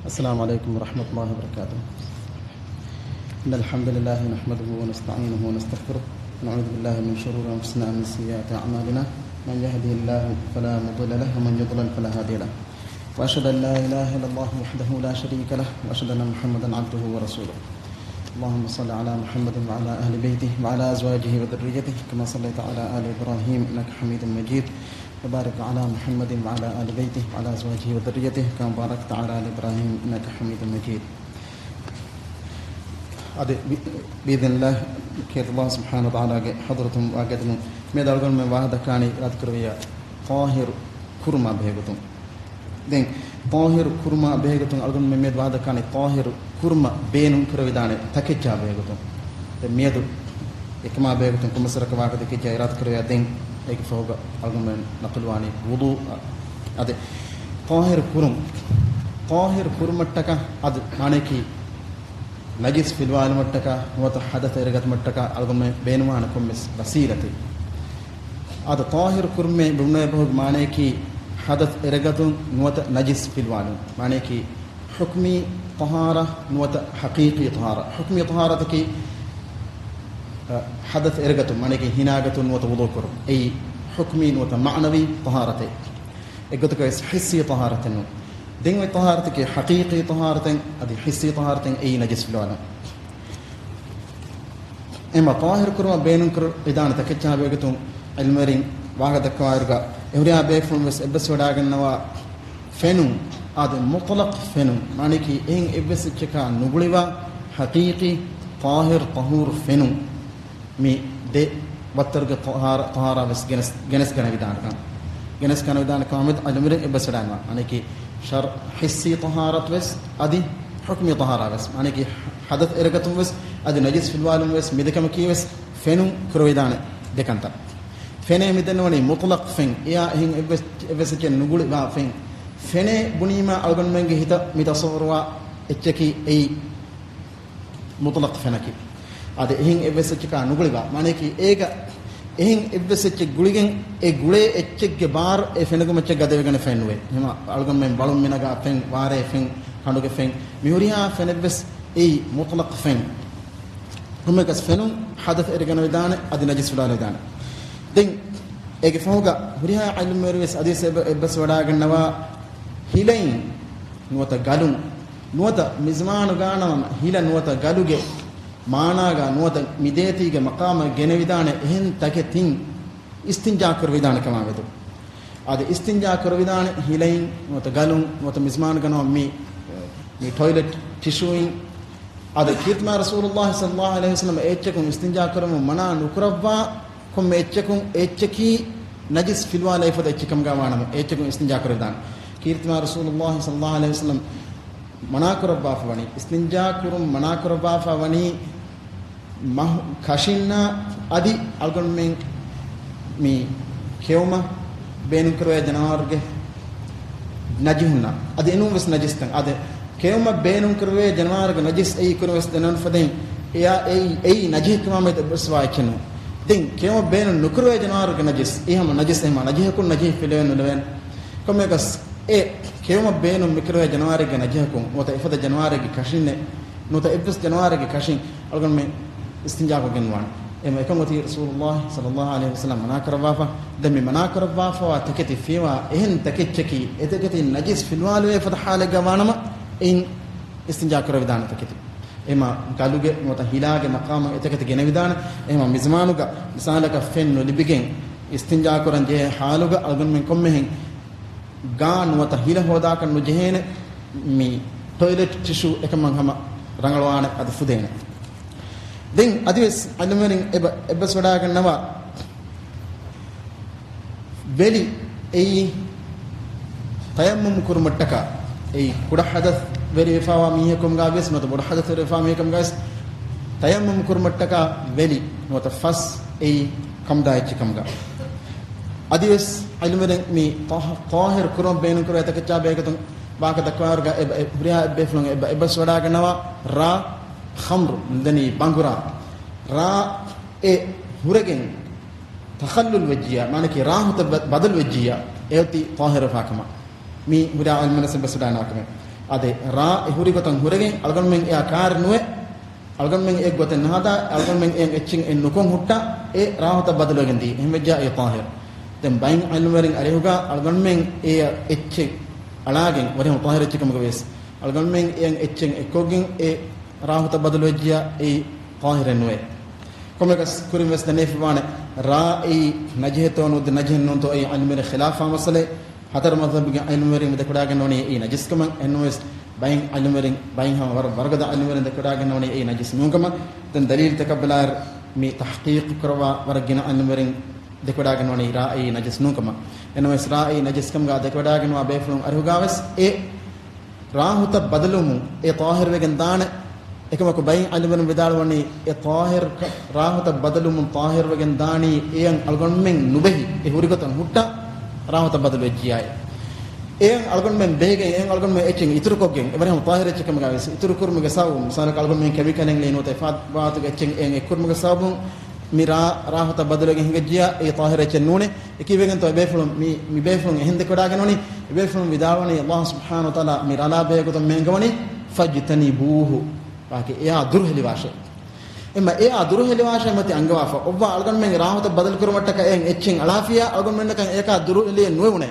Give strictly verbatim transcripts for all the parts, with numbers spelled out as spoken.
السلام عليكم ورحمة الله وبركاته. إن الحمد لله نحمده ونستعينه ونستغفره، ونعوذ بالله من شرور أنفسنا ومن سيئات أعمالنا. من يهده الله فلا مضل له، ومن يضلل فلا هادي له. وأشهد أن لا إله إلا الله وحده لا شريك له، وأشهد أن محمدا عبده ورسوله. اللهم صل على محمد وعلى أهل بيته وعلى أزواجه وذريته كما صليت على آل إبراهيم إنك حميد مجيد. وبارك على محمد وعلى آل بيته وعلى أزواجه وذريته كما باركت على آل إبراهيم إنك حميد مجيد. އަދި ބި-، ބިއިޛްނިﷲ، ކީރިތި ﷲ ސުބްޙާނަހޫ ވަތަޢާލާގެ ޙަޟްރަތުން ވާގިދަނު މިއަދު އަޅުގަނޑުމެން ވާހަކަ ދައްކާނީ އިރާދަކުރެއްވިއްޔާ ޠާހިރު ކުރުމާ ބެހޭގޮތުން. ދެން ޠާހިރު ކުރުމާ ބެހޭގޮތުން އަޅުގަނޑުމެން މިއަދު ވާހަކަ ދައްކާނީ ޠާހިރު ކުރުމަށް ބޭނުން ކުރެވިދާނެ ތަކެއްޗާ ބެހޭގޮތުން. ދެން މިއަދު އެކަމާ ބެހޭގޮތުން ކޮންމެސް ވަރަކަށް ވާހަކަ ދެކެއްޗާ އިރާދަކުރެއްވިއްޔާ ދެން އޭގެ ފަހުގަ އަޅުގަނޑުމެން ނަޤުލުވާނީ ވުޟޫ. އަދި ޠާހިރު ކުރުން، ޠާހިރު ކުރުމަށްޓަކާ އަދި މާނަޔަކީ ނަޖިސް ފިލުވާލުމަށްޓަކާ ނުވަތަ ޙަދަޘް އެރިގަތުމަށްޓަކާ އަޅުގަނޑުމެން ބޭނުންވާނެ ކޮންމެސް ވަސީލަތެއް. އަދި ޠާހިރު ކުރުމޭ ބުނުނެ ބަހުގެ މާނަޔަކީ ޙަދަޘް އެރިގަތުން ނުވަތަ ނަޖިސް ފިލުވާލުން. މާނަޔަކީ ޙުކުމީ ޠަހާރަ ނުވަތަ ޙަޤީޤީ ޠަހާރަ. ޙުކުމީ ޠަހާރަތަކީ، އަ، ޙަދަޘް އެރިގަތުން، މާނަޔަކީ ހިނާގަތުން ނުވަތަ ވުޟޫ ކުރުން. އެއީ ޙުކުމީ ނުވަތަ މަޢުނަވީ ޠަހާރަތެއް. އެއްގޮތަކަށް ވެސް ޙިއްސީ ޠަހާރަތެއް ނޫން. ދެން އޮތް ޠަހާރަތަކީ ޙަޤީޤީ ޠަހާރަތެއް، އަދި ޙިއްސީ ޠަހާރަތެއް އެއީ ނަޖިސް ފިލުވާލުން. އެމަ ޠާހިރު ކުރުމަށް ބޭނުން ކުރެވިދާނެ ތަކެއްޗާ ބެހޭގޮތުން ޢިލްމުވެރިން ވާހަކަ ދައްކަވާއިރުގަ އެ ހުރިހާ ބޭފުޅުން ވެސް އެއްބަސްވެވަޑައިގަންނަވާ ފެނުން، އާދެ، މުޠްލަޤް ފެނުން، މާނަޔަކީ އެހެން އެއްވެސް އެއްޗަކާ ނުގުޅިވާ ޙަޤީޤީ، ޠާހިރު، ޠަހޫރު ފެނުން. މި ދެ ވައްތަރުގެ ޠަހާރަ-، ޠަހާރާ ވެސް ގެނެސް-، ގެނެސް ގަނެވިދާނެކަން، ގެނެސް ގަނެވިދާނެކަމާ މެދު ޢިލްމުވެރިން އެއްބަސްވެވަޑައިގަންނަވާ. މާނަޔަކީ ޝަރް-، ޙިއްސީ ޠަހާރަތު ވެސް އަދި ޙުކުމީ ޠަހާރާ ވެސް. މާނަޔަކީ ޙަދަޘް އެރިގަތުން ވެސް އަދި ނަޖިސް ފިލުވާލުން ވެސް މި ދެކަމަކީ ވެސް ފެނުން ކުރެވިދާނެ ދެކަންތައް. ފެނޭ މިދެންނެވަނީ މުޠްލަޤް ފެން. އެއާ އެހެން އެއްވެސް، އެއްވެސް އެއްޗެއް ނުގުޅިވާ ފެން. ފެނޭ ބުނީމާ އަޅުގަނޑުމެންގެ ހިތަށް މި ތަޞައްވަރުވާ އެއްޗަކީ އެއީ މުޠްލަޤް ފެނަކީ. އަދި އެހެން އެއްވެސް އެއްޗަކާ ނުގުޅިވާ، މާނަޔަކީ އޭގަ އެހެން އެއްވެސް އެއްޗެއް ގުޅިގެން އެ ގުޅޭ އެއްޗެއްގެ ބާރު އެ ފެނުގެ މައްޗަށް ގަދަވެގަނެފައެއް ނުވޭ. އެހެން އަޅުގަނޑުމެން ބަޅުން މިނަގާ ފެން، ވާރޭ ފެން، ކަނޑުގެ ފެން، މި ހުރިހާ ފެނެއްވެސް އެއީ މުޠްލަޤް ފެން. ކޮންމެއަކަސް ފެނުން ޙަދަޘް އެރިގަނެވިދާނެ، އަދި ނަޖިސް ފިލުވާލެވިދާނެ. ދެން އޭގެ ފަހުގަ ހުރިހާ ޢިލްމުވެރި ވެސް އަދިވެސް އެބަ-، އެއްބަސްވަޑައިގަންނަވާ ހިލައިން ނުވަތަ ގަލުން ނުވަތަ މިޒްމާނުގާ ނަމަ ހިލަ ނުވަތަ ގަލުގެ މާނާގާ ނުވަތަ މި ދޭތީގެ މަޤާމަށް ގެނެވިދާނެ އެހެން ތަކެތިން އިސްތިންޖާ ކުރެވިދާނެ ކަމާ މެދު. އަދި އިސްތިންޖާ ކުރެވިދާނެ ހިލައިން ނުވަތަ ގަލުން ނުވަތަ މިޒްމާނުގަ ނަމަ މި، މި ޓޮއިލެޓް ޓިޝޫއިން. އަދި ކީރިތިމާ ރަސޫލުﷲ ޞައްލަﷲ ޢަލައިހި ވަސައްލަމަ އެއްޗަކުން އިސްތިންޖާ ކުރަމުން މަނާ ނުކުރައްވާ ކޮންމެ އެއްޗަކުން އެއްޗަކީ ނަޖިސް ފިލުވާލައިފަދަ އެއްޗެއް ކަމުގާ ވާނަމަ އެއްޗަކުން އިސްތިންޖާ ކުރެވިދާނެ. ކީރިތިމާ ރަސޫލުﷲ ޞައްލަﷲ ޢަލައިހި ވަސައްލަމަ މަނާކުރައްވާފަ ވަނީ، އިސްތިންޖާ ކުރުން މަނާކުރައްވާފަ ވަނީ މަހު-، ކަށިންނާ އަދި އަޅުގަނޑުމެން މި ކެއުމަށް ބޭނުންކުރެވޭ ޖަނަވާރުގެ ނަޖިހުންނާ. އަދި އެނޫން ވެސް ނަޖިސްތައް. އަދި ކެއުމަށް ބޭނުންކުރެވޭ ޖަނަވާރުގެ ނަޖިސް އެއީ ކުރިން ވެސް ދެނެވުނު ފަދައިން އެއާ އެއީ، އެއީ ނަޖިހެއް ކަމާ މެދު އެއްބަސްވާ އެއްޗެއް ނޫން. ދެން ކެއުމަށް ބޭނުން ނުކުރެވޭ ޖަނަވާރުގެ ނަޖިސް އެހަމަ ނަޖިސް އެހަމަ ނަޖިހަކުން ނަޖިހެއް ފިލެވެން ނުލެވޭނެ. ކޮންމެއަކަސް އެ ކެއުމަށް ބޭނުން މިކުރެވޭ ޖަނަވާރެއްގެ ނަޖިހަކުން ނުވަތަ އެފަދަ ޖަނަވާރެއްގެ ކަށިންނެއް ނުވަތަ އެއްވެސް ޖަނަވާރެއްގެ ކަށިން އަޅުގަނޑުމެން އިސްތިންޖާކޮށް ގެންވާނެ. އެމަ އެކަން އޮތީ ރަސޫލުﷲ ޞައްލަﷲ ޢަލައިހި ވަސައްލަމަ މަނާކުރައްވާފަ. ދެން މި މަނާކުރައްވާފަވާ ތަކެތި ފިޔަވާ އެހެން ތަކެއްޗަކީ އެތަކެތި ނަޖިސް ފިލުވާލެވޭ ފަދަ ޙާލެއްގަ ވާނަމަ އެއިން އިސްތިންޖާ ކުރެވިދާނެ ތަކެތި. އެމަ ގަލުގެ ނުވަތަ ހިލާގެ މަޤާމަށް އެތަކެތި ގެނެވިދާނެ. އެމަ މިޒްމާނުގަ މިސާލަކަށް ފެން ނުލިބިގެން އިސްތިންޖާ ކުރަން ޖެހޭ ޙާލުގަ އަޅުގަނޑުމެން ކޮންމެހެން ގާ ނުވަތަ ހިލަ ހޯދާކަށް ނުޖެހޭނެ. މި ޓޮއިލެޓް ޓިޝޫ އެކަމަށް ހަމަ ރަނގަޅުވާނެ އަދި ފުދޭނެ. ދެން އަދިވެސް ޢިލްމުވެރިން އެބަ-، އެއްބަސްވަޑައިގަންނަވާ ވެލި އެއީ ތަޔައްމުމު ކުރުމަށްޓަކާ، އެއީ ކުޑަ ޙަދަޘް ވެރިވެފަވާ މީހަކު ކަމުގަ ވިޔަސް ނުވަތަ ބޮޑު ޙަދަޘް ވެރިވެފަވާ މީހަކު ކަމުގަ ވިޔަސް ތަޔައްމުމު ކުރުމަށްޓަކާ ވެލި ނުވަތަ ފަސް އެއީ ކަމުދާ އެއްޗެއް ކަމުގަ. އަދިވެސް ޢިލްމުވެރިން މި ޠާ-، ޠާހިރު ކުރުމަށް ބޭނުންކުރެވޭ ތަކެއްޗާ ބެހޭގޮތުން ވާހަކަ ދައްކަވާއިރުގަ އެ-، އެ-، ހުރިހާ އެއްބޭފުޅުން އެއްބަ-، އެއްބަސްވަޑައިގަންނަވާ ރާ، ޚަމްރު، ނުދަނީ ބަނގުރާ. ރާ އެ ހުރެގެން ތަޚައްލުލް ވެއްޖިއްޔާ، މާނައަކީ ރާ ހުތަށް ބަ-، ބަދަލު ވެއްޖިއްޔާ، އެއޮތީ ޠާހިރު ވެފާ ކަމަށް. މީ ހުރިހާ ޢިލްމުވެރިން އެއްބަސްވަޑައިގަންނަވާ ކަމެއް. އަދި ރާ އެ ހުރި ގޮތަށް ހުރެގެން އަޅުގަނޑުމެން އެއާ ކާރި ނުވެ، އަޅުގަނޑުމެން އެ ގޮތެއް ނަހަދާ، އަޅުގަނޑުމެން އެއަށް އެއްޗެއް އެ ނުކޮށް ހުއްޓާ، އެ ރާހުތައް ބަދަލުވެގެން ދީ. އެހެންވެއްޖާ އެ ޠާހިރު. ދެން ބައެއް ޢިލްމުވެރިން އަރިހުގަ އަޅުގަނޑުމެން އެއަށް އެއްޗެއް އަޅާގެން ވަރިހަމަ ޠާހިރު އެއްޗެއް ކަމުގަ ވެސް، އަޅުގަނޑުމެން އެއަށް އެއްޗެއް އެއްކޮށްގެން އެ ރާހުތައް ބަދަލުވެއްޖިޔާ އެއީ ޠާހިރެއް ނުވޭ. ކޮންމެއަކަސް ކުރިން ވެސް ދެނެފިވާނެ، ރާ އެއީ ނަޖިހެއްތޯ ނުވަތަ ނަޖިހެއް ނޫންތޯ އެއީ ޢިލްމުވެރިން ޚިލާފާ މައްސަލައެއް. ހަތަރު މަޛްހަބުގެ ޢިލްމުވެރިން ދެކެވަޑާގަންނަވަނީ އެއީ ނަޖިސްކަމަށް. އެހެންނަމަވެސް ބައެއް ޢިލްމުވެރިން، ބައެއް ހަމަ ވަރަށް ވަރުގަދަ ޢިލްމުވެރިން ދެކެވަޑާގަންނަވަނީ އެއީ ނަޖިސް ނޫންކަމަށް. ދެން ދަލީލުތަކަށް ބަލާއިރު މި ތަޙްޤީޤު ކުރައްވާ ވަރަށް ގިނަ ޢިލްމުވެރިން ދެކެވަޑާގަންނަވަނީ ރާ އެއީ ނަޖިސް ނޫންކަމަށް. އެހެންނަމަވެސް ރާ އެއީ ނަޖިސްކަމުގަ ދެކެވަޑާގަންނަވާ ބޭފުޅުން އަރިހުގަ ވެސް އެ ރާހުތައް ބަދަލުވުމުން އެ ޠާހިރުވެގެން ދާނެ. އެކަމަކު ބައެއް ޢިލްމުވެރިން ވިދާޅުވަނީ، އެ ޠާހިރު، ރާހުތައް ބަދަލުވުމުން ޠާހިރުވެގެން ދާނީ އެއަށް އަޅުގަނޑުމެން ނުބެހި، އެ ހުރިގޮތަށް ހުއްޓާ ރާހުތައް ބަދަލުވެއްޖިޔާއި. އެއަށް އަޅުގަނޑުމެން ބެހިގެން އެއަށް އަޅުގަނޑުމެން އެއްޗެއް އިތުރުކޮށްގެން އެ ވަރިހަމަ ޠާހިރު އެއްޗެއް ކަމުގަ ވެސް އިތުރު ކުރުމުގެ ސަބަބުން، މިސާލަކަށް އަޅުގަނޑުމެން ކެމިކަލެއް ނޫންތޯ އެފާދަ ވާތުގެ އެއްޗެއް އެއަށް އެއްކުރުމުގެ ސަބަބުން މި ރާ، ރާހުތައް ބަދަލުވެގެން ހިނގައްޖިޔާ އެއީ ޠާހިރު އެއްޗެއް ނޫނޭ. އެކީވެގެންތޯ އެބޭފުޅުން މި، މި ބޭފުޅުން އެހެން ދެކެވަޑާގަންނަވަނީ؟ އެބޭފުޅުން ވިދާޅުވަނީ ﷲ ސުބްޙާނަހޫ ވަތަޢާލާ މި ރަލާ ބެހޭގޮތުން މި އަންގަވަނީ فَاجْتَنِبُوهُ. ވާކި އެއާ ދުރުހެލިވާށޭ. އެމަ އެއާ ދުރުހެލިވާށޭ މަތި އަންގަވާފަ. އޮއްވާ އަޅުގަނޑުމެން ރާހުތައް ބަދަލު ކުރުމަށްޓަކައި އެއަށް އެއްޗެއް އަޅާފިޔާ އަޅުގަނޑުމެންނަކަށް އެއަކާ ދުރުހެލިއެއް ނުވެވުނޭ.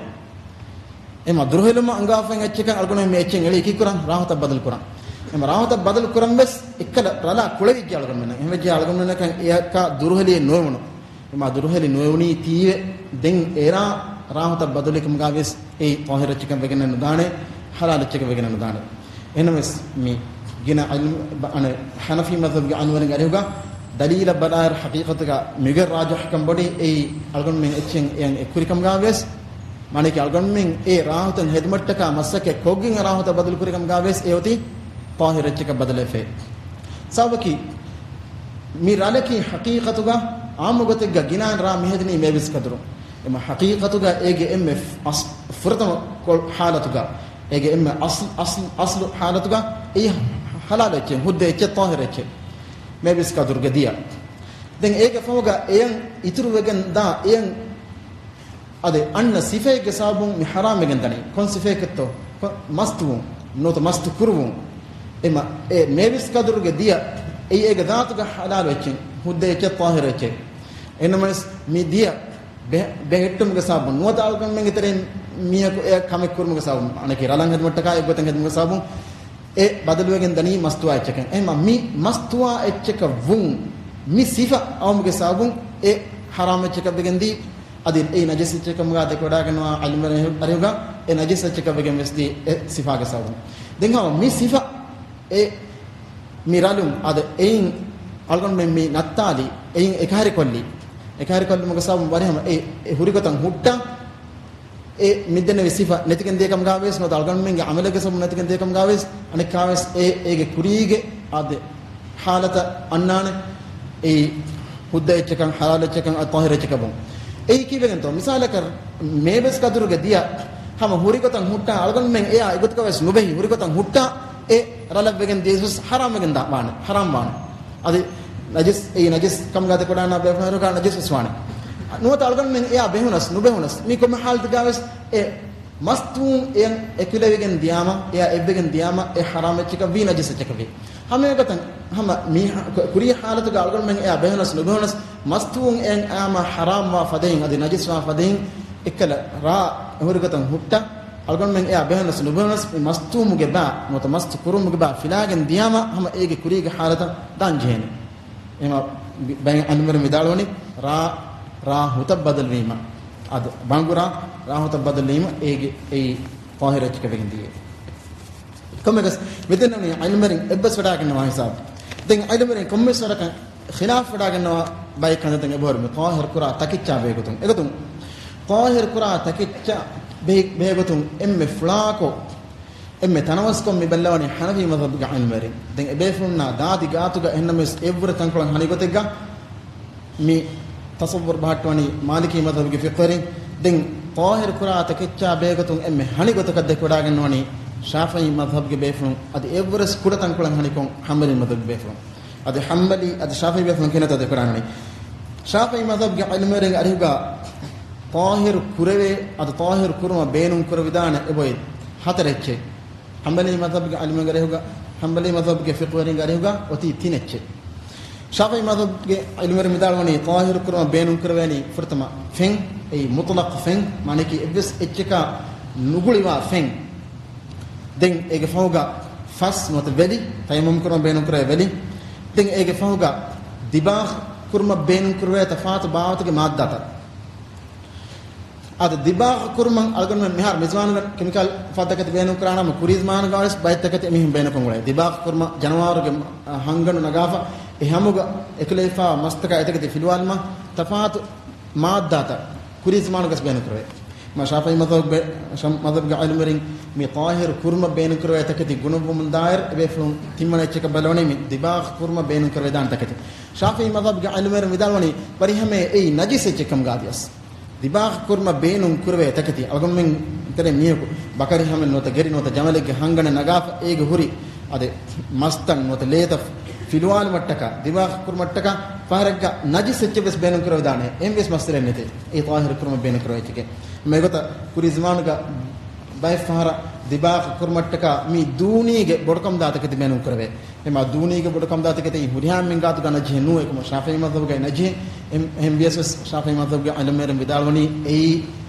އެމަ ދުރުހެލުމަށް އަންގާފައި އެއްޗަކަށް އަޅުގަނޑުމެން މި އެއްޗެއް އެޅީ ކީކުރަން؟ ރާހުތައް ބަދަލު ކުރަން. އެމަ ރާހުތައް ބަދަލު ކުރަން ވެސް އެއްކަލަ ރަލާ ކުޅެވިއްޖެ އަޅުގަނޑުމެންނަށް. އެހެންވެއްޖެ އަޅުގަނޑުމެންނަކަށް އެއަކާ ދުރުހެލިއެއް ނުވެވުނު. އެމާ ދުރުހެލި ނުވެވުނީ ތީވެ ދެން އެރާ ރާހުތައް ބަދަލުކަމުގަ ވެސް އެއީ ޠާހިރު އެއްޗަކަށް ވެގެން ނުދާނެ، ޙަލާލު އެއްޗަކަށް ވެގެން ނުދާނެ. އެހެންނަމަވެސް މި ގިނަ ޢިލްމު، އަނެއް، ޙަނަފީ މަޛްހަބުގެ ޢިލްމުވެރިން އަރިހުގަ ދަލީލަށް ބަލާއިރު ޙަޤީޤަތުގަ މިގޮތް ރާޖިޙުކަން ބޮޑީ އެއީ އަޅުގަނޑުމެން އެއްޗެއް އެއަށް އެއްކުރިކަމުގަ ވެސް، މާނައަކީ އަޅުގަނޑުމެން އެ ރާހުތައް ހެދުމަށްޓަކާ މަސައްކަތް ކޮށްގެން ރާހުތައް ބަދަލުކުރިކަމުގަ ވެސް އެ އޮތީ ޠާހިރު އެއްޗަކަށް ބަދަލުވެފައި. ސަބަބަކީ މި ރަލަކީ ޙަޤީޤަތުގަ ޢާއްމު ގޮތެއްގަ ގިނަ ރާ މިހެދެނީ މޭބިސް ކަދުރު. އެމަ ޙަޤީޤަތުގަ އޭގެ އެންމެ އަސް-، ފުރަތަމަ ކޮ-، ޙާލަތުގަ، އޭގެ އެންމެ އަސްލު، އަސްލު، އަސްލު ޙާލަތުގަ އެއީ ޙަލާލު އެއްޗެއް، ހުއްދަ އެއްޗެއް، ޠާހިރު އެއްޗެއް، މޭބިސް ކަދުރުގެ ދިޔަ. ދެން އޭގެ ފަހުގަ އެއަށް އިތުރުވެގެން ދާ، އެއަށް އަދި އަންނަ ސިފައެއްގެ ސަބަބުން މި ޙަރާމްވެގެން ދަނީ. ކޮން ސިފައެއްތޯ؟ ކޮ-، މަސްތުވުން، ނުވަތަ މަސްތު ކުރުވުން. އެމަ އެ މޭބިސް ކަދުރުގެ ދިޔަ އެއީ އޭގެ ޛާތުގަ ޙަލާލު އެއްޗެއް، ހުއްދަ އެއްޗެއް، ޠާހިރު އެއްޗެއް. އެނަމަވެސް މި ދިޔަ ބެ-، ބެހެއްޓުމުގެ ސަބަބުން ނުވަތަ އަޅުގަނޑުމެންގެ ތެރެއިން މީހަކު އެ ކަމެއް ކުރުމުގެ ސަބަބުން، އަނެކީ ރަލަށް ހެދުމަށްޓަކާ އެއްގޮތަށް ހެދުމުގެ ސަބަބުން އެ ބަދަލުވެގެން ދަނީ މަސްތުވާ އެއްޗަކަށް. އެހެންމަ މި މަސްތުވާ އެއްޗަކަށް ވުން މި ސިފަ އައުމުގެ ސަބަބުން އެ ޙަރާމް އެއްޗަކަށް ވެގެން ދީ. އަދި އެއީ ނަޖިސް އެއްޗެއް ކަމުގަ ދެކެވަޑާގަންނަވާ ޢިލްމުވެރިން އަރިހުގަ އެ ނަޖިސް އެއްޗަކަށް ވެގެން ވެސް ދީ އެ ސިފާގެ ސަބަބުން. ދެން ހަމަ މި ސިފަ އެ މި ރަލުން އަދި އެއިން އަޅުގަނޑުމެން މި ނައްތާލީ، އެއިން އެކަހެރިކޮށްލީ. އެކަހެރިކޮށްލުމުގެ ސަބަބުން ވަރިހަމަ އެ، އެ ހުރިގޮތަށް ހުއްޓާ، އެ މިދެންނެވި ސިފަ ނެތިގެން ދިޔަކަމުގަ ވެސް، ނުވަތަ އަޅުގަނޑުމެންގެ ޢަމަލެއްގެ ސަބަބުން ނެތިގެން ދިޔަކަމުގަ ވެސް، އަނެއްކާވެސް އެ، އޭގެ ކުރީގެ އާދެ ޙާލަތަށް އަންނާނެ. އެއީ ހުއްދަ އެއްޗަކަށް، ޙަލާލު އެއްޗަކަށް، އަދި ޠާހިރު އެއްޗަކަށް ވުން. އެއީ ކީއްވެގެންތޯ؟ މިސާލަކަށް މޭބިސް ކަދުރުގެ ދިޔަ ހަމަ ހުރިގޮތަށް ހުއްޓާ، އަޅުގަނޑުމެން އެއާ އެގޮތަކަށް ވެސް ނުބެހި، ހުރިގޮތަށް ހުއްޓާ އެ ރަލަށް ވެގެން ދިޔަސް ވެސް ޙަރާމް ވެގެން ދާ ވާނެ، ޙަރާމް ވާނެ. އަދި ނަޖިސް، އެއީ ނަޖިސް ކަމުގަ ދެކެވަޑާންނަވާ ބޭފުޅުން އަރިހުގަ ނަޖިސް ވެސް ވާނެ. ނުވަތަ އަޅުގަނޑުމެން އެއާ ބެހުނަސް ނުބެހުނަސް، މީ ކޮންމެ ޙާލަތުގަ ވެސް އެ މަސްތުވުން އެއަށް އެކުލެވިގެން ދިޔާމަ، އެއާ އެއްވެގެން ދިޔާމަ، އެ ޙަރާމް އެއްޗަކަށް ވީ، ނަޖިސް އެއްޗަކަށް ވީ. ހަމައެގޮތަށް ހަމަ މީ ކުރީ ޙާލަތުގަ އަޅުގަނޑުމެން އެއާ ބެހުނަސް ނުބެހުނަސް، މަސްތުވުން އެއަށް އައީމަ ޙަރާމްވާ ފަދައިން އަދި ނަޖިސްވާ ފަދައިން އެއްކަލަ ރާ އެ ހުރިގޮތަށް ހުއްޓާ، އަޅުގަނޑުމެން އެއާ ބެހުނަސް ނުބެހުނަސް، މި މަސްތުވުމުގެ ބާ، ނުވަތަ މަސްތު ކުރުމުގެ ބާ ފިލާގެން ދިޔާމަ، ހަމަ އޭގެ ކުރީގެ ޙާލަތަށް ދާން ޖެހޭނެ. އެހެންމަ ބައެއް ޢިލްމުވެރިން ވިދާޅުވަނީ، ރާ، ރާ ހުތަށް ބަދަލުވީމަ، އަދި ބަނގުރާ، ރާ ހުތަށް ބަދަލުވީމަ، އޭގެ، އެއީ ޠާހިރު އެއްޗަކަށް ވެގެން ދިޔަ. ކޮންމެއަކަސް މިދެންނެވި ޢިލްމުވެރިން އެއްބަސްވެވަޑައިގަންނަވާ ހިސާބު. ދެން ޢިލްމުވެރިން ކޮންމެސް ވަރަކަށް ޚިލާފްވެވަޑައިގަންނަވާ ބައެއް ކަންތައްތައް އެބަހުރި މި ޠާހިރު ކުރާ ތަކެއްޗާ ބެހޭގޮތުން. އެގޮތުން ޠާހިރު ކުރާ ތަކެއްޗާ ބެހޭ، ބެހޭގޮތުން އެންމެ ފުޅާކޮށް، އެންމެ ތަނަވަސްކޮށް މި ބައްލަވަނީ ޙަނަފީ މަޛްހަބުގެ ޢިލްމުވެރިން. ދެން އެބޭފުޅުންނާ ދާދި ގާތުގަ އެހެންނަމަވެސް އެއްވުރެ ތަންކޮޅަށް ހަނި ގޮތެއްގަ މި ތަޞައްވުރު ބަހައްޓަވަނީ މާލިކީ މަޛްހަބުގެ ފިޤްހުވެރިން. ދެން ޠާހިރު ކުރާ ތަކެއްޗާ ބެހޭގޮތުން އެންމެ ހަނި ގޮތަކަށް ދެކެވަޑައިގަންނަވަނީ ޝާފިޢީ މަޛްހަބުގެ ބޭފުޅުން. އަދި އެއްވުރެސް ކުޑަ ތަންކޮޅަށް ހަނިކޮށް ޙަންބަލީ މަޛްހަބުގެ ބޭފުޅުން. އަދި ޙަންބަލީ އަދި ޝާފިޢީ ބޭފުޅުން ކިހިނެއްތޯ ދެކެވަޑައިގަންނަވަނީ؟ ޝާފިޢީ މަޛްހަބުގެ ޢިލްމުވެރިން އަރިހުގަ ޠާހިރު ކުރެވޭ، އަދި ޠާހިރު ކުރުމަށް ބޭނުން ކުރެވިދާނެ އެބައޮތް ހަތަރެއްޗެއް. ޙަންބަލީ މަޛްހަބުގެ ޢިލްމުވެރިންގެ އަރިހުގަ، ޙަންބަލީ މަޛްހަބުގެ ފިޤުހުވެރިންގެ އަރިހުގަ އޮތީ ތިން އެއްޗެއް. ޝާފިޢީ މަޛްހަބުގެ ޢިލްމުވެރިން ވިދާޅުވަނީ، ޠާހިރު ކުރުމަށް ބޭނުން ކުރެވޭނީ ފުރަތަމަ ފެން، އެއީ މުޠްލަޤު ފެން، މާނައަކީ އެއްވެސް އެއްޗަކާ ނުގުޅިވާ ފެން. ދެން އޭގެ ފަހުގަ ފަސް ނުވަތަ ވެލި، ތަޔައްމުމް ކުރުމަށް ބޭނުން ކުރެވޭ ވެލި. ދެން އޭގެ ފަހުގަ ދިބާޣު ކުރުމަށް ބޭނުން ކުރެވޭ ތަފާތު ބާވަތުގެ މާއްދާތައް. އަދި ދިބާޣު ކުރުމަށް އަޅުގަނޑުމެން މިހާރު މިޒުވާނުގަ ކެމިކަލް ފަދަ ތަކެތި ބޭނުން ކުރާނަމަ، ކުރީ ޒަމާނުގަ ވެސް ބައެއް ތަކެތި އެމީހުން ބޭނުންކޮށް ގުޅޭ. ދިބާޣު ކުރުމަށް ޖަނަވާރުގެ ހަންގަނޑު ނަގާފަ، އެ ހަމުގަ އެކުލެވިފާ މަސްތަކާ އެތަކެތި ފިލުވާލުމަށް ތަފާތު މާއްދާތައް ކުރީ ޒަމާނުގަސް ބޭނުން ކުރެވޭ. މާ ޝާފިޢީ މަޛްހަބުގެ، ޝަ-، މަޛްހަބުގެ ޢިލްމުވެރިން މި ޠާހިރު ކުރުމަށް ބޭނުން ކުރެވޭ ތަކެތި ގުނަވުމުން ދާއިރު އެބޭފުޅުން ތިންވަނަ އެއްޗަކަށް ބަލަވަނީ މި ދިބާޣު ކުރުމަށް ބޭނުން ކުރެވޭދާނެ ތަކެތި. ޝާފިޢީ މަޛްހަބުގެ ޢިލްމުވެރިން ވިދާޅުވަނީ ވަރިހަމައެއް އެއީ ނަޖިސް އެއްޗެއް ކަމުގަ އަދިވެސް. ދިބާޣު ކުރުމަށް ބޭނުން ކުރެވޭ ތަކެތި އަޅުގަނޑުމެން ތެރެ މީހަކު ބަކަރި ހަމެއް ނުވަތަ ގެރި ނުވަތަ ޖަމަލެއްގެ ހަންގަނޑެއް ނަގާފަ އޭގެ ހުރި އަދި މަސްތައް ނުވަތަ ލޭތައް ފިލުވާލުމަށްޓަކާ، ދިބާޣު ކުރުމަށްޓަކާ ފަހަރެއްގަ ނަޖިސް އެއްޗެއް ވެސް ބޭނުން ކުރެވިދާނެ. އެހެން ވެސް މައްސަލައެއް ނެތޭ. އެ ޠާހިރު ކުރުމަށް ބޭނުން ކުރެވޭ އެއްޗެކޭ. މިގޮތަށް ކުރީ ޒަމާނުގަ ބައެއް ފަހަރަށް ދިބާޣު ކުރުމަށްޓަކާ މި ދޫނީގެ ބޮޑުކަމުދާ ތަކެތި ބޭނުން ކުރެވޭ. އެމާ ދޫނީގެ ބޮޑުކަމުދާ ތަކެތި ހުރިހާ މިންގާތުގަ ނަޖިހެއް ނޫން އެކަމަށް ޝާފިޢީ މަޛްހަބުގައި ނަޖިހެއް. އެހެން، އެހެން ވިޔަސް ވެސް ޝާފިޢީ މަޛްހަބުގެ ޢިލްމުވެރިން ވިދާޅުވަނީ އެއީ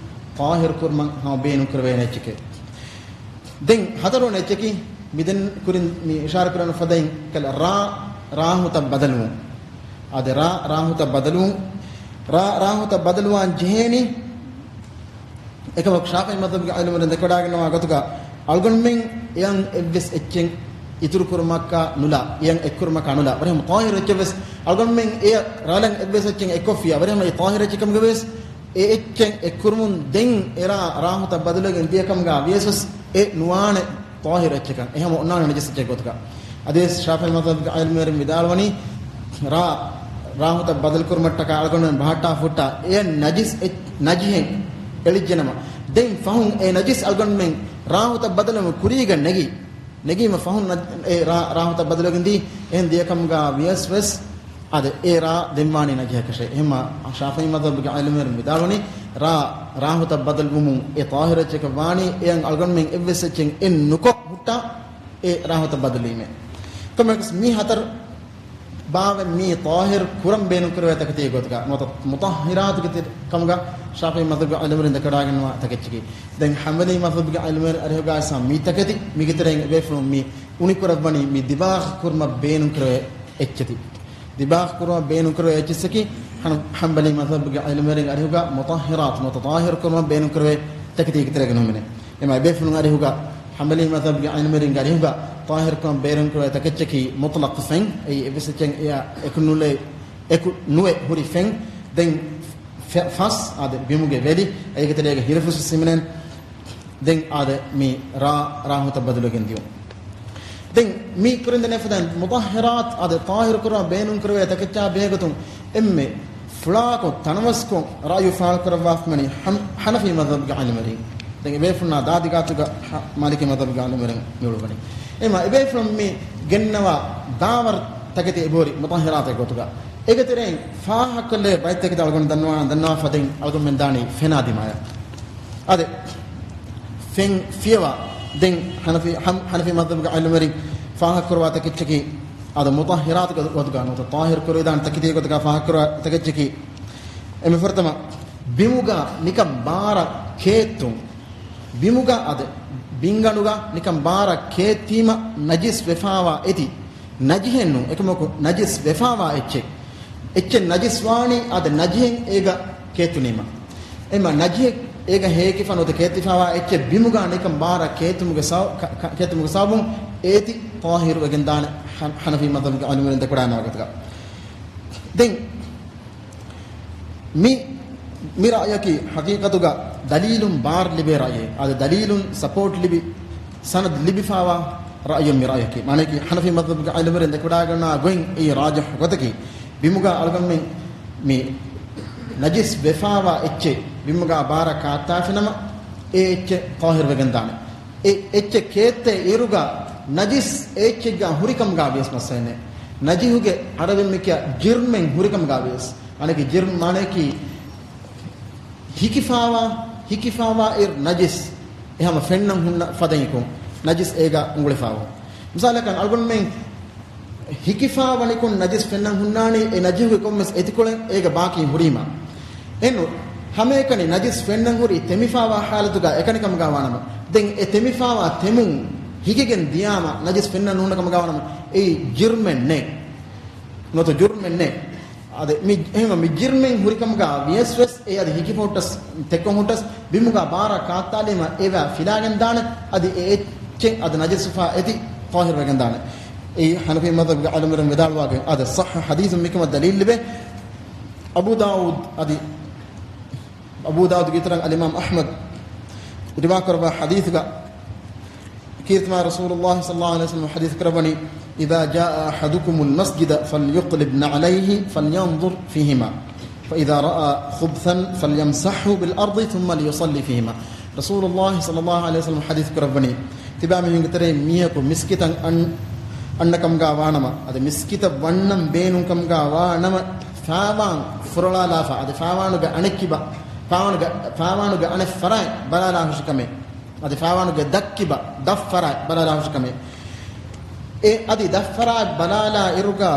ޠާހިރު ކުރުމަށް ހަމަ ބޭނުން ކުރެވޭނެ އެއްޗެކޭ. ދެން ހަތަރުވަނަ އެއްޗަކީ، މިދެން ކުރިން މި އިޝާރާ ކުރަން ފަދައިން ކަލަ ރާ ރާހުތައް ބަދަލުވުން. އާދެ، ރާ ރާހުތައް ބަދަލުވުން. ރާ ރާހުތައް ބަދަލުވާން ޖެހޭނީ އެކަމަކު ޝާފިޢީ މަޛްހަބުގެ ޢިލްމުވެރިން ދެކެވަޑައިގަންނަވާ ގޮތުގަ އަޅުގަނޑުމެން އެޔަން އެއްވެސް އެއްޗެއް އިތުރު ކުރުމަކާ ނުލާ، އެޔަން އެއްކުރުމަކާ ނުލާ. ވަރިހަމަ ޠާހިރު އެއްޗެއް ވެސް އަޅުގަނޑުމެން އެޔަށް ރަލަން އެއްވެސް އެއްޗެއް އެއްކޮށްފިޔާ، ވަރިހަމަ އެ ޠާހިރު އެއްޗެއް ކަމުގަ ވެސް އެ އެއްޗެއް އެއްކުރުމުން ދެން އެރާ ރާހުތައް ބަދަލުވެގެން ދިޔަކަމުގަ ވިޔަސް ވެސް އެ ނުވާނެ ޠާހިރު އެއްޗަކަށް. އެހަމަ އޮންނާނެ ނަޖިސް އެއްޗެއް ގޮތުގަ. އަދިވެސް ޝާފިޢީ މަޛްހަބުގެ ޢިލްމުވެރިން ވިދާޅުވަނީ ރާ ރާހުތައް ބަދަލުކުރުމަށްޓަކާ އަޅުގަނޑުމެން ބަހައްޓާ ފުއްޓާ އެ ނަޖިސް އެއް-، ނަޖިހެއް އެޅިއްޖެނަމަ، ދެން ފަހުން އެ ނަޖިސް އަޅުގަނޑުމެން ރާހުތައް ބަދަލުވުމުން ކުރީގަ ނެގި، ނެގީމަ ފަހުން ނަ-، އެ ރާ-، ރާހުތައް ބަދަލުވެގެން ދީ، އެހެން ދިޔަކަމުގަ ވިޔަސް ވެސް އާދެ، އެ ރާ ދެންވާނީ ނަޖިހަކަށޭ. އެހެންމާ ޝާފިޢީ މަޛްހަބުގެ ޢިލްމުވެރިން ވިދާޅުވަނީ، ރާ ރާހުތައް ބަދަލުވުމުން އެ ޠާހިރު އެއްޗަކަށް ވާނީ، އެޔަން އަޅުގަނޑުމެން އެއްވެސް އެއްޗެއް އެއް ނުކޮށް ހުއްޓާ އެ ރާހުތައް ބަދަލުވީމޭ. ކޮންމެއަކަސް މި ހަތަރު ބާވަތް މި ޠާހިރު ކުރަން ބޭނުން ކުރެވޭ ތަކެތީގެ ގޮތުގަ ނުވަތަ މުޠައްހިރާތުގެ ތެރެ ކަމުގަ ޝާފިޢީ މަޛްހަބުގެ ޢިލްމުވެރިން ދެކެވަޑައިގަންނަވާ ތަކެއްޗަކީ. ދެން ޙަންބަލީ މަޛްހަބުގެ ޢިލްމުވެރިން އަރިހުގަ ވެސް މި ތަކެތި މީގެ ތެރެއިން އެބޭފުޅުން މި އުނިކުރައްވަނީ މި ދިބާޣު ކުރުމަށް ބޭނުން ކުރެވޭ އެއްޗެތި. ދިބާޣު ކުރުމަށް ބޭނުން ކުރެވޭ އެއްޗިއްސަކީ، ޙަން-، ޙަންބަލީ މަޛްހަބުގެ ޢިލްމުވެރިން އަރިހުގަ މުޠައްހިރާތު ނުވަތަ ޠާހިރު ކުރުމަށް ބޭނުން ކުރެވޭ ތަކެތީގެ ތެރޭގަ ނޫން. އެމާ އެބޭފުޅުން އަރިހުގަ، ޙަންބަލީ މަޛްހަބުގެ ޢިލްމުވެރިން އަރިހުގަ ޠާހިރު ކުރުމަށް ބޭނުން ކުރެވޭ ތަކެއްޗަކީ މުޠްލަޤު ފެން. އެއީ އެއްވެސް އެއްޗެއް އެއާ އެކު ނުލެ-، އެކު ނުވެ ހުރި ފެން. ދެން ފެ-، ފަސް އާދެ، ބިމުގެ ވެލި، އޭގެ ތެރޭގަ ހިރަފުށި ސިމިނެން. ދެން އާދެ، މި ރާ ރާހުތައް ބަދަލުވެގެން ދިޔުން. ދެން މި ކުރިން ދެން އެފަދައިން މުޠައްހިރާތު އާދެ، ޠާހިރު ކުރުމަށް ބޭނުން ކުރެވޭ ތަކެއްޗާ ބެހޭގޮތުން އެންމެ ފުޅާކޮށް ތަނަވަސްކޮށް ރައުޔު ފާޅުކުރައްވާފަ ވަނީ ޙަން-، ޙަނަފީ މަޛްހަބުގެ ޢިލްމުވެރިން. ދެން އެބޭފުޅުންނާ ދާދި ގާތުގަ ޙަ-، މާލިކީ މަޛްހަބުގެ ޢިލްމުވެރިން މި އުޅުއްވަނީ. އެމާ އެބޭފުޅުން މި ގެންނަވާ ދާވަރު ތަކެތި އެބަހުރި މުޠައްހިރާތެއް ގޮތުގަ. އޭގެ ތެރެއިން ފާހަގަކޮށްލެވޭ ބައެއް ތަކެތި އަޅުގަނޑު ދަންނަވާ، ދަންނަވާފަ ދެން އަޅުގަނޑުމެން ދާނީ ފެނާ ދިމާޔަށް. އާދެ، ފެން ފިޔަވާ، ދެން ޙަނަފީ، ޙަން-، ޙަނަފީ މަޛްހަބުގެ ޢިލްމުވެރިން ފާހަގަކުރައްވާ ތަކެއްޗަކީ، އާދެ، މުޠައްހިރާތުގެ ގޮތުގަ ނުވަތަ ޠާހިރު ކުރެވިދާނެ ތަކެތީގެ ގޮތުގަ ފާހަގަކުރާ ތަކެއްޗަކީ، އެންމެ ފުރަތަމަ ބިމުގަ ނިކަން ބާރަށް ކޭއްތުން، ބިމުގަ އާދެ، ބިންގަނޑުގަ ނިކަން ބާރަށް ކޭއްތީމަ ނަޖިސް ވެފާވާ އެތި. ނަޖިހެއް ނޫން، އެކަމަކު ނަޖިސް ވެފާވާ އެއްޗެއް. އެއްޗެއް ނަޖިސް ވާނީ އާދެ، ނަޖިހެއް އޭގަ ކޭއްތުނީމަ. އެމަ ނަޖިހެއް އޭގަ ހޭކިފަ ނުވަތަ ކޭއްތިފާވާ އެއްޗެއް ބިމުގަ ނިކަން ބާރަށް ކޭއްތުމުގެ ސަބަ-، ކަ-، ކަ-، ކޭއްތުމުގެ ސަބަބުން އޭތި ޠާހިރު ވެގެންދާނެ ޙަ-، ޙަނަފީ މަޛްހަބުގެ ޢިލްމުވެރިން ދެކެވަޑައިގަންނަވާ ގޮތުގަ. ދެން މި، މި ރައުޔަކީ ޙަޤީޤަތުގަ ދަލީލުން ބާރު ލިބޭ ރައުޔެއް. އާދެ، ދަލީލުން ސަޕޯޓް ލިބި، ސަނަދު ލިބިފާވާ ރައުޔެއް މި ރައުޔަކީ. މާނައަކީ، ޙަނަފީ މަޛްހަބުގެ ޢިލްމުވެރިން ދެކެވަޑައިގަންނަވާ ގޮތް އެއީ ރާޖިޙު ގޮތަކީ، ބިމުގަ އަޅުގަނޑުމެން މި ނަޖިސް ވެފާވާ އެއްޗެއް ބިމުގަ ބާރަށް ކާއްތާފިނަމަ، އެ އެއްޗެއް ޠާހިރު ވެގެންދާނެ. އެ އެއްޗެއް ކޭއްތޭ އިރުގަ ނަޖިސް އެ އެއްޗެއްގަ ހުރިކަމުގަ ވިޔަސް މައްސަލައެއް ނެތް. ނަޖިހުގެ ޢަރަބިން މިކިޔާ ޖިރްމެއް ހުރިކަމުގަ ވިޔަސް. އަނެކި ޖިރްމް މާނައަކީ ހިކިފާވާ، ހިކިފާވާ އިރު ނަޖިސް. އެހަމަ ފެންނަން ހުންނަ ފަދައިން ކޮން. ނަޖިސް އޭގަ އުނގުޅިފާވުން. މިސާލަކަށް އަޅުގަނޑުމެން ހިކިފާވަނިކޮށް ނަޖިސް ފެންނަން ހުންނާނީ، އެ ނަޖިހުގެ ކޮންމެސް އެތިކޮޅެއް އޭގަ ބާކީ ހުރީމަ. އެންނު، ހަމައެކަނި ނަޖިސް ފެންނަން ހުރީ ތެމިފާވާ ހާލަތުގަ އެކަނިކަމުގަ ވާނަމަ، ދެން އެ ތެމިފާވާ ތެމުން ހިކިގެން ދިޔާމަ ނަޖިސް ފެންނަން ނޫން ކަމުގަ ވާނަމަ، އެއީ ޖުރްމެއް ނެތް. ނުވަތަ ޖުރްމެއް ނެތް. އަދި މި، އެހެންވެ މި ޖުރްމެއް ހުރިކަމުގަ ވިޔަސް ވެސް އެ އަދި ހިކިފަ ހުއްޓަސް، ތެއްކޮށް ހުއްޓަސް، ބިމުގަ ބާރަށް ކާއްތާލީމަ އެވާ ފިލާގެން ދާނެ، އަދި އެ އެއްޗެއް އަދި ނަޖިސް ފާ އެތި ޠާހިރު ވެގެން ދާނެ. އެއީ ޙަނަފީ މަޛްހަބުގެ ޢާލިމުން ވިދާޅުވާގޮތް. އަދި ޞައްޙަ ޙަދީޘުން މިކަމަށް ދަލީލް ލިބޭ. އަބޫ ދާވޫދު އަދި އަބޫ ދާވޫދުގެ އިތުރަށް އަލްއިމާމް އަޙްމަދު ރިވާ ކުރައްވާ ޙަދީޘުގަ ކީރިތި މާ ރަސޫލުﷲ ޞައްލަﷲ ޢަލައިހި ވަސައްލަމަ ޙަދީޘް ކުރައްވަނީ، إذا جاء أحدكم المسجد فليقلب نعليه فلينظر فيهما فإذا رأى خبثا فليمسحه بالأرض ثم ليصلي فيهما. ރަސޫލުﷲ ޞައްލަﷲ ޢަލައިހި ވަސައްލަމަ ޙަދީޘް ކުރައްވަނީ، ތިބާ މީހުންގެ ތެރެއިން މީހަކު މިސްކިތަށް އަން، އަންނަ ކަމުގަ ވާނަމަ، އަދި މިސްކިތަށް ވަންނަން ބޭނުން ކަމުގަ ވާނަމަ، ފާވާން ފުރޮޅާލާފަ، އަދި ފާވާނުގެ އަނެއްކިބަ، ފާވާނުގެ، ފާވާނުގެ އަނެއް ފަރާތް ބަލާލާ ހުށިކަމެއް، އަދި ފާވާނުގެ ދައްކިބަ، ދަށް ފަރާތް ބަލާލާ ހުށިކަމެއް. އެ އަދި ދަށް ފަރާތް ބަލާލާ އިރުގަ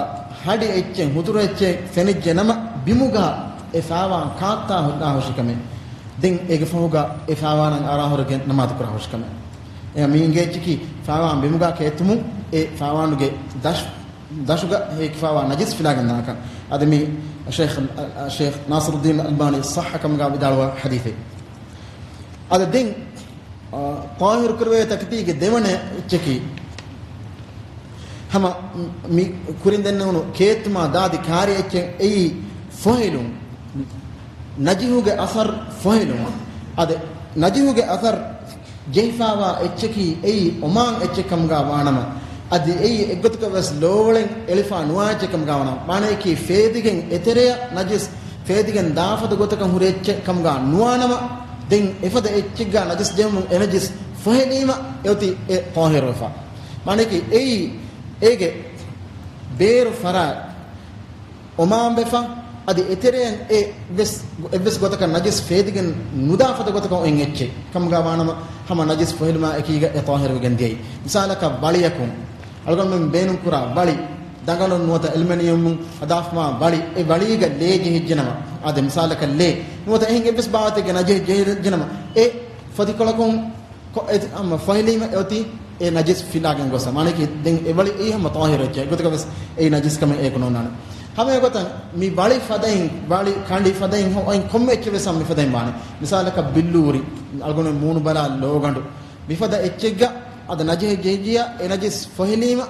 ހަޑި އެއްޗެއް، ހުތުރު އެއްޗެއް ފެނިއްޖެ ނަމަ، ބިމުގަ އެ ފާވާން ކާއްތާ ހުންނާ ހުށިކަމެއް. ދެން އޭގެ ފަހުގަ އެ ފާވާނަށް އަރާހުރެގެން ނަމާދު ކުރާ ހުށިކަމެއް. އެ މީހުންގެ އެއްޗަކީ ފާވާން ބިމުގަ ކޭތުމުން އެ ފާވާނުގެ ދަށް، ދަށުގަ ހޭކިފާވާ ނަޖިސް ފިލާގެން ދާކަން. އަދި މި ޝޭޚް، ޝޭޚް ނާޞިރުއްދީން އަލްބާނީ ޞައްޙަ ކަމުގަ ވިދާޅުވާ ޙަދީޘެއް. އަދި ދެން، އާ، ޠާހިރު ކުރެވޭ ތަކެތީގެ ދެވަނަ އެއްޗަކީ، ހަމަ މި ކުރިން ދެންނެވުނު ކޭތުމާ ދާދި ކާރި އެއްޗެއް އެއީ ފޮހެލުން. ނަޖިހުގެ އަސަރު ފޮހެލުން. އަދި ނަޖިހުގެ އަސަރު ޖެހިފާވާ އެއްޗަކީ އެއީ އޮމާން އެއްޗެއް ކަމުގަ ވާނަމަ، އަދި އެއީ އެއްގޮތަކަށް ވެސް ލޯވަޅެއް އެޅިފާ ނުވާ އެއްޗެއް ކަމުގަ ވާނަމަ، މާނަޔަކީ ފޭދިގެން އެތެރެއަށް ނަޖިސް ފޭދިގެން ދާފަދަ ގޮތަކަށް ހުރި އެއްޗެއް ކަމުގަ ނުވާނަމަ، ދެން އެފަދަ އެއްޗެއްގަ ނަޖިސް ޖެހުމުން އެ ނަޖިސް ފޮހެލީމަ އެއޮތީ އެ ޠާހިރުވެފަ. މާނަޔަކީ އެއީ އޭގެ ބޭރު ފަރާތް އޮމާންވެފަ، އަދި އެތެރެއިން އެ ވެސް، އެއްވެސް ގޮތަކަށް ނަޖިސް ފޭދިގެން ނުދާ ފަދަ ގޮތަކަށް އޮތް އެއްޗެއް ކަމުގަ ވާނަމަ، ހަމަ ނަޖިސް ފޮހެލުމާ އެކީގަ އެ ޠާހިރުވެގެން ދިޔައީ. މިސާލަކަށް ވަޅިއަކުން، އަޅުގަނޑުމެން ބޭނުންކުރާ ވަޅި، ދަނގަޅުން ނުވަތަ އެލްމެނިއަމުން ހަދާފަވާ ވަޅި، އެ ވަޅީގަ ލޭ ޖެހިއްޖެނަމަ، އާދެ، މިސާލަކަށް ލޭ ނުވަތަ އެހެން އެއްވެސް ބާވަތެއްގެ ނަޖިހެއް ޖެހިއްޖެނަމަ، އެ ފޮތިކޮޅަކުން ކޮ-، އެ-، އަމަ ފޮހެލީމަ އެއޮތީ އެ ނަޖިސް ފިލާގެން ގޮސް. މާނަޔަކީ ދެން އެ ވަޅި އެއީ ހަމަ ޠާހިރު އެއްޗެއް. އެގޮތަކަށް ވެސް އެއީ ނަޖިސް ކަމެއް އެއަކު ނޯންނާނެ. ހަމަ އެގޮތަށް މި ވަޅި ފަދައިން، ވަޅި ކަނޑި ފަދައިން ހޮ-، އޮތް ކޮންމެ އެއްޗެއް ވެސް ހަމަ މިފަދައިން ވާނެ. މިސާލަކަށް ބިއްލޫރި، އަޅުގަނޑު މޫނު ބަލާ ލޯގަނޑު، މިފަދަ އެއްޗެއްގަ އަދި ނަޖިހެއް ޖެހިއްޖިޔާ އެ ނަޖިސް ފޮހެލީމަ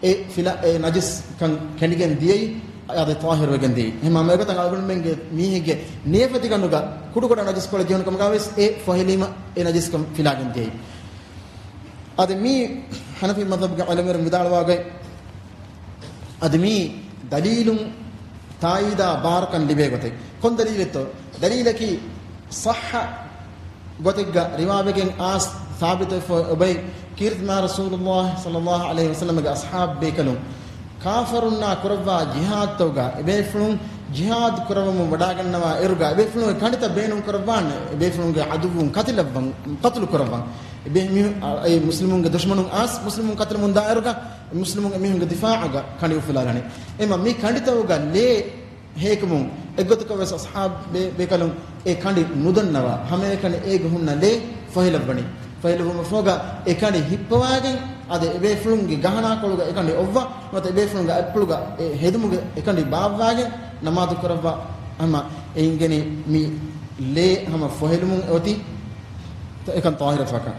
އެ ފިލާ، އެ ނަޖިސް ކަން ކެނޑިގެން ދިޔައީ، އަދި ޠާހިރު ވެގެން ދިޔައީ. އެހެން ހަމަ އެގޮތަށް އަޅުގަނޑުމެންގެ މީހެއްގެ ނިޔަފަތިގަނޑުގަ ކުޑަކުޑަ ނަޖިސްކޮޅެއް ޖެހުނު ކަމުގަ ވެސް އެ ފޮހެލީމަ އެ ނަޖިސް ކަން ފިލާގެން ދިޔައީ. އަދި މީ ޙަނަފީ މަޛްހަބުގެ ޢިލްމުވެރިން ވިދާޅުވާގޮތް، އަދި މީ ދަލީލުން ތާއީދާ ބާރަކަން ލިބޭ ގޮތެއް. ކޮން ދަލީލެއްތޯ؟ ދަލީލަކީ ޞައްޙަ ގޮތެއްގަ ރިވާވެގެން އާސް ސާބިތުވެފަ އޮބައި ކީރިތިމާ ރަސޫލުﷲ ޞައްލަﷲ ޢަލައިހި ވަސައްލަމަގެ އަޞްޙާބު ބޭކަލުން ކާފަރުންނާ ކުރައްވާ ޖިހާދުތަކުގަ އެބޭފުޅުން ޖިހާދު ކުރައްވަމުން ވަޑާގަންނަވާ އިރުގަ އެބޭފުޅުންގެ ކަނޑިތައް ބޭނުން ކުރައްވާން އެބޭފުޅުންގެ ޢަދުއްވުން ކަތިލައްވަން، ޤަތުލު ކުރައްވަން. އެބޭ މީހު-، އަ، އެ މުސްލިމުންގެ ދުޝްމަނުން އާސް މުސްލިމުން ކަތިލުމުން ދާ އިރުގަ މުސްލިމުން އެމީހުންގެ ދިފާޢަށް ކަނޑި އުފުލާލަނީ. އެމަ މި ކަނޑިތަކުގަ ލޭ ހޭކުމުން އެއްގޮތަކަށް ވެސް އަޞްޙާބު ބޭ-، ބޭކަލުން އެ ކަނޑި ނުދަންނަވާ ހަމައެކަނި އޭގެ ހުންނަ ލޭ ފޮހެލައްވަނީ. ފޮހެލުވުމަށްފަހުގަ އެ ކަނޑި ހިއްޕަވާގެން އަދި އެބޭފުޅުންގެ ގަހަނާކޮޅުގަ އެ ކަނޑި އޮއްވާ ނުވަތަ އެބޭފުޅުންގެ އަތްޕުޅުގަ އެ ހެދުމުގެ އެ ކަނޑި ބާއްވާގެން ނަމާދު ކުރައްވާ ހަމަ އެ އިނގެނީ މި ލޭ ހަމަ ފޮހެލުމުން އޮތީ އެކަން ޠާހިރުވެފަކަން.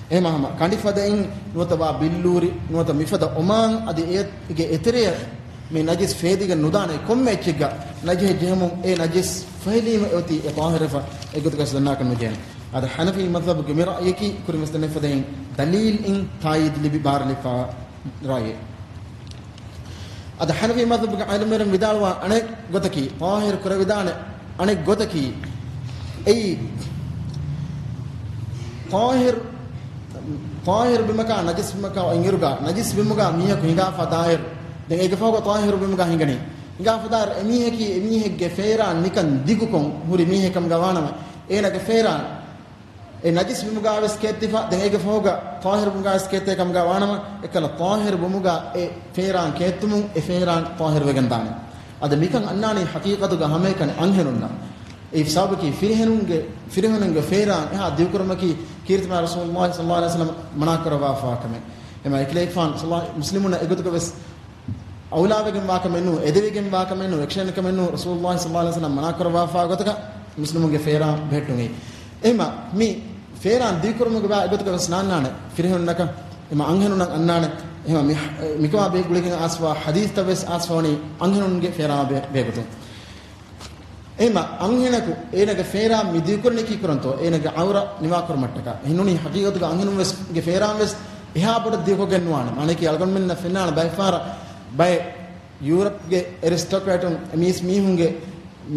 އެހެމަ ހަމަ ކަނޑިފަދައިން ނުވަތަ ވާ ބިއްލޫރި ނުވަތަ މިފަދަ އޮމާން އަދި އޭގެ އެތެރެއަށް މި ނަޖިސް ފޭދިގެން ނުދާނެ ކޮންމެ އެއްޗެއްގަ ނަޖިހެއް ޖެހެމުން އެ ނަޖިސް ފޮހެލީމަ އޮތީ އެ ޠާހިރުވެފަ އެގޮތަކަށް ދަންނާކަށް ނުޖެހޭނެ. އަދި ޙަނަފީ މަޛްހަބުގެ މި ރައުޔަކީ ކުރިންވެސް ދެންނެފަދައިން ދަލީލްއިން ތާއީދު ލިބި ބާރުލިފާ ރައުޔެއް. އަދި ޙަނަފީ މަޛްހަބުގެ ޢާލިމުވެރިން ވިދާޅުވާ އަނެއް ގޮތަކީ، ޠާހިރު ކުރެވިދާނެ އަނެއް ގޮތަކީ، އެއީ، ޠާހިރު، ޠާހިރު ބިމަކާ ނަޖިސް ބިމަކާ އޮތްއިރުގަ، ނަޖިސް ބިމުގަ މީހަކު ހިނގާފަ ދާއިރު، ދެން އޭގެ ފަހުގަ ޠާހިރު ބިމުގަ ހިނގަނީ. ހިނގާފަ ދާއިރު އެމީހަކީ އެމީހެއްގެ ފޭރާން ނިކަން ދިގުކޮށް ހުރި މީހެއް ކަމުގަ ވާނަމަ، އޭނަގެ ފޭރާން އެ ނަޖިސް ބިމުގާވެސް ކޭއްތިފަ، ދެން އޭގެ ފަހުގަ ޠާހިރު ބިމުގާވެސް ކޭއްތޭ ކަމުގާ ވާނަމަ، އެކަލަ ޠާހިރު ބުމުގާ އެ ފޭރާން ކޭއްތުމުން އެ ފޭރާން ޠާހިރުވެގެން ދާނެ. އަދި މިކަން އަންނާނީ ޙަޤީޤަތުގަ ހަމައެކަނި އަންހެނުންނަށް. އެ ސަބަބަކީ ފިރިހެނުންގެ، ފިރިހެނުންގެ ފޭރާން އެހާ ދިގުކުރުމަކީ ކީރިތި މާ ރަސޫލުﷲ ޞައްލަﷲ ޢަލައިހި ވަސައްލަމަ މަނާކުރައްވާފާ ކަމެއް. އެމަ އެކަލޭގެފާނު ޞައްލަ-، މުސްލިމުންނަށް އެގޮތުގަ ވެސް އައުލާވެގެން ވާކަމެއް ނޫން، އެދެވިގެން ވާކަމެއް ނޫން، އެކަށައިން ކަމެއް ނޫން، ރަސޫލުﷲ ޞައްލަﷲ ޢަލައިހި ވަސައްލަމަ މަނާކުރައްވާފާ ގޮތަކަށް މުސްލިމުންގެ ފޭރާން ބެހެއްޓުން. އެހެމަ މި ފޭރާން ދިގުކުރުމުގެ ބާ އެގޮތަކަށް ވެސް ނާންނާނެ ފިރިހެނުންނަކަށް، އެމަ އަންހެނުންނަށް އަންނާނެ. އެހެމަ މި، މިކަމާ ބެ-، ގުޅިގެން އައިސްފާ ޙަދީޘްތައް ވެސް އައިސްފާވަނީ އަންހެނުންގެ ފޭރާ ބެ-، ބެހޭގޮތުން. އެހެމަ އަންހެނަކު އޭނަގެ ފޭރާން މި ދިގުކުރަނީ ކީކުރަންތޯ؟ އޭނަގެ ޢައުރަ ނިވާކުރުމަށްޓަކާ. އެހެންނޫނީ ޙަޤީޤަތުގަ އަންހެނުން ވެސް ގެ ފޭރާން ވެސް އެހާ ބޮޑަށް ދިގުކޮށްގެން ނުވާނެ. މާނައަކީ އަޅުގަނޑުމެންނަށް ފެންނާނެ ބައެއްފަހަރަށް ބައެއް ޔޫރަޕްގެ އެރިސްޓޮކްރެޓުން އެމީސް މީހުންގެ،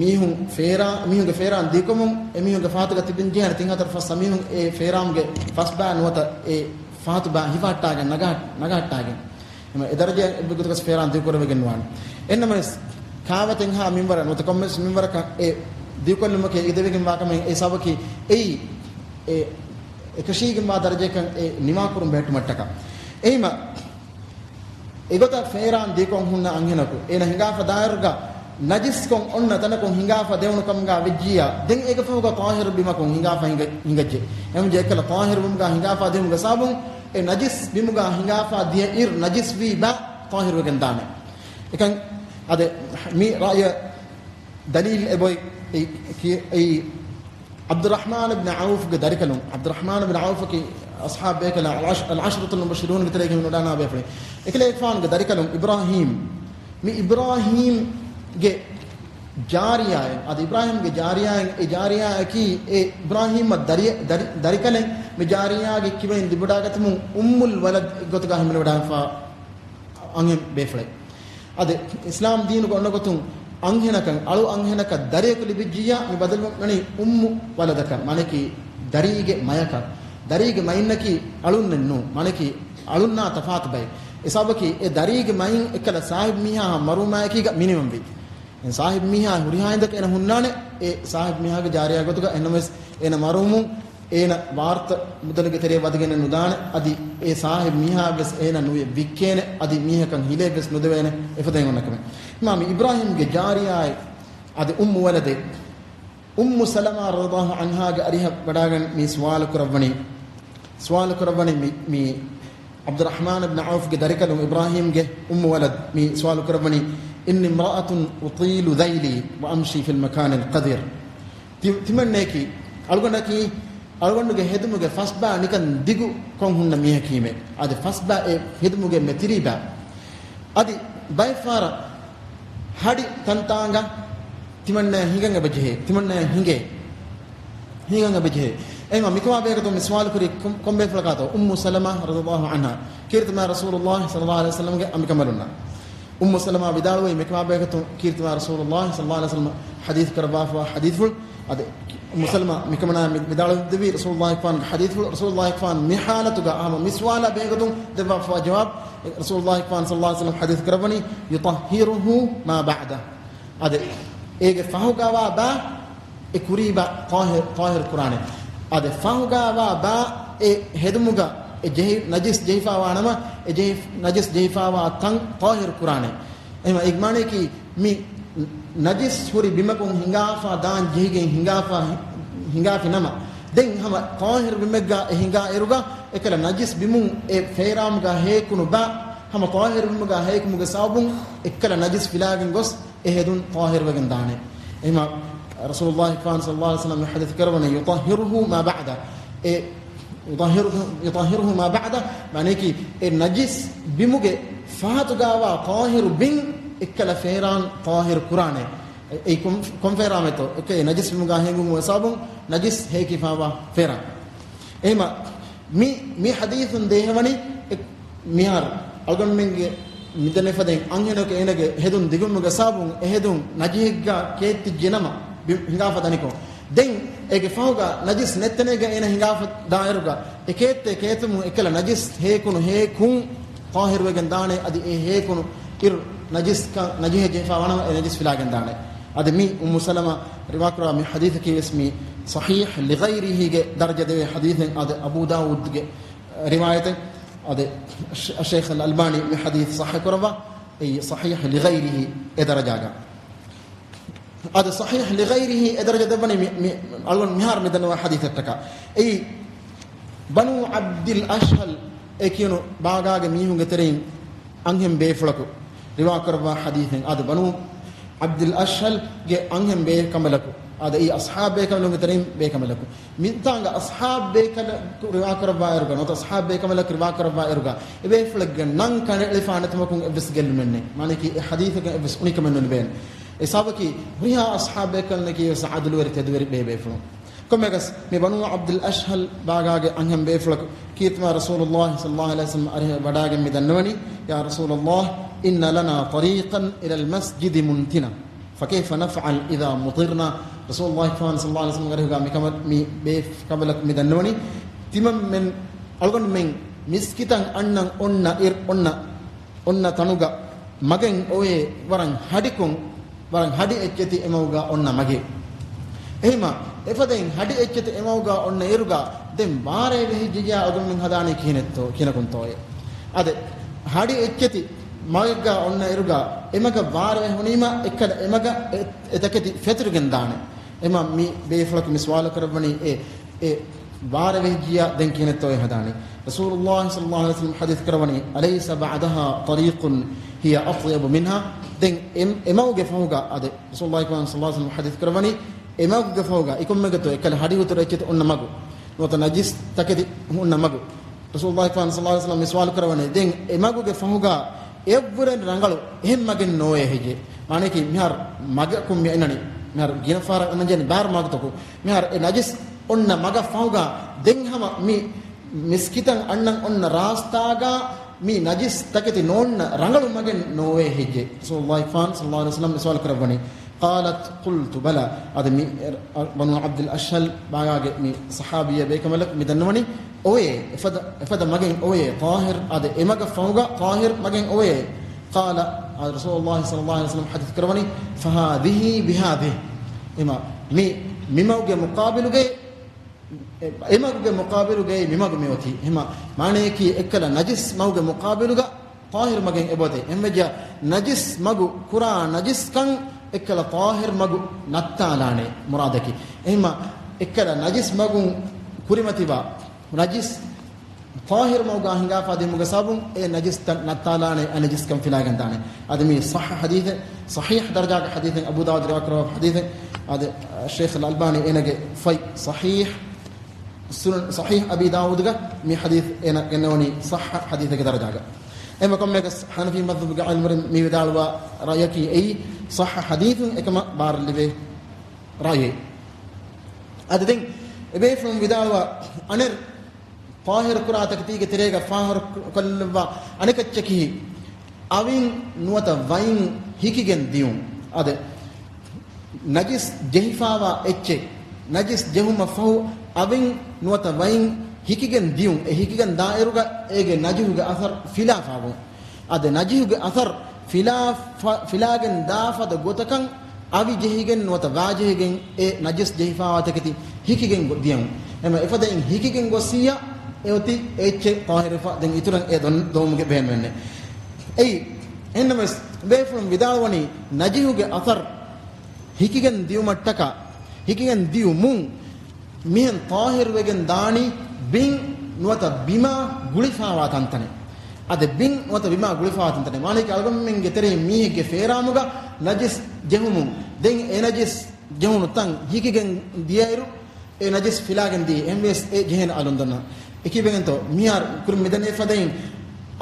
މީހުން ފޭރާ، މީހުންގެ ފޭރާން ދިގުކޮމުން އެމީހުންގެ ފަހަތުގަ ތިބެން ޖެހޭނެ ތިން ހަތަރު ފަސް ސަ މީހުން އެ ފޭރާމުގެ ފަސް ބާ ނުވަތަ އެ ފަހަތު ބާ ހިފަހައްޓާގެން ނަގަ-، ނަގަހައްޓާގެން. އެމަ އެ ދަރަޖައަށް އެއްވެ ގޮތަކަސް ފޭރާން ދިގުކުރެވިގެން ނުވާނެ. އެންނަމަވެސް ކާވެތި އެހާ މިންވަރަށް ނުވަތަ ކޮންމެސް މިންވަރަކަށް އެ ދިގުކޮށްލުމަކީ އެ ދެވިގެން ވާކަމެއް އެ ސަބަބަކީ އެއީ އެ އެކަށީގެންވާ ދަރަޖައަކަށް އެ ނިވާކުރުން ބެހެއްޓުމަށްޓަކާ. އެހެމަ އެގޮތަށް ފޭރާން ދިގުކޮށް ހުންނަ އަންހެނަކު އޭނަ ހިނގާފަ ދާއިރުގަ ނަޖިސްކޮށް އޮންނަ ތަނަކުން ހިނގާފަ ދެވުނު ކަމުގާ ވެއްޖިއްޔާ، ދެން އޭގެ ފަހުގަ ޠާހިރު ބިމަކުން ހިނގާފަ ހިނގަ-، ހިނގައްޖެ. އެހެންވެ އެކަލަ ޠާހިރު ބިމުގާ ހިނގާފަ ދިޔުމުގެ ސަބަބުން އެ ނަޖިސް ބިމުގާ ހިނގާފަ ދިޔަ އިރު ނަޖިސް ވީ ބާ ޠާހިރުވެގެން ދާނެ. އެކަން އަދެ މި ރާއި ދަލީލް އެބޮތް އެ، ކި-، އެ ޢަބްދުއްރަޙްމާން ބިން ޢައުފްގެ ދަރިކަލުން، ޢަބްދުއްރަޙްމާން ބިން ޢައުފަކީ އަޞްޙާބު ބޭކަލާ، އަލްޢަޝް-، އަލްޢަޝްރަތުލް މުބައްޝިރޫން ވިތުރޭގެ ހިމެނުވަޑާނާ ބޭފުޅެއް. އެކަލޭގެފާނުގެ ދަރިކަލުން އިބްރާހީމް، މި އިބްރާހީމްގެ ޖާރިޔާއެއް، އަދި އިބްރާހީމްގެ ޖާރިޔާއެއް، އެ ޖާރިޔާއަކީ އެ އިބްރާހީމްއަށް ދަރި-، ދަރި-، ދަރިކަލެއް. މި ޖާރިޔާގެ ކިބައިން ލިބިވަޑާގަތުމުން އުއްމުލް ވަލަދް ގޮތުގަ ހިމެނިވަޑާފަ އަންހެން ބޭފުޅެއް. އަދި އިސްލާމް ދީނުގަ އޮންނަ ގޮތުން އަންހެނަކަށް އަޅު އަންހެނަކަށް ދަރިއަކު ލިބިއްޖިއްޔާ، މި ބަދަލުވަނީ އުއްމު ވަލަދަކަށް، މާނައަކީ ދަރީގެ މަޔަކަށް. ދަރީގެ މައިންނަކީ އަޅުންނެއް ނޫން، މާނައަކީ އަޅުންނާ ތަފާތު ބައެއް. އެ ސަބަބަކީ އެ ދަރީގެ މައިން އެއްކަލަ ސާހިބު މީހާ މަރުވުމާއެކީގަ މިނިވަންވީ. އެ ސާހިބު މީހާ ހުރިހާ ހިނދަކު އޭނަ ހުންނާނެ، އެ ސާހިބު މީހާގެ ޖާރިޔާ ގޮތުގަ. އެހެންނަމަވެސް އޭނަ މަރުވުމުން އޭނަ ވާރުތަ މުދަލުގެ ތެރެއަށް ވަދެގެނެއް ނުދާނެ، އަދި އެ ސާހިބު މީހާ ވެސް އޭނަ ނުވެ ވިއްކޭނެ، އަދި މީހަކަށް ހިލައެއް ވެސް ނުދެވޭނެ، އެފަދައިން އޮންނަ ކަމެއް. މާ މި އިބްރާހީމްގެ ޖާރިޔާއެއް އަދި އުއްމު ވަލަދެއް. އުއްމު ސަލަމާ ރަޟިޔަﷲ ޢަންހާގެ އަރިހަށް ވަޑާގެން މި ސުވާލު ކުރައްވަނީ، ސުވާލު ކުރައްވަނީ މި، މި ޢަބްދުއްރަޙްމާން ބިން ޢައުފްގެ ދަރިކަލުން އިބްރާހީމްގެ އުއްމު ވަލަދް މި ސުވާލު ކުރައްވަނީ، إني امرأة أطيل ذيلي وأمشي في المكان القذر. ތި-، ތިމަންނައަކީ، އަޅުގަނޑަކީ، އަޅުގަނޑުގެ ހެދުމުގެ ފަސްބާ ނިކަން ދިގު ކޮން ހުންނަ މީހަކީމެ. އަދި ފަސްބާ އެ ހެދުމުގެ މެތިރީބާ. އަދި ބައެއްފަހަރަށް ހަޑި ތަންތާނގަ ތިމަންނައަށް ހިނގަން އެބަޖެހޭ، ތިމަންނައަށް ހިނގޭ، ހިނގަން އެބަޖެހޭ. އެހެންވީމަ މިކަމާ ބެހޭގޮތުން މި ސުވާލު ކުރީ ކޮން، ކޮން ބޭފުޅަކާތޯ؟ އުއްމު ސަލަމާ ރަޟިޔަﷲ ޢަންހާ. ކީރިތި މާ ރަސޫލުﷲ ޞައްލަﷲ ޢަލައިހި ވަސައްލަމްގެ އަނބިކަނބަލުންނާ. އުއްމު ސަލަމާ ވިދާޅުވީ މިކަމާ ބެހޭގޮތުން ކީރިތި މާ ރަސޫލުﷲ ޞައްލަﷲ ޢަލައިހި ވަސައްލަމް ޙަދީޘް ކުރައްވާފައިވާ ޙަދީޘްފުޅު. އަދި އުއްމު ސަލަމާ މިކަމަނާ މި-، ވިދާޅުވެއްޖެ ރަސޫލުﷲ ޢަލައިހި ވަސައްލަމް މި ޙާލަތުގަ ހަމަ މި ސުވާލާ ބެހޭގޮތުން ދެއްވާފައިވާ ޖަވާބު. ރަސޫލުﷲ ޢަލައިހި ވަސައްލަމް ޙަދީޘް ކުރައްވަނީ، يطهره ما بعده. އަދި އޭގެ ފަހުގަވާ ބާ އެ ކުރީ ބާ ޠާހިރު، ޠާހިރު ކުރާނެ. އަދި ފަހުގަވާ ބާ އެ ހެދުމުގަ އެ ޖެހި-، ނަޖިސް ޖެހިފައިވާނަމަ، އެ ޖެހި-، ނަޖިސް ޖެހިފައިވާ ތަން ޠާހިރު ކުރާނެ. އެހެންވީމަ އޭގެ މާނައަކީ މި ނަޖިސް ހުރި ބިމަކުން ހިނގާފަ ދާން ޖެހިގެން ހިނގާފަ، ހިނގާފި ނަމަ، ދެން ހަމަ ޠާހިރު ބިމެއްގަ އެ ހިނގާ އިރުގަ އެކަލަ ނަޖިސް ބިމުން އެ ފޭރާމުގަ ހޭކުނު ބާ ހަމަ ޠާހިރު ބިމުގަ ހޭކުމުގެ ސަބަބުން އެއްކަލަ ނަޖިސް ފިލާގެން ގޮސް އެ ހެދުން ޠާހިރުވެގެން ދާނެ. އެހެންވީމަ ރަސޫލުﷲ ޢަލައިހި ވަސައްލަމް ޙަދީޘް ކުރައްވަނީ، يطهره ما بعده. އެ يطهره، يطهره ما بعده، މާނައަކީ އެ ނަޖިސް ބިމުގެ ފަހަތުގަވާ ޠާހިރު ބިން އެއްކަލަ ފޭރާން ޠާހިރު ކުރާނެ. އެ، އެ ކޮން، ކޮން ފޭރާމެތޯ؟ އެކަ އެ ނަޖިސް ބިމުގަ ހޭނގުމުގެ ސަބަބުން ނަޖިސް ހޭކިފައިވާ ފޭރާން. އެހެންވީމަ މި، މި ޙަދީޘުން ދޭހަވަނީ އެ، މިހާރު އަޅުގަނޑުމެންގެ މިދެންނެފަދައިން އަންހެނަކު އޭނަގެ ހެދުން ދިގުމުގެ ސަބަބުން އެ ހެދުން ނަޖިހެއްގަ ކޭއްތިއްޖެ ނަމަ ބި-، ހިނގާފަ ދަނިކޮށް. ދެން އޭގެ ފަހުގަ ނަޖިސް ނެތްތަނެއްގަ އޭނަ ހިނގާފަ ދާއިރުގަ އެ ކޭއްތޭ ކޭތުމުން އެކަލަ ނަޖިސް ހޭކުނު ހޭކުން ޠާހިރުވެގެން ދާނެ. އަދި އެ ހޭކުނު އިރު ނަޖިސްކަން ނަޖިހެއް ޖެހިފައިވާނަމަ އެ ނަޖިސް ފިލާގެން ދާނެ. އަދި މި އުއްމު ސަލަމާ ރިވާކުރާ މި ޙަދީޘަކީ ވެސް މި ޞަޙީޙް ލިޣައިރިހީގެ ދަރަޖަ ދެވޭ ޙަދީޘެއް. އަދި އަބޫ ދާވޫދުގެ ރިވާޔަތެއް. އަދި ޝަ-، ޝައިޚުލް އަލްބާނީ މި ޙަދީޘް ޞައްޙަ ކުރައްވާ، އެއީ ޞަޙީޙް ލިޣައިރިހީ އެ ދަރަޖާގަ. އަދި ޞަޙީޙް ލިޣައިރިހީ އެ ދަރަޖަ ދެއްވަނީ މި، މި އަޅުގަނޑު މިހާރު މި ދަންނަވާ ޙަދީޘަށްޓަކާ. އެއީ ބަނޫ ޢަބްދިލް އަޝްހަލް އެ ކިޔުނު ބާގާގެ މީހުންގެ ތެރެއިން އަންހެން ބޭފުޅަކު ރިވާކުރައްވާ ޙަދީޘެއް. އާދެ، ބަނޫ ޢަބްދިލް އަޝްހަލްގެ އަންހެން ބޭކަނބަލަކު، އާދެ، އެއީ އަޞްޙާބް ބޭކަނބަލުންގެ ތެރެއިން ބޭކަނބަލަކު. މިތާނގަ އަޞްޙާބް ބޭކަލަކު ރިވާކުރައްވާއިރުގަ، ނުވަތަ އަޞްޙާބް ބޭކަނބަލަކު ރިވާކުރައްވާއިރުގަ، އެބޭފުޅެއްގެ ނަން ކަނޑައެޅިފާ ނެތުމަކުން އެއްވެސް ގެއްލުމެއް ނެތް. މާނައަކީ އެ ޙަދީޘަކަށް އެއްވެސް އުނިކަމެއް ނުލިބޭނެ. އެ ސަބަބަކީ ހުރިހާ އަޞްޙާބް ބޭކަލުންނަކީ ވެސް ޢަދުލުވެރި ތެދުވެރި ބޭބޭފުޅުން. ކޮންމެއަކަސް މި ބަނޫ ޢަބްދުލް އަޝްހަލް ބާގާގެ އަންހެން ބޭފުޅަކު ކީރިތިމާ ރަސޫލުﷲ ޞައްލަﷲ ޢަލައިހި ވަސައްލަމަ އަރިހަށް ވަޑާގެން މި ދަންނަވަނީ، يا رسول الله، إن لنا طريقا إلى المسجد منتنا، فكيف نفعل إذا مطرنا؟ ރަސޫލުﷲ ޞައްލަﷲ ޢަލައިހި ވަސައްލަމަ އަރިހުގަ މި ކަމަ-، މި ބޭކަނބަލަކު މި ދަންނަވަނީ، ތިމަންމެން އަޅުގަނޑުމެން މިސްކިތަށް އަންނަން އޮންނަ އިރު، އޮންނަ އޮންނަ ތަނުގަ މަގެއް އޮވޭ ވަރަށް ހަޑިކޮށް، ވަރަށް ހަޑި އެއްޗެތި އެމަގުގަ އޮންނަ މަގެއް. އެހެމަ އެފަދައިން ހަޑި އެއްޗެތި އެމަގުގަ އޮންނަ އިރުގަ ދެން ބާރޭ ވެހިއްޖެއްޔާ އަޅުގަނޑުމެން ހަދާނީ ކިހިނެއްތޯ، ކިހިނަކުންތޯއޭ؟ އާދެ، ހަޑި އެއްޗެތި މަގެއްގަ އޮންނަ އިރުގަ އެމަގަށް ބާރުވެ ހުނީމަ އެއްކަލަ އެމަގަށް އެ، އެތަކެތި ފެތުރިގެން ދާނެ. އެމަ މި ބޭފުޅަކު މި ސުވާލު ކުރައްވަނީ އެ އެ ބާރުވެހިއްޖިއްޔާ ދެން ކިހިނެއްތޯއޭ ހަދާނީ؟ ރަސޫލުﷲ ޞައްލަﷲ ޢަލައިހި ވަސައްލަމަ ޙަދީޘް ކުރައްވަނީ، أليس بعدها طريق هي أطيب منها؟ ދެން އެ، އެމަގުގެ ފަހުގަ އާދެ، ރަސޫލުﷲ ޞައްލަﷲ ޢަލައިހި ވަސައްލަމަ ޙަދީޘް ކުރައްވަނީ، އެމަގުގެ ފަހުގަ އިކޮންމެގެތޯ އެއްކަލަ ހަޑި ހުތުރު އެއްޗެތި އޮންނަ މަގު، ނުވަތަ ނަޖިސް ތަކެތި ހުންނަ މަގު. ރަސޫލުﷲ ޞައްލަﷲ ޢަލައިހި ވަސައްލަމަ މި ސުވާލު ކުރައްވަނީ، ދެން އެމަގުގެ ފަހުގަ އެއަށްވުރެން ރަނގަޅު އެހެން މަގެއް ނޯވޭ ހެއްޔޭ؟ މާނައަކީ މިހާރު މަގަކުން މި އަންނަނީ، މިހާރު ގިނަ ފަހަރަށް އަންނަންޖެހެނީ ބާރު މަގުތަކުން. މިހާރު އެ ނަޖިސް އޮންނަ މަގަށް ފަހުގަ ދެން ހަމަ މި މިސްކިތަށް އަންނަން އޮންނަ ރާސްތާގަ މި ނަޖިސް ތަކެތި ނޯންނަ ރަނގަޅު މަގެއް ނޯވޭ ހެއްޔޭ؟ ރަސޫލުﷲ ޞައްލަﷲ ޢަލައިހި ވަސައްލަމަ މި ސުވާލު ކުރައްވަނީ. قالت قلت بلى. އާދެ، މި ބަނޫ ޢަބްދުލް އަޝްހަލް ބާގާގެ މި ޞަޙާބިއްޔާ ބޭކަނބަލަކު މި ދަންނަވަނީ އޮވޭ، އެފަދަ، އެފަދަ މަގެއް އޮވޭ، ޠާހިރު، އާދެ، އެ މަގަށް ފަހުގަ ޠާހިރު މަގެއް އޮވޭ. قال، އާދެ، ރަސޫލުﷲ ޞައްލަﷲ ޢަލައިހި ވަސައްލަމަ ޙަދީޘް ކުރައްވަނީ، فهذه بهذه. އެމަ، މި، މި މަގުގެ މުޤާބިލުގައި، އެ، އެ މަގުގެ މުޤާބިލުގައި މި މަގު މި އޮތީ. އެމަ، މާނައަކީ އެއްކަލަ ނަޖިސް މަގުގެ މުޤާބިލުގަ ޠާހިރު މަގެއް އެބައޮތޭ. އެހެންވެއްޖެ ނަޖިސް މަގު، ކުރާ ނަޖިސްކަން އެއްކަލަ ޠާހިރު މަގު ނައްތާލާނެ މުރާދަކީ. އެހެންމަ އެއްކަލަ ނަޖިސް މަގުން ކުރިމަތިވާ ނަޖިސް ޠާހިރު މަގުގަ ހިނގާފާ ދިޔުމުގެ ސަބަބުން އެ ނަޖިސްތައް ނައްތާލާނެ، އެ ނަޖިސްކަން ފިލާގެން ދާނެ. އަދި މީ ޞައްޙަ ޙަދީޘެއް، ޞަޙީޙް ދަރަޖާގެ ޙަދީޘެއް، އަބޫ ދާވޫދު ރިވާކުރައްވާ ޙަދީޘެއް. އަދި ޝޭޚުލް އަލްބާނީ އޭނަގެ ފޮތް ޞަޙީޙް ސުނަން، ޞަޙީޙް އަބީ ދާވޫދުގަ މި ޙަދީޘް އޭނަ ގެންނެވުނީ ޞައްޙަ ޙަދީޘެއްގެ ދަރަޖާގަ. އެހެންވެ ކޮންމެއަކަސް ޙަނަފީ މަޛްހަބުގެ ޢާލިމުން މި ވިދާޅުވާ ރައުޔަކީ އެއީ ޞައްޙަ ޙަދީޘުން އެކަމަށް ބާރަށް ލިބޭ ރައުޔެއް. އަދި ދެން އެބޭފުޅުން ވިދާޅުވާ އަނެއް ޠާހިރު ކުރާ ތަކެތީގެ ތެރޭގަ ފާހަރު ކޮށްލައްވާ އަނެކައްޗަކީ، އަވިން ނުވަތަ ވައިން ހިކިގެން ދިޔުން. އާދެ، ނަޖިސް ޖެހިފާވާ އެއްޗެއް، ނަޖިސް ޖެހުމަށް ފަހު އަވިން ނުވަތަ ވައިން ހިކިގެން ދިޔުން. އެ ހިކިގެން ދާއިރުގަ އޭގެ ނަޖިހުގެ އަސަރު ފިލާފާވުން. އާދެ، ނަޖިހުގެ އަސަރު ފިލާ، ފަ-، ފިލާގެން ދާ ފަދަ ގޮތަކަށް އަވި ޖެހިގެން ނުވަތަ ވާ ޖެހިގެން އެ ނަޖިސް ޖެހިފާވާ ތަކެތި ހިކިގެން ގޮ-، ދިޔަމުން. އެމަ އެފަދައިން ހިކިގެން ގޮއްސިއްޔާ އެއޮތީ އެއްޗެއް ޠާހިރުވެފަ، ދެން އިތުރަށް އެ ދޮން-، ދޮވުމުގެ ބޭނުމެއް ނެތް. އެއީ، އެހެންނަމަވެސް، ބޭފުޅުން ވިދާޅުވަނީ ނަޖިހުގެ އަސަރު ހިކިގެން ދިޔުމަށްޓަކާ، ހިކިގެން ދިޔުމުން މިހެން ޠާހިރުވެގެން ދާނީ ބިން ނުވަތަ ބިމާ ގުޅިފާވާ ތަންތަނެއް. އަދި ބިން ނުވަތަ ބިމާ ގުޅިފާވާ ތަންތަނެއް. މާނައަކީ އަޅުގަނޑުމެންގެ ތެރެއިން މީހެއްގެ ފޭރާމުގަ ނަޖިސް ޖެހުމުން، ދެން އެ ނަޖިސް ޖެހުނު ތަން ހިކިގެން ދިޔައިރު، އެ ނަޖިސް ފިލާގެން ދިޔައީ. އެހެންވެސް އެ ޖެހޭނެ އަލުން ދޮންނަ. އެކީ ވެގެންތޯ، މިހާރު ކުރިން މިދަނީ ފަދައިން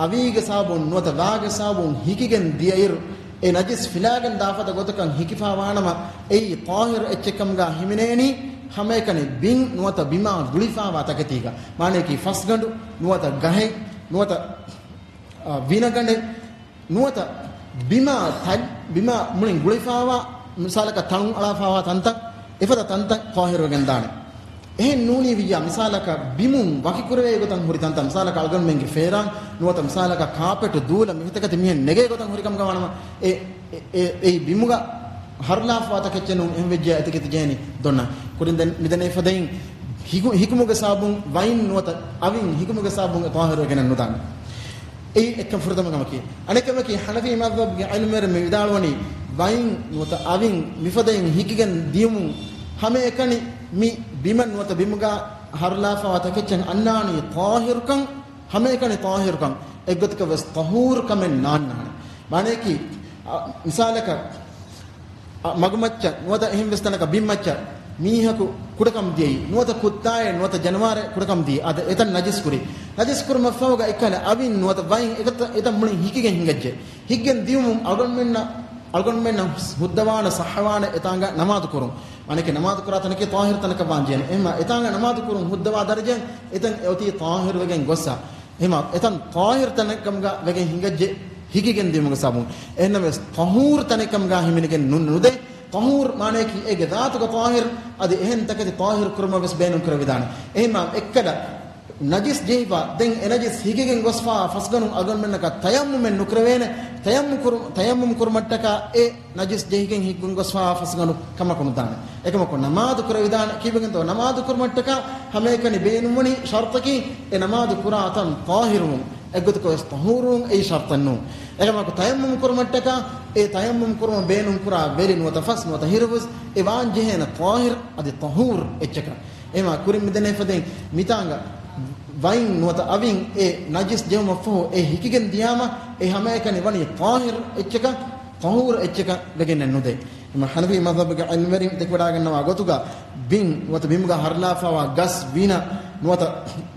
އަވީގެ ސަބަބުން ނުވަތަ ވާގެ ސަބަބުން ހިކިގެން ދިޔައިރު، އެ ނަޖިސް ފިލާގެން ދާފަދަ ގޮތަކަށް ހިކިފާ ވާނަމަ، އެއީ ޠާހިރު އެއްޗެއް ކަމުގަ ހިމެނޭނީ، ހަމައެކަނި ބިން ނުވަތަ ބިމާ ގުޅިފާވާ ތަކެތީގަ. މާނައަކީ ފަސްގަނޑު ނުވަތަ ގަހެއް ނުވަތަ، އާ، ވިނަގަނޑެއް ނުވަތަ ބިމާ ތަ-، ބިމާ މުޅިން ގުޅިފާވާ، މިސާލަކަށް ތަނުން އަޅާފާވާ ތަންތަން، އެފަދަ ތަންތަން ޠާހިރުވެގެން ދާނެ. އެހެން ނޫނީ ވިއްޔާ، މިސާލަކަށް ބިމުން ވަކިކުރެވޭ ގޮތަށް ހުރި ތަންތަން، މިސާލަކަށް އަޅުގަނޑުމެންގެ ފޭރާން ނުވަތަ މިސާލަކަށް ކާޕެޓު ދޫލަ މިފިތަކެތި މިހެން ނެގޭ ގޮތަށް ހުރި ކަމުގަ ވާނަމަ، އެ، އެ، އެ، އެ، އެއީ ބިމުގަ ހަރުލާފާ ތަކެއްޗެއް ނޫން. އެހެން ވެއްޖެޔާ އެތަކެތި ޖެހެނީ ދޮންނަ. ކުރިން ދެން މިދެނޭ ފަދައިން ހިގު-، ހިކުމުގެ ސަބަބުން ވައިން ނުވަތަ އަވިން ހިކުމުގެ ސަބަބުން އެ ޠާހިރުވެގެނެއް ނުދާނެ. އެއީ އެއްކަން ފުރަތަމަ ކަމަކީ. އަނެއްކަމަކީ، ޙަނަފީ މަޛްހަބްގެ ޢިލްމުވެރިން މި ވިދާޅުވަނީ، ވައިން ނުވަތަ އަވިން މިފަދައިން ހިކިގެން ދިޔުމުން ހަމައެކަނި މި ބިމަށް ނުވަތަ ބިމުގަ ހަރުލާފަވާ ތަކެއްޗަށް އަންނާނީ ޠާހިރުކަން، ހަމައެކަނި ޠާހިރުކަން، އެއްގޮތަކަށް ވެސް ޠަހޫރު ކަމެއް ނާންނާނެ. މާނަޔަކީ، އަ، މިސާލަކަށް، އަ، މަގުމައްޗަށް ނުވަތަ އެހެން ވެސް ތަނަކަށް ބިންމައްޗަށް މީހަކު ކުޑަކަމު ދިޔައީ، ނުވަތަ ކުއްތާއެއް ނުވަތަ ޖަނަވާރެއް ކުޑަކަމު ދިޔައީ، އަދި އެތަން ނަޖިސް ކުރި. ނަޖިސް ކުރުމަށްފަހުގަ އެއްކަލަ އަވިން ނުވަތަ ވައިން އެކަތަ-، އެތަން މުޅިން ހިކިގެން ހިނގައްޖެ. ހިއްގެން ދިޔުމުން އަޅުގަނޑުމެންނަށް، އަޅުގަނޑުމެންނަށް ހުއްދަވާނެ ޞައްޙަވާނެ އެތާނގަ ނަމާދު ކުރުން. މާނައަކީ ނަމާދު ކުރާ ތަނަކީ ޠާހިރު ތަނަކަށް ވާންޖެހޭނެ. އެހެންމަ އެތާނގަ ނަމާދު ކުރުން ހުއްދަވާ ދަރަޖައިން އެތަން އެ އޮތީ ޠާހިރުވެގެން ގޮއްސަ. އެހެންމަ އެތަން ޠާހިރު ތަނެއްކަމުގަ ވެގެން ހިނގައްޖެ ހިކިގެން ދިޔުމުގެ ސަބަބުން. އެހެންނަމަވެސް ޠަހޫރު ތަނެއްކަމުގަ ހިމެނިގެން ނު-، ނުދޭ. ޠަހޫރު މާނައަކީ އޭގެ ޒާތުގަ ޠާހިރު، އަދި އެހެން ތަކެތި ޠާހިރު ކުރުމަށް ވެސް ބޭނުން ކުރެވިދާނެ. އެހެންމަ އެއްކަލަ ނަޖިސް ޖެހިފަ، ދެން އެ ނަޖިސް ހިގިގެން ގޮސްފަ ފަސްގަނޑުން އަޅުގަނޑުމެންނަކަށް ތަޔައްމުމެއް ނުކުރެވޭނެ. ތަޔައްމު ކުރު-، ތަޔައްމުމު ކުރުމަށްޓަކާ އެ ނަޖިސް ޖެހިގެން ހިއްގުން ގޮސްފަ ފަސްގަނޑު ކަމަކު ނުދާނެ. އެކަމަކު ނަމާދު ކުރެވިދާނެ. ކީއްވެގެންތޯ؟ ނަމާދު ކުރުމަށްޓަކާ ހަމައެކަނި ބޭނުންވަނީ ޝަރުޠަކީ އެ ނަމާދު ކުރާ ތަން ޠާހިރުވުން، އެއްގޮތަކަށް ވެސް ޠަހޫރުވުން އެއީ ޝަރުޠެއް ނޫން. އެކަމަކު ތަޔައްމުމު ކުރުމަށްޓަކާ އެ ތަޔައްމުމު ކުރުމަށް ބޭނުން ކުރާ ވެރި ނުވަތަ ފަސް ނުވަތަ ހިރުވެސް އެ ވާން ޖެހޭނެ ޠާހިރު އަދި ޠަހޫރު އެއްޗަކަށް. އެހެންމަ ކުރިން މިދެނޭ ފަދައިން މިތާނގަ ވައިން ނުވަތަ އަވިން އެ ނަޖިސް ޖެހުމަށްފަހު އެ ހިކިގެން ދިޔާމަ އެ ހަމައެކަނި ވަނީ ޠާހިރު އެއްޗަކަށް، ޠަހޫރު އެއްޗަކަށް ވެގެންނެއް ނުދޭ. އެހެންމަ ޙަނަފީ މަޛްހަބުގެ ޢިލްމުވެރިން ދެކެވަޑާގަންނަވާ ގޮތުގަ ބިން ނުވަތަ ބިމުގަ ހަރުލާފަވާ ގަސް ވިނަ ނުވަތަ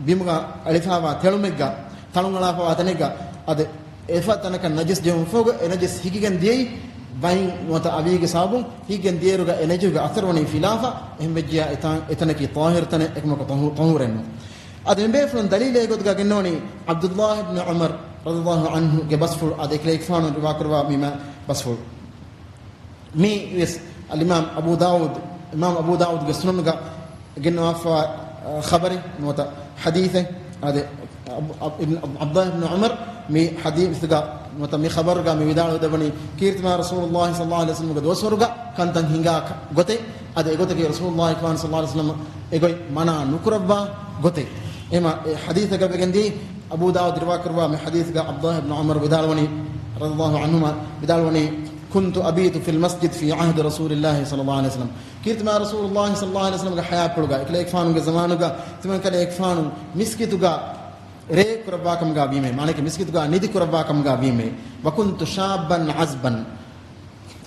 ބިމުގަ އަޅިފަވާ ތެޅުމެއްގަ ތަޅުން އަޅާފަވާ ތަނެއްގަ އަދި އެފަ ތަނަކަށް ނަޖިސް ޖެހުމަށްފަހުގަ އެ ނަޖިސް ހިކިގެން ދިޔައީ ވައިން ނުވަތަ އަވީގެ ސަބަބުން ހިކިގެން ދިޔައިރުގަ އެ ނަޖިސްގެ އަސަރު ވަނީ ފިލާފަ އެހެންވެއްޖެޔާ އެތާ-، އެތަނަކީ ޠާހިރު ތަނެއް އެކަމަކު ޠަހޫ-، ޠަހޫރެއް ނޫން. އަދި އެނބޭފުޅުން ދަލީލެއް ގޮތުގަ ގެންނަވަނީ ޢަބްދުﷲ އިބްނު ޢުމަރު ރަޟިޔަﷲ ޢަންހުގެ ބަސްފުޅު އަދި އެކަލޭގެފާނު ރިވާކުރައްވާ މި މަ-، ބަސްފުޅު. މި ވެސް އަލްއިމާމް އަބޫ ދާވޫދު، އިމާމް އަބޫ ދާވޫދުގެ ސުނަނުގަ ގެންނަވާފަ، އަ، ޚަބަރެއް ނުވަތަ ޙަދީޘެއް. އަދި އަބް-، އަބް-، އިބްނު ޢަބް-، ޢަބްދުﷲ އިބްނު ޢުމަރު މި ޙަދީޘުގަ ނުވަތަ މި ޚަބަރުގަ މި ވިދާޅުވެދެއްވަނީ ކީރިތިމާ ރަސޫލުﷲ ޞައްލަﷲ ޢަލައިހި ވަސައްލަމްގެ ދުވަސްވަރުގަ ކަންތައް ހިނގާ ކަ-، ގޮތެއް. އަދި އެގޮތަކީ ރަސޫލުﷲ ޞައްލަﷲ ޢަލައިހި ވަސައްލަމް އެގޮތް މަނާ ނުކުރައްވާ ގޮތެއް. އެމަ އެ ޙަދީޘަކަށް ވެގެންދީ އަބޫ ދާވޫދު ރިވާކުރައްވާ މި ޙަދީޘުގަ ޢަބްދުﷲ އިބްނު ޢުމަރު ވިދާޅުވަނީ، ރަޟިޔަﷲ ޢަންހުމާ ވިދާޅުވަނީ، كنت أبيت في المسجد في عهد رسول الله صلى الله عليه وسلم. ކީރިތިމާ ރަސޫލުﷲ ޞައްލަﷲ ޢަލައިހި ވަސައްލަމްގެ ޙަޔާތްޕުޅުގަ، އެކަލޭގެފާނުގެ ޒަމާނުގަ ތިމަން ކަލޭގެފާނު މިސްކިތުގަ ރޭ ކުރައްވާ ކަމުގަ ވީމޭ، މާނައަކީ މިސްކިތުގަ ނިދި ކުރައްވާ ކަމުގަ ވީމޭ. وكنت شابا عزبا.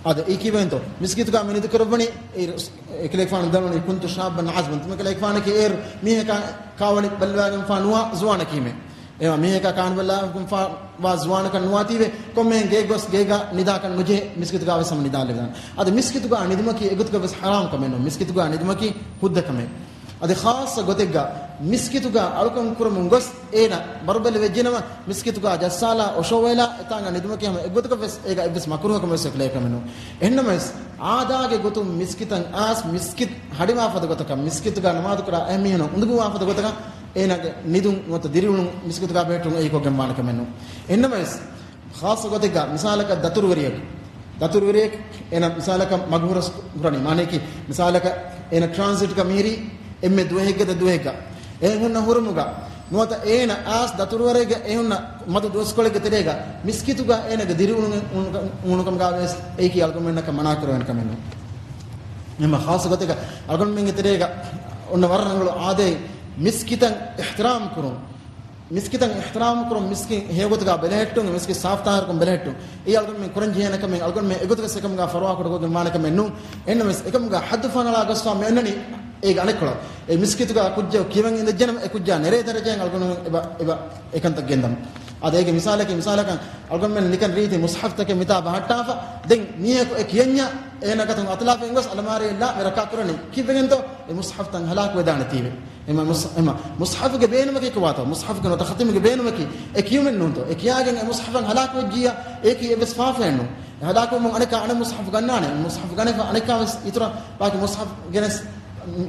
އަދި އެއީ ކީއްވެގެންތޯ؟ މިސްކިތުގަ މި ނިދި ކުރައްވަނީ، އެ ރަސް-، އެކަލޭގެފާނު ވިދާޅުވަނީ، كنت شابا عزبا. ތިމަން ކަލޭގެފާނަކީ އޭރު މީހަކާ ކާވަނި ބައްލަވާގެންފާ ނުވާ ޒުވާނަކީމޭ. އެވާ މީހަކާ ކާވަނި ބައްލަވާގެންފާ ވާ ޒުވާނަކަށް ނުވާތީވެ، ކޮންމެހެން ގޭގަ ގޮސް ގޭގަ ނިދާކަށް ނުޖެހޭ، މިސްކިތުގަ ވެސް ހަމަ ނިދާލެވިދާނެ. އަދި މިސްކިތުގަ ނިދުމަކީ އެގޮތުގަ ވެސް ޙަރާމް ކަމެއް ނޫން. މިސްކިތުގަ ނިދުމަކީ ހުއްދަ ކަމެއް. އަދި ޚާއްޞަ ގޮތެއްގަ މިސްކިތުގަ އަޅުކަން ކުރަމުން ގޮސް އޭނަ ބަރުބެލި ވެއްޖެނަމަ، މިސްކިތުގަ ޖައްސާލާ އޮށޯވައިލާ އެތާނގަ ނިދުމަކީ ހަމަ އެއްގޮތަކަށް ވެސް އޭގަ އެއްވެސް މަކުރޫހަކަމެއް ވެސް އެކަލޭ ކަމެއް ނޫން. އެހެންނަމަވެސް، އާދާގެ ގޮތުން މިސްކިތަށް އައިސް މިސްކިތް ހަޑިވާ ފަދަ ގޮތަކަށް، މިސްކިތުގަ ނަމާދު ކުރާ އެހެން މީހުން އުނދަގޫވާ ފަދަ ގޮތަކަށް އޭނާގެ ނިދުން ނުވަތަ ދިރިއުޅުން މިސްކިތުގަ ބެހެއްޓުން އެއީ ކޮށްގެން ވާނެ ކަމެއް ނޫން. އެހެންނަމަވެސް، ޚާއްޞަ ގޮތެއްގަ މިސާލަކަށް ދަތުރުވެރިއެއް، ދަތުރުވެރިއެއް އޭނަ މިސާލަކަށް މަގު ހުރަސް ހުރަނީ، މާނައަކީ މިސާލަކަށް އޭނަ ޓްރާންސިޓްގަ މިހިރީ އެންމެ ދުވަހެއްގަ ދެ ދުވަހެއްގަ އޭނަ ހުންނަ ހުރުމުގަ ނުވަތަ އޭނަ އައިސް ދަތުރުވެރިއެއްގަ އެ ހުންނަ މަދު ދުވަސްކޮޅެއްގެ ތެރޭގަ މިސްކިތުގަ އޭނަގެ ދިރިއުޅުން އުނު-، އުނުކަމުގަ ވެސް އެއީކީ އަޅުގަނޑުމެންނަކަށް މަނާކުރެވޭނެ ކަމެއް ނޫން. އެހެންމަ ޚާއްޞަ ގޮތެއްގަ އަޅުގަނޑުމެންގެ ތެރޭގަ އޮންނަ ވަރަށް ރަނގަޅު އާދައެއް މިސްކިތަށް އިޙްތިރާމް ކުރުން. މިސްކިތަށް އިޙްތިރާމް ކުރުން، މިސްކިތް ހެޔޮގޮތުގަ ބެލެހެއްޓުން، މިސްކިތް ސާފުތާހިރުކޮށް ބެލެހެއްޓުން. އެއީ އަޅުގަނޑުމެން ކުރަން ޖެހޭނެ ކަމެއް، އަޅުގަނޑުމެން އެގޮތުގަ އެކަމުގަ ފަރުވާކުޑަކޮށްގެން ވާނެ ކަމެއް ނޫން. އެހެންނަމަވެސް، އެކަމުގަ ޙައްދު ފަހަނަޅާ ގޮސްފާ މި އޮންނަނީ އޭގެ އަނެއްކޮޅަށް. އެ މިސްކިތުގަ ކުއްޖަކު ކިޔަވަން އިނދެއްޖެނަމަ، އެ ކުއްޖާ ނެރޭ ދަރަޖައިން އަޅުގަނޑުމެން އެބަ، އެބަ އެކަންތައް ގެންދަމު. އަދި އޭގެ މިސާލަކީ، މިސާލަކަށް އަޅުގަނޑުމެން ނިކަން ރީތި މުޞްޙަފްތަކެއް މިތާ ބަހައްޓާފަ، ދެން މީހަކު އެ ކިޔަންޏާ އޭނަ ގަތުން އަތުލާފައިން ގޮސް އަލަމާރީއެއްލާ މި ރައްކާ ކުރަނީ. ކީއްވެގެންތޯ؟ އެ މުޞްޙަފްތައް ހަލާކު ވެދާނެތީވެ. އެމަ މުޞް-، އެމަ މުޞްޙަފުގެ ބޭނުމަކީ ކޮބާތޯ؟ މުޞްޙަފުގެ ނުވަތަ ޚަތިމުގެ ބޭނުމަކީ އެ ކިޔުމެއް ނޫންތޯ؟ އެ ކިޔާގެން އެ މުޞްޙަފަށް ހަލާކު ވެއްޖިއްޔާ، އޭކީ އެއްވެސް ފާފައެއް ނޫން. އެ ހަލާކުވުމުން އަނެއްކާ އަނެއް މުޞްޙަފު ގަންނާނެ. މުޞްޙަފު ގަނެފަ އަނެއްކާ ވެސް އިތުރަށް ބާކީ މުޞްޙަފު ގެނެސް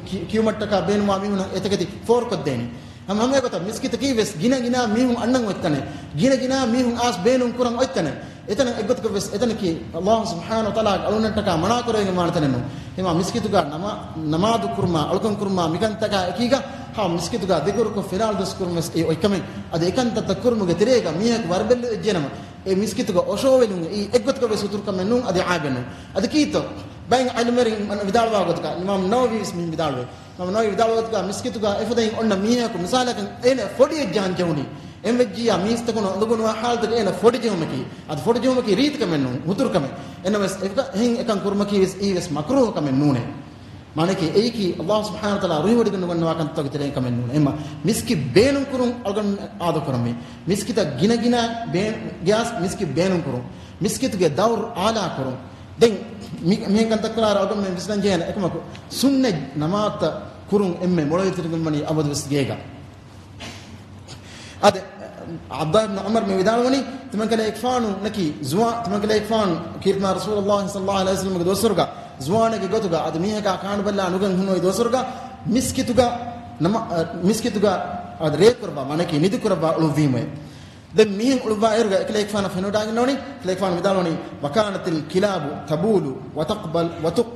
ކި-، ކިޔުމަށްޓަކާ ބޭނުންވާ މީހުނަށް އެތަކެތި ފޯރުކޮށްދޭނެ. ހަމަ ހަމަ އެގޮތަށް މިސްކިތަކީ ވެސް ގިނަ ގިނަ މީހުން އަންނަން އޮތް ތަނެއް. ގިނަ ގިނަ މީހުން އާސް ބޭނުން ކުރަން އޮތް ތަނެއް. އެތަނަށް އެއްގޮތަކަށް ވެސް އެތަނަކީ އަލްލާހު ސުބްޙާނަހު ވަތަޢާލާގެ އަޅުގަނޑަށްޓަކާ މަނާ ކުރެވިގެން ވާނެ ތަނެއް ނޫން. އެމާ މިސްކިތުގަ ނަމާ-، ނަމާދު ކުރުމާ، އަޅުކަން ކުރުމާ، މިކަންތަކާ އެކީގަ ހަމަ މިސްކިތުގަ ދިކުރުކޮށް ފިލާވަޅު ދުވަސް ކުރުން ވެސް އެ އޮތްކަމެއް. އަދި އެކަންތައްތައް ކުރުމުގެ ތެރޭގަ މީހަކު ވަރުބެއްލު އެއްޖެނަމަ، އެ މިސްކިތުގަ އޮށޯވެލުން އެއީ އެއްގޮތަކަށް ވެސް އުތުރުކަމެއް ނޫން، އަދި އާބެއް ނޫން. އަދި ކީއްތޯ؟ ބައެއް ޢިލްމުވެރިން ވިދާޅުވާ ގޮތަކަށް، އިމާމް ނަވަވީ ވެސް މިހެން ވިދާޅުވޭ. އިމާމް ނަވަވީ ވިދާޅުވާ ގޮތަކަށް، މިސްކިތުގަ އެފަދައިން އޮންނަ މީހަކު މިސާލަކަށް އޭނަ ފޮޑި އެއްޖަހަން ޖެހުނީ. އެން ވެއްޖިއްޔާ މީސްތަކުން އުނދަގޫނުވާ ޙާލަތަކަށް އޭނަ ފޮޑި ޖެހުމަކީ، އަދި ފޮޑި ޖެހުމަކީ ރީތިކަމެއް ނޫން، ހުތުރުކަމެއް. އެންނަމަވެސް އެކަ-، އެހެން އެކަން ކުރުމަކީ ވެސް އެއީ ވެސް މަކްރޫހު ކަމެއް ނޫނޭ. މާނައަކީ އެއީކީ އަލްލާހު ސުބްޙާނަހު ވަތަޢާލާ ރުހިވޮޑިގަންނަވާ ކަންތައްތަކުގެ ތެރެއިން ކަމެއް ނޫނޭ. އެމަ މިސްކިތް ބޭނުން ކުރުން އަޅުގަނޑު އާދަ ކުރަންވީ. މިސްކިތަށް ގިނަ ގިނަ ބޭ-، ގިޔާސް މިސްކިތް ބޭނުން ކުރުން. މިސްކިތުގެ ދައުރު އާލާ ކުރުން. ދެން މި-، މިހެން ކަންތައް ކުރާއިރު އަޅުގަނޑުމެން ވިސްނަން ޖެހޭނެ އެކަމަކު، ސުންނަތް ނަމާދުތައް ކުރުން އެންމެ މޮޅުވެތިރިގެން ވަނީ އަބަދުވެސް ގޭގަ. އާދެ، ޢަބްދުﷲ ބިން ޢުމަރު މި ވިދާޅުވަނީ، ތިމަންކަލޭގެފާނު ނަކީ ޒުވާ-، ތިމަންކަލޭގެފާނު ކީރިތިމާ ރަސޫލުﷲ ޞައްލަﷲ ޢަލައިހި ވަސައްލަމަގެ ދުވަސްވަރުގަ ޒުވާނެއްގެ ގޮތުގަ އަދި މީހަކާ ކާނުބައްލާ ނުގަން ހުންނެވި ދުވަސްވަރުގަ މިސްކިތުގަ ނަމަ-، އަ، މިސްކިތުގަ އަދި ރޭ ކުރައްވާ، މާނައަކީ ނިދި ކުރައްވާ އުޅުއްވީމުވެ. ދެން މިހެން އުޅުއްވާއިރުގަ އެކަލޭގެފާނަށް ފެނިވަޑައިގަންނަވަނީ، އެކަލޭގެފާނު ވިދާޅުވަނީ، وكانت الكلاب تبول وتقبل وتق-،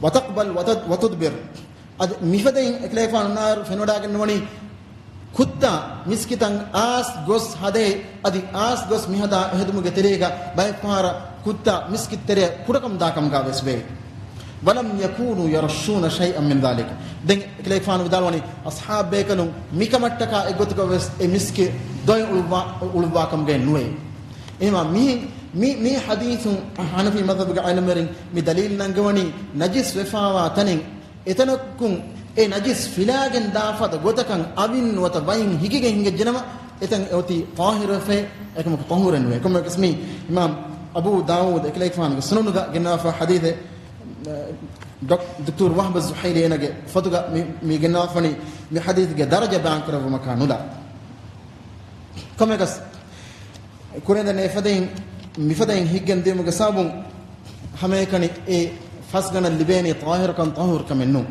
وتقبل وتد-، وتدبر. އަދި މިފަދައިން އެކަލޭގެފާނު އޮންނާއިރު ފެނިވަޑައިގަންނަވަނީ، ކުއްތާ މިސްކިތަށް އާސް ގޮސް ހަދޭ، އަދި އާސް ގޮސް މިހަދާ ހެދުމުގެ ތެރޭގަ ބައެއްފަހަރަށް ކުއްތާ މިސްކިތް ތެރެއަށް ކުޑަކަމުދާ ކަމުގަ ވެސް ވޭ. ولم يكونوا يرشون شيئا من ذلك. ދެން އެކަލޭގެފާނު ވިދާޅުވަނީ، އަޞްޙާބު ބޭކަލުން މިކަމަށްޓަކާ އެއްގޮތަކަށް ވެސް އެ މިސްކިތް ދޮއެއް އުޅުއްވާ، އުޅުއްވާ ކަމުގައެއް ނުވޭ. އެހެމާ މިހެން މި، މި ޙަދީޘުން ޙަނަފީ މަޛްހަބުގެ ޢިލްމުވެރިން މި ދަލީލު ނަންގަވަނީ ނަޖިސް ވެފާވާ ތަނެއް އެތަނަކުން އެ ނަޖިސް ފިލާގެން ދާ ފަދަ ގޮތަކަށް އަވިން ނުވަތަ ވައިން ހިކިގެން ހިނގައްޖެނަމަ، އެތަން އެ އޮތީ ޠާހިރުވެފައި، އެކަމަކު ޠަހޫރެއް ނުވޭ. ކޮންމެއަކަސް މީ އިމާމް އަބޫ ދާވޫދު އެކަލޭގެފާނުގެ ސުނަނުގަ ގެންނަވާފަ ޙަދީޘެއް، ޑޮކް-، ދޮކްޓަރު ވަހްބު ޒުހައިރީ އޭނަގެ ފޮތުގަ މި، މި ގެންނަވާފަނީ މި ޙަދީޘްގެ ދަރަޖަ ބަޔާން ކުރެއްވުމަކާ ނުލާ. ކޮންމެއަކަސް ކުރިން ދެން އެފަދައިން، މިފަދައިން ހިތްގަން ދިޔުމުގެ ސަބަބުން ހަމައެކަނި އެ ފަސްގަނޑަށް ލިބޭނީ ޠާހިރުކަން ޠަހޫރުކަމެއް ނޫން.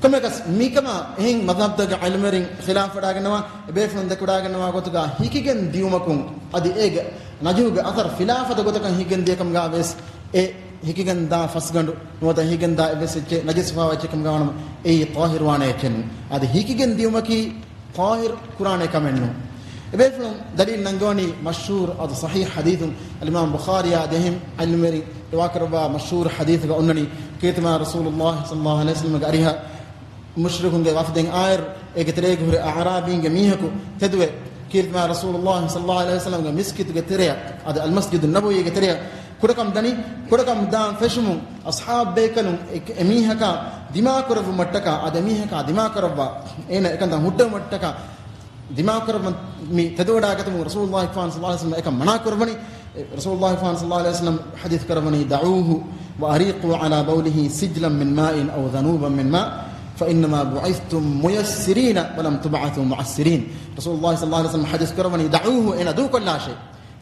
ކޮންމެއަކަސް މިކަމާ އެހެން މަޛްހަބްތަކުގެ ޢިލްމުވެރިން ޚިލާފުވެވަޑައިގަންނަވާ، އެބޭފުޅުން ދެކެވަޑައިގަންނަވާ ގޮތުގަ ހިކިގެން ދިޔުމަކުން އަދި އޭގެ ނަޖުހުގެ އަސަރު ފިލާ ފަދަ ގޮތަކަށް ހިތްގަން ދިޔަކަމުގަ ވެސް އެ ހިކިގެން ދާ ފަސްގަނޑު ނުވަތަ ހިކިގެން ދާ އެއްވެސް އެއްޗެއް ނަޖިސް ވެފާވާ އެއްޗެއް ކަމުގަ ވަނަމަ އެއީ ޠާހިރުވާނެ އެއްޗެއް ނޫން. އަދި ހިކިގެން ދިޔުމަކީ ޠާހިރު ކުރާނެ ކަމެއް ނޫން. އެބޭފުޅުން ދަލީލު ނަންގަވަނީ މަޝްހޫރު އަދި ޞަޙީޙް ޙަދީޘުން، އަލްއިމާމް ބުޚާރީއާ އަދި އެހެން ޢިލްމުވެރިން ރިވާކުރައްވާ މަޝްހޫރު ޙަދީޘުގަ އޮންނަނީ، ކީރިތިމާ ރަސޫލުﷲ ޞައްލަﷲ ޢަލައިހި ވަސައްލަމަގެ އަރިހަށް މުޝްރިކުންގެ ވަފްދެއް އާއިރު، އޭގެ ތެރޭގަ ހުރި އަޢްރާބީންގެ މީހަކު ތެދުވެ، ކީރިތިމާ ރަސޫލުﷲ ޞައްލަﷲ ޢަލައިހި ވަސައްލަމަގެ މިސްކިތުގެ ތެރެއަށް، އަދި އަލްމަސްޖިދު ނަބަވީގެ ތެރެއަށް ކުޑަކަމު ދަނީ، ކުޑަކަމު ދާން ފެށުމުން، އަޞްޙާބު ބޭކަލުން އެ، އެމީހަކާ ދިމާކުރެއްވުމަށްޓަކާ، އަދި އެމީހަކާ ދިމާކުރައްވާ، އޭނަ އެކަންތައް ހުއްޓެވުމަށްޓަކާ، ދިމާކުރައްވަން މި ތެދުވަޑައިގަތުމުން ރަސޫލުﷲ ޞައްލަﷲ ޢަލައިހި ވަސައްލަމަ އެކަން މަނާ ކުރައްވަނީ. ރަސޫލުﷲ ޞައްލަﷲ ޢަލައިހި ވަސައްލަމަ ޙަދީޘް ކުރައްވަނީ، دعوه وأريقوا على بوله سجلا من ماء أو ذنوبا من ماء فإنما بعثتم ميسرين ولم تبعثوا معسرين. ރަސޫލުﷲ ޞައްލަﷲ ޢަލައިހި ވަސައްލަމަ ޙަދީޘް ކުރައްވަނީ، دعوه، އޭނަ ދޫކޮށްލާށޭ.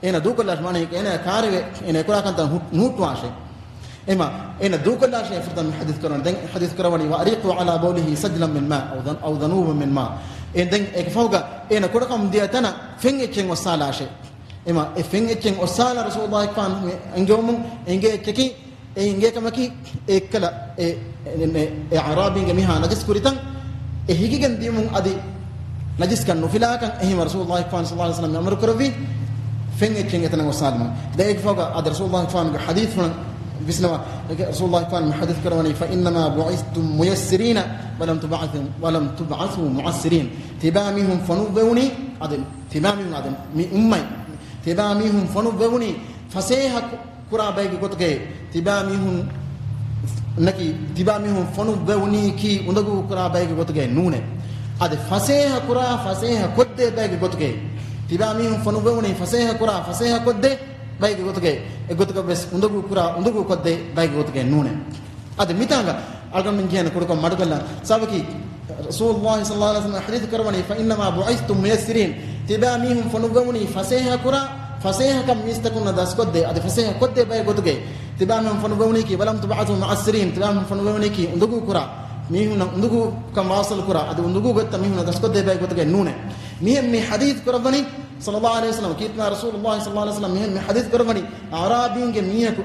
އޭނަ ދޫކޮށްލާށޭ، މާނައަކީ އޭނަ ކާރެވޭ، އޭނަ ކުރާ ކަންތައް ހު-، ނޫއްޓުވާށޭ. އެމާ، އޭނަ ދޫކޮށްލާށޭ، ފުރަތަމަ ޙަދީޘް ކުރައްވަނީ. ދެން ޙަދީޘް ކުރައްވަނީ، وأريقوا على بوله سجلا من ماء أو ذن-، أو ذنوبا من ماء. އެ ދެން އޭގެ ފަހުގަ އޭނަ ކުޑަކަމުން ދިޔަ ތަނަށް ފެން އެއްޗެއް އޮއްސާލާށޭ. އެމާ، އެ ފެން އެއްޗެއް އޮއްސާލާ ރަސޫލުﷲ ފާން އެންގެވުމުން އެނގޭ އެއްޗަކީ، އެ އިނގޭ ކަމަކީ، އެ އެއްކަލަ، އެ، އެ، އެ، އެ އަޢްރާބީންގެ މީހާ ނަޖިސް ކުރިތަން، އެ ހިކިގެން ދިޔުމުން އަދި ނަޖިސްކަން ނުފިލާކަން. އެހެންވެ ރަސޫލުﷲ ފާން ޞައްލަﷲ ޢަލައިހި ވަސައްލަމަ އަމުރު ކުރެއްވީ، ފެން އެއްޗެއް އެތަނަށް އޮއްސާލުމަށް. ދެން އޭގެ ފަހުގަ އަދި ރަސޫލުﷲ ފާންގެ ޙަދީޘްފުޅުން ވިސްނަވާ، ރަސޫލުﷲ ފާން މި ޙަދީޘް ކުރައްވަނީ، فإنما بعثتم ميسرين ولم تبعثوا، ولم تبعثوا معسرين. ތިބާ މީހުން ފޮނުއްވެވުނީ، އަދި ތިބާ މީހުން އަދި މި އުއްމަތް، ތިބާ މީހުން ފޮނުއްވެވުނީ ފަސޭހަ ކުރާ ބައެއްގެ ގޮތުގައި، ތިބާ މީހުން ނަކީ، ތިބާ މީހުން ފޮނުއްވެވުނީކީ އުނދަގޫ ކުރާ ބައެއްގެ ގޮތުގައި ނޫނޭ. އަދި ފަސޭހަ ކުރާ، ފަސޭހަ ކޮށްދޭ ބައެއްގެ ގޮތުގައި، ތިބާ މީހުން ފޮނުއްވެވުނީ ފަސޭހަ ކުރާ، ފަސޭހަ ކޮށްދޭ ބައެއްގެ ގޮތުގައި، އެއްގޮތަކަށް ވެސް އުނދަގޫ ކުރާ، އުނދަގޫ ކޮށްދޭ ބައެއްގެ ގޮތުގައި ނޫނޭ. އަދި މިތާނގަ އަޅުގަނޑުމެން ޖެހޭނެ ކުޑަކޮށް މަޑުކޮށްލަން. ސަބަބަކީ، ރަސޫލުﷲ ޞައްލަﷲ ޢަލައިހި ވަސައްލަމަ ޙަދީޘް ކުރައްވަނީ، فإنما بعثتم ميسرين. ތިބާ މީހުން ފޮނުއްވެވުނީ ފަސޭހަ ކުރާ، ފަސޭހަކަން މީސްތަކުންނަށް ދަސްކޮށްދޭ، އަދި ފަސޭހަ ކޮށްދޭ ބައެއް ގޮތުގައި. ތިބާ މީހުން ފޮނުއްވެވުނީކީ، ولم تبعثوا معسرين، ތިބާ މީހުން ފޮނުއްވެވުނީކީ އުނދަގޫ ކުރާ، މީހުންނަށް އުނދަގޫކަން ވާސަލު ކުރާ، އަދި އުނދަގޫ ގޮތްތައް މީހުންނަށް ދަސްކޮށްދޭ ބައެއް ގޮތުގައި ނޫނޭ. މިހެން މި ޙަދީޘް ކުރައްވަނީ ޞައްލައްލާހު ޢަލައިހި ވަސައްލަމަ، ކީރިތި މާ ރަސޫލުއްލާހި ޞައްލައްލާހު ޢަލައިހި ވަސައްލަމަ މިހެން މި ޙަދީޘް ކުރައްވަނީ، އަޢުރާބީންގެ މީހަކު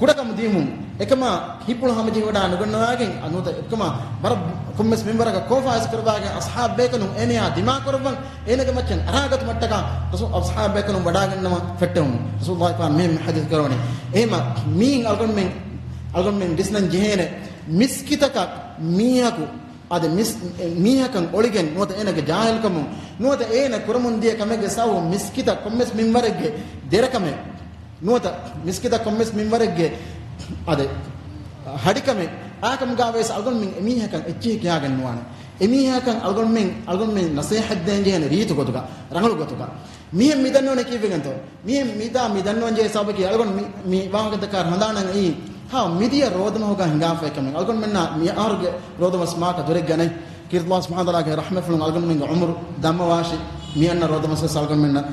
ކުޑަކަމު ދިޔުމުން، އެކަމާ ހިތްޕުޅު ހަމަޖެހިވަޑާ ނުގަންނަވާގެން، އަ، ނުވަތަ އެކަމާ ވަރަށް ކޮންމެސް މިންވަރަކަށް ކޯފާ އިސްކުރައްވާގެން އަޞްޙާބު ބޭކަލުން އޭނަޔާ ދިމާކުރައްވަން، އޭނަގެ މައްޗަށް އަރާގަތުމަށްޓަކާ ރަސޫ-، އަޞްޙާބު ބޭކަލުން ވަޑާގަންނަވަން ފެއްޓެވުމުން ރަސޫލުއްލާހި ފާން މިހެން މި ޙަދީޘް ކުރައްވަނީ. އެހެމަ މީން އަޅުގަނޑުމެން، އަޅުގަނޑުމެން ވިސްނަން ޖެހޭނެ، މިސްކިތަކަށް މީހަކު އަދި މިސް-، މީހަކަށް އޮޅިގެން ނުވަތަ އޭނަގެ ޖާހިލްކަމުން ނުވަތަ އޭނަ ކުރަމުން ދިޔަ ކަމެއްގެ ސަބަބުން މިސްކިތަށް ކޮންމެސް މިންވަރެއްގެ ދެރަކަމެއް ނުވަތަ މިސްކިތަށް ކޮންމެސް މިންވަރެއްގެ އަދި ހަޑިކަމެއް އާކަމުގަވެސް އަޅުގަނޑުމެން އެމީހަކަށް އެއްޗެހި ކިޔާގެން ނުވާނެ. އެމީހަކަށް އަޅުގަނޑުމެން، އަޅުގަނޑުމެން ނަސޭހަތް ދޭން ޖެހޭނެ ރީތި ގޮތުގަ، ރަނގަޅު ގޮތުގަ. މިހެން މި ދަންނަވަނީ ކީއްވެގެންތޯ؟ މިހެން މިތާ މި ދަންނަވަން ޖެހޭ ސަބަބަކީ އަޅުގަނޑު މި، މި ވާހަކަދައްކާ ހަނދާނަށް އެއީ، ހާ، މިދިޔަ ރޯދަމަހުގަ ހިނގާފައި ކަމެއް. އަޅުގަނޑުމެންނާ މި އަހަރުގެ ރޯދަމަސް މާކަ ދުރެއްގަ ނެތް. ކީރިތި ﷲ ސުބްޙާނަހޫ ވަތަޢާލާގެ ރަޙްމަތްފުޅުން އަޅުގަނޑުމެންގެ ޢުމުރު ދަންމަވާށި، މި އަންނަ ރޯދަމަސްވެސް އަޅުގަނޑުމެންނަށް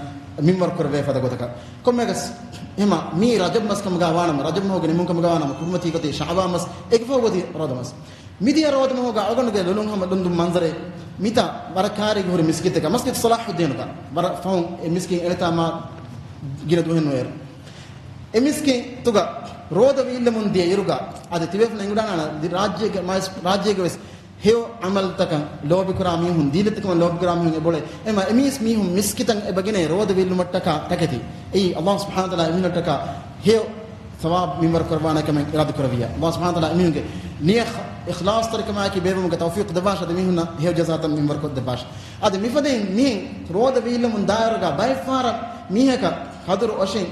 މިންވަރު ކުރެވޭ ފަދަ ގޮތަކަށް. ކޮންމެއަކަސް، އެހެމަ މީ ރަޖަބް މަސް ކަމުގަ ވާނަމަ، ރަޖަބް މަހުގެ ނިމުން ކަމުގަ ވާނަމަ، ކުރިމަތީ ގޮތީ ޝަޢުބާން މަސް، އޭގެ ފަހު ގޮތީ ރޯދަމަސް. މިދިޔަ ރޯދަމަހުގަ އަޅުގަނޑުގެ ލޮލުން ހަމަ ލުންދުން މަންޒަރެއް މިތާ ވަރަށް ކާރިގަ ހުރި މިސްކިތަކަށް، މަސްޖިދު ޞަލާޙުއްދީނުގަ. ވަރަށް ފަހުން އެ މިސްކިތް އެޅިތާ މާ ގިނަ ދުވަހެއް ނުވޭއިރު. އެ މިސްކިތުގަ ރޯދަ ވީއްލަމުން ދިޔަ އިރުގަ އަދި ތިބޭފުޅުން އެނގިވަޑާނާނެ ރާއްޖޭގެ މަސް-، ރާއްޖޭގެ ވެސް ހެޔޮ ޢަމަލުތަކަށް ލޯބިކުރާ މީހުން، ދީލަތިކަމަށް ލޯބިކުރާ މީހުން އެބައޮތޭ. އެމަ އެމީސް މީހުން މިސްކިތަށް އެބަ ގެނައީ ރޯދަ ވީއްލުމަށްޓަކާ ތަކެތި. އެއީ ﷲ ސުބްޙާނަހޫ ވަތަޢާލާ އެމީހުންނަށްޓަކާ ހެޔޮ ޘަވާބު މިންވަރު ކުރައްވާނެ ކަމެއް އިރާދަ ކުރެއްވިއްޔާ، ﷲ ސުބްޙާނަހޫ ވަތަޢާލާ އެމީހުންގެ ނިޔަތް އިޚްލާޞްތެރިކަމާއެކީ ބޭއްވުމުގެ ތައުފީޤު ދެއްވާށި، އަދި މީހުންނަށް ހެޔޮ ޖަޒާތައް މިންވަރު ކޮށްދެއްވާށި. އަދި މިފަދައިން މި ރޯދަ ވީއްލަމުން ދާއިރުގަ ބައެއްފަހަރަށް މީހަކަށް ކަދުރު އޮށިން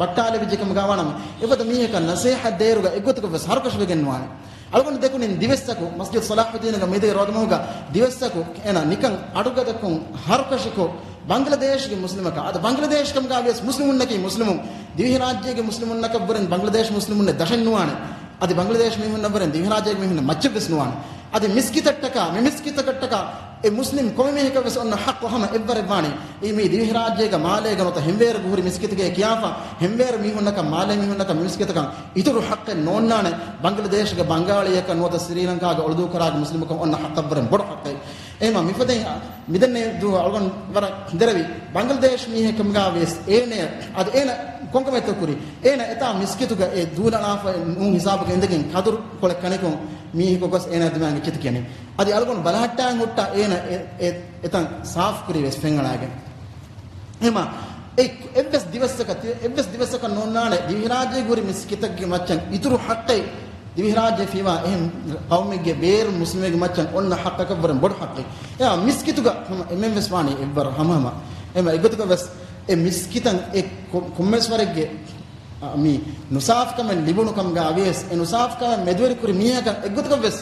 ވައްޓާލެވިއްޖެ ކަމުގަ ވާނަމަ، އެފަދަ މީހަކަށް ނަސޭހަތް ދޭއިރުގަ އެއްގޮތަކަށް ވެސް ހަރުކަށިވެގެން ނުވާނެ. އަޅުގަނޑު ދެކުނިން ދިވެއްސަކު، މަސްޖިދު ޞަލާޙުއްދީނުގަ މިދިޔަ ރޯދަމަހުގަ ދިވެއްސަކު އޭނަ ނިކަން އަޑުގަދަކުން ހަރުކަށިކޮށް، ބަންގްލަދޭޝްގެ މުސްލިމަކަށް، އަދި ބަންގްލަދޭޝް ކަމުގަ ވިޔަސް މުސްލިމުންނަކީ މުސްލިމުން، ދިވެހިރާއްޖޭގެ މުސްލިމުންނަކަށްވުރެން ބަންގްލަދޭޝް މުސްލިމުންނެއް ދަށެއް ނުވާނެ. އަދި ބަންގްލަދޭޝް މީހުންނަށްވުރެން ދިވެހިރާއްޖޭގެ މީހުންނަށް މައްޗެއްވެސް ނުވާނެ. އަދި މިސްކިތަށްޓަކާ، މި މިސްކިތަކަށްޓަކާ އެ މުސްލިމް ކޮންމެ މީހަކަށްވެސް އޮންނަ ޙައްޤު ހަމަ އެއްވަރެއްވާނެ. އެއީ މީ ދިވެހިރާއްޖޭގަ މާލޭގަ ނުވަތަ ހެންވޭރުގަ ހުރި މިސްކިތެކޭ ކިޔާފަ، ހެންވޭރު މީހުންނަކަށް މާލޭ މީހުންނަކަށް މި މިސްކިތަކަށް އިތުރު ޙައްޤެއް ނޯންނާނެ، ބަންގްލަދޭޝްގެ ބަންގާޅީއަކަށް ނުވަތަ ސްރީލަންކާގެ އުޅުދޫކަރާގެ މުސްލިމަކަށް އޮންނަ ޙައްޤަށްވުރެން ބޮޑު ޙައްޤެއް. އެހެމަ މިފަދައިން މިދެންނެވި ދުވަހު އަޅުގަނޑު ވަރަށް ދެރަވި ބަންގްލަދޭޝް މީހެއް ކަމުގަ ވިޔަސް އޭނަޔަށް، އަދި އޭނަ ކޮންކަމެއްތޯ ކުރީ؟ އޭނަ އެތާ މިސްކިތުގަ އެ ދޫލަޅާފަ ނޫން ހިސާބުގަ އިނދެގެން ކަދުރު ކޮޅެއް ކަނިކޮށް މީހަކު ގޮސް އޭނަ ދިމާއިން އެއްޗިތި ކިޔަނީ. އަދި އަޅުގަނޑު ބަލަހައްޓާން ހުއްޓާ އޭނަ އެ، އެ، އެތަން ސާފުކުރީ ވެސް ފެންއަޅާގެން. އެހެމަ އެ އެއްވެސް ދިވެއްސަކަށް، އެއްވެސް ދިވެއްސަކަށް ނޯންނާނެ ދިވެހިރާއްޖޭގަ ހުރި މިސްކިތެއްގެ މައްޗަށް އިތުރު ޙައްޤެއް ދިވެހިރާއްޖެ ފީވާ އެހެން ޤައުމެއްގެ ބޭރު މުސްލިމެއްގެ މައްޗަށް އޮންނަ ޙައްޤަކަށްވުރެން ބޮޑު ޙައްޤެއް. އެއާ މިސްކިތުގަ ހަމަ އެންމެންވެސް ވާނީ އެއްވަރު ހަމަހަމަ. އެމަ އެގޮތުގަ ވެސް އެ މިސްކިތަށް އެ ކޮ-، ކޮންމެސް ވަރެއްގެ، އަ، މި ނުސާފުކަމެއް ލިބުނު ކަމުގަ ވިޔަސް، އެ ނުސާފުކަމެއް މެދުވެރިކުރި މީހަކަށް އެއްގޮތަކަށް ވެސް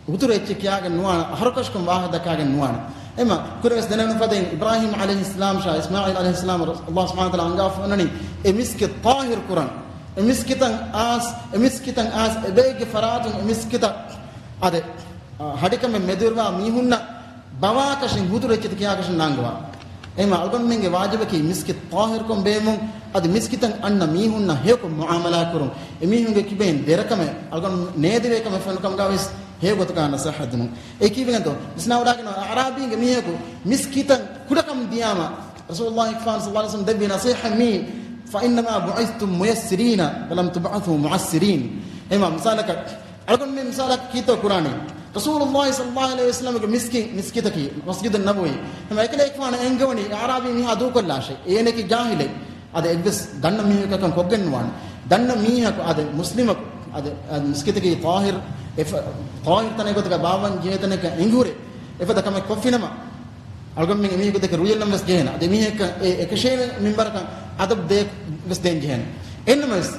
އުތުރު އެއްޗެއް ކިޔާގެން ނުވާނެ، އަހަރުކަށިކޮށް ވާހަކަ ދައްކާގެން ނުވާނެ. އެމަ ކުރިންވެސް ދެނެވުނު ފަދައިން އިބްރާހީމް ޢަލައިހިއްސަލާމް ޝާ އިސްމާޢީލް ޢަލައިހިއްސަލާމް ރަސް-، ﷲ ސުބްޙާނަހޫ ވަތަޢާލާ އަންގާފަ އޮންނަނީ އެ މިސްކިތް ޠާހިރު ކުރަން. އެ މިސްކިތަށް އާސް، އެ މިސްކިތަށް އާސް، އެ ބޭއްގެ ފަރާތުން އެ މިސްކިތަށް އަދެ، އަ، ހަޑިކަމެއް މެދުވެރިވާ މީހުންނަށް ބަވާކަށިން ހުދުރު އެއްޗިތި ކިޔާކަށިން ނާންގަވާ. އެހެމަ އަޅުގަނޑުމެންގެ ވާޖިބަކީ މިސްކިތް ޠާހިރުކޮށް ބޭއްވުން، އަދި މިސްކިތަށް އަންނަ މީހުންނަށް ހެޔޮކޮށް މުޢާމަލާ ކުރުން. އެމީހުންގެ ކިބައިން ދެރަކަމެއް އަޅުގަނޑު ނޭދެވޭ ކަމެއް ފެނު ކަމުގަ ވެސް ހެޔޮ ގޮތަކަށް ނަސޭހަތް ދިނުން. އެ ކީއްވެގެންތޯ؟ ވިސްނާވަޑާގަންނަވާ، އަޢުރާބީންގެ މީހަކު މިސްކިތަށް ކުޑަކަމުން ދިޔާމަ، ރަސޫލުﷲ ފާން ޞައްލަﷲ ޢަލައިހި ވަސައްލަމަ ދެއްވި ނަސޭހަތް މީ، "فإنما بعثتم ميسرين ولم تبعثوا معسرين." އެހެމަ މިސާލަކަށް، އަޅުގަނޑު މި މިސާލަކަށް ކީއްތޯ ކުރާނީ؟ ރަސޫލުﷲ ޞައްލަﷲ ޢަލައިހި ވަސައްލަމަގެ މިސްކި-، މިސްކިތަކީ، މަސްޖިދުއް ނަބަވީ. އެހެމަ އެކަލޭގެފާނު އެންގެވަނީ އަޢުރާބީ މީހާ ދޫކޮށްލާށޭ. އޭނައަކީ ޖާހިލެއް. އަދި އެއްވެސް ދަންނަ މީހަކަކަށް ކޮށްގެން ނުވާނެ. ދަންނަ މީހަކު އަދި މުސްލިމަކު އަދި، އަދި މިސްކިތަކީ ޠާހިރު، އެފަ-، ޠާހިރު ތަނެއް ގޮތަކަށް ބާއްވަން ޖެހޭ ތަނެއްގަ އެނގިހުރެ އެފަދަ ކަމެއް ކޮށްފިނަމަ، އަޅުގަނޑުމެން އެމީހަކު ދެކެ ރުއިއެއްލަން ވެސް ޖެހޭނެ. އަދި އެމީހަކަށް އެ އެކަށޭނެ މިންވަރަކަށް އަދަބު ދޭ ވެސް ދޭން ޖެހޭނެ. އެހެންނަމަވެސް،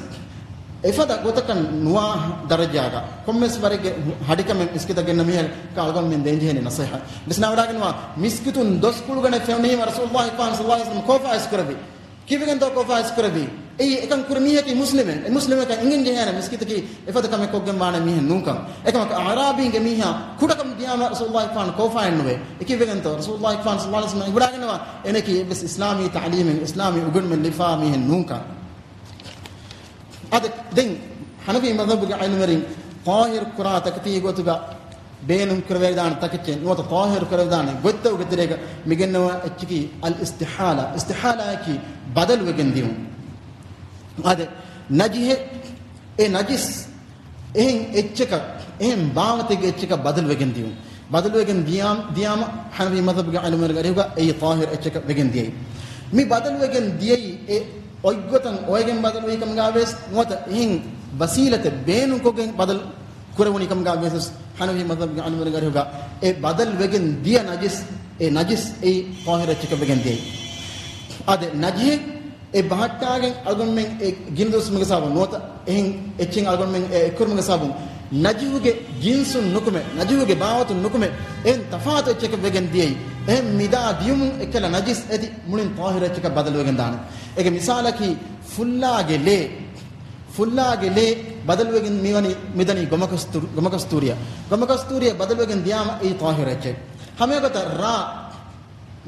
އެފަދަ ގޮތަކަށް ނުވާ ދަރަޖާގަ ކޮންމެސް ވަރެއްގެ ހަޑިކަމެއް މިސްކިތަށް ގެންނަ މީހަކަށް އަޅުގަނޑުމެން ދޭން ޖެހޭނެ ނަސޭހަތް. ވިސްނާވަޑާގަންނަވާ، މިސްކިތުން ދޮސް ކުޅުގަނެ ފެނުނީމަ ރަސޫލުﷲ ފާން ޞައްލަﷲ ޢަލައިހި ވަސައްލަމަ ކޯފާ އިސްކުރެއްވި. ކީއްވެގެންތޯ ކޯފާ އިސްކުރެއްވީ؟ އެއީ އެކަން ކުރި މީހަކީ މުސްލިމެއް. އެ މުސްލިމަކަށް އިނގެން ޖެހޭނެ މިސްކިތަކީ އެފަދަ ކަމެއް ކޮށްގެން ވާނެ މީހެއް ނޫންކަން. އެކަމަކު އަޢުރާބީންގެ މީހާ ކުޑަކަމުން ދިޔާމަ ރަސޫލުﷲ ފާން ކޯފާއެއް ނުވޭ. އެ ކީއްވެގެންތޯ؟ ރަސޫލުﷲ ފާން ޞައްލަﷲ ޢަލައިހި ވަސައްލަމަ އިވުރާގެންނަވާ އޭނައަކީ އެއްވެސް އިސްލާމީ ތަޢުލީމެއް، އިސްލާމީ އުގެނުމެއް ލިބިފާ މީހެއް ނޫންކަން. އަދި ދެން ޙަނަފީ މަޛްހަބުގެ ޢިލްމުވެރިން ޠާހިރު ކުރާ ތަކެތީ ގޮތުގަ ބޭނުން ކުރެވިދާނެ ތަކެއްޗެއް ނުވަތަ ޠާހިރު ކުރެވިދާނެ ގޮތްތަކުގެ ތެރޭގަ މި ގެންނަވާ އެއްޗަކީ އަލް އިސްތިޙާލާ. އިސްތިޙާލާއަކީ ބަދަލުވެގެން ދިޔުން. އާދެ، ނަޖިހެއް، އެ ނަޖިސް އެހެން އެއްޗަކަށް، އެހެން ބާވަތެއްގެ އެއްޗަކަށް ބަދަލުވެގެން ދިޔުން. ބަދަލުވެގެން ދިޔާ، ދިޔާމަ ޙަނަފީ މަޛްހަބުގެ ޢިލްމުވެރިންގެ އަރިހުގަ އެއީ ޠާހިރު އެއްޗަކަށް ވެގެން ދިޔައީ. މި ބަދަލުވެގެން ދިޔައީ އެ އޮތްގޮތަށް އޮވެގެން ބަދަލުވީ ކަމުގަ ވެސް ނުވަތަ އެހެން ވަސީލަތެއް ބޭނުންކޮށްގެން ބަދަލު ކުރެވުނީ ކަމުގަ ވެސް ޙަނަފީ މަޛްހަބުގެ ޢިލްމުވެރިންގެ އަރިހުގަ އެ ބަދަލުވެގެން ދިޔަ ނަޖިސް، އެ ނަޖިސް އެއީ ޠާހިރު އެއްޗަކަށް ވެގެން ދިޔައީ. އާދެ، ނަޖިހެއް އެ ބަހައްޓާގެން އަޅުގަނޑުމެން އެ ގިނަ ދުވަސްވުމުގެ ސަބަބުން ނުވަތަ އެހެން އެއްޗެއް އަޅުގަނޑުމެން އެ އެއްކުރުމުގެ ސަބަބުން ނަޖިހުގެ ޖިންސުން ނުކުމެ، ނަޖިހުގެ ބާވަތުން ނުކުމެ، އެހެން ތަފާތު އެއްޗަކަށް ވެގެން ދިޔައީ. އެހެން މިދާ ދިޔުމުން އެއްކަލަ ނަޖިސް އެތި މުޅިން ޠާހިރު އެއްޗަކަށް ބަދަލުވެގެން ދާނެ. އޭގެ މިސާލަކީ ފުއްލާގެ ލޭ، ފުއްލާގެ ލޭ ބަދަލުވެގެން މިވަނީ، މިދަނީ ގޮމަކަސްތޫ-، ގޮމަކަސްތޫރިއަށް. ގޮމަކަސްތޫރިއަށް ބަދަލުވެގެން ދިޔާމަ އެއީ ޠާހިރު އެއްޗެއް. ހަމައެގޮތަށް ރާ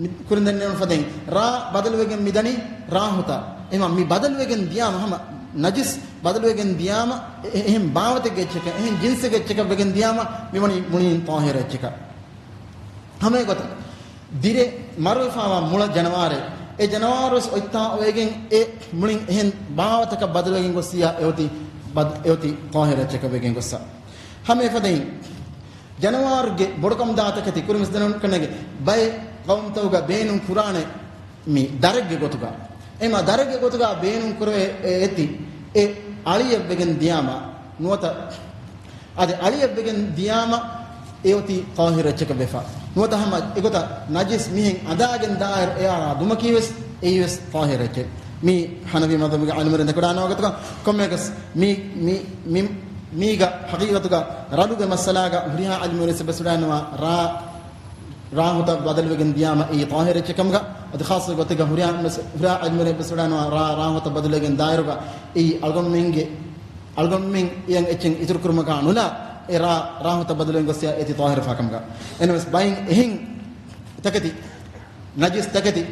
މި ކުރިން ދެންނެވުނު ފަދައިން ރާ ބަދަލުވެގެން މިދަނީ ރާހުތަށް. އެމަ މި ބަދަލުވެގެން ދިޔާމަ ހަމަ ނަޖިސް ބަދަލުވެގެން ދިޔާމަ އެ-، އެހެން ބާވަތެއްގެ އެއްޗަކަށް، އެހެން ޖިންސެއްގެ އެއްޗަކަށް ވެގެން ދިޔާމަ މިވަނީ މުޅިން ޠާހިރު އެއްޗަކަށް. ހަމައެގޮތަށް ދިރޭ މަރުވެފާވާ މުޅަ ޖަނަވާރެއް، އެ ޖަނަވާރުވެސް އޮތްތާ އޮވެގެން އެ މުޅިން އެހެން ބާވަތަކަށް ބަދަލުވެގެން ގޮއްސިޔާ އެއޮތީ ބަދ-، އެއޮތީ ޠާހިރު އެއްޗަކަށް ވެގެން ގޮއްސަ. ހަމައެފަދައިން ޖަނަވާރުގެ ބޮޑުކަމުދާ ތަކެތި ކުރިމަސް ދެނުން ކަންނޭނގެ ބައެއް ޤައުމުތަކުގަ ބޭނުން ކުރާނެ މި ދަރެއްގެ ގޮތުގަ. އެމަ ދަރެއްގެ ގޮތުގަ ބޭނުން ކުރެވޭ އެ އެތި އެ އަޅިއެއް ވެގެން ދިޔާމަ ނުވަތަ އަދި އަޅިއެއް ވެގެން ދިޔާމަ އެއޮތީ ޠާހިރު އެއްޗަކަށް ވެފަ. ނުވަތަ ހަމަ އެގޮތަށް ނަޖިސް މިހެން އަނދާގެން ދާއިރު އެއާ ދުމަކީ ވެސް އެއީ ވެސް ޠާހިރު އެއްޗެއް. މީ ޙަނަފީ މަޛްހަބުގެ ޢިލްމުވެރިން ދެކެވަޑާންވާ ގޮތަކަށް ކޮންމެއަކަސް މީ، މީ، މި، މީގަ ޙަޤީޤަތުގަ ރަލުގެ މައްސަލާގަ ހުރިހާ ޢިލްމުވެރިން އެއްބަސްވެޑާންވާ ރާ، ރާހުތަށް ބަދަލުވެގެން ދިޔާމަ އެއީ ޠާހިރު އެއްޗެއް ކަމުގަ، އަދި ޚާއްޞަ ގޮތެއްގަ ހުރިހާ މަސް-، ހުރިހާ ޢިލްމުވެރިން އެއްބަސްވެޑާންވާ ރާ، ރާހުތަށް ބަދަލުވެގެން ދާއިރުގަ އެއީ އަޅުގަނޑުމެންގެ، އަޅުގަނޑުމެން އެއަށް އެއްޗެއް އިތުރު ކުރުމަކާ ނުލާ، އެ ރާ، ރާހުތަށް ބަދަލުވެގެން ގޮއްސިޔާ އެއޮތީ ޠާހިރު ފާ ކަމުގަ. އެހެންވެސް ބައެއް އެހެން ތަކެތި، ނަޖިސް ތަކެތި،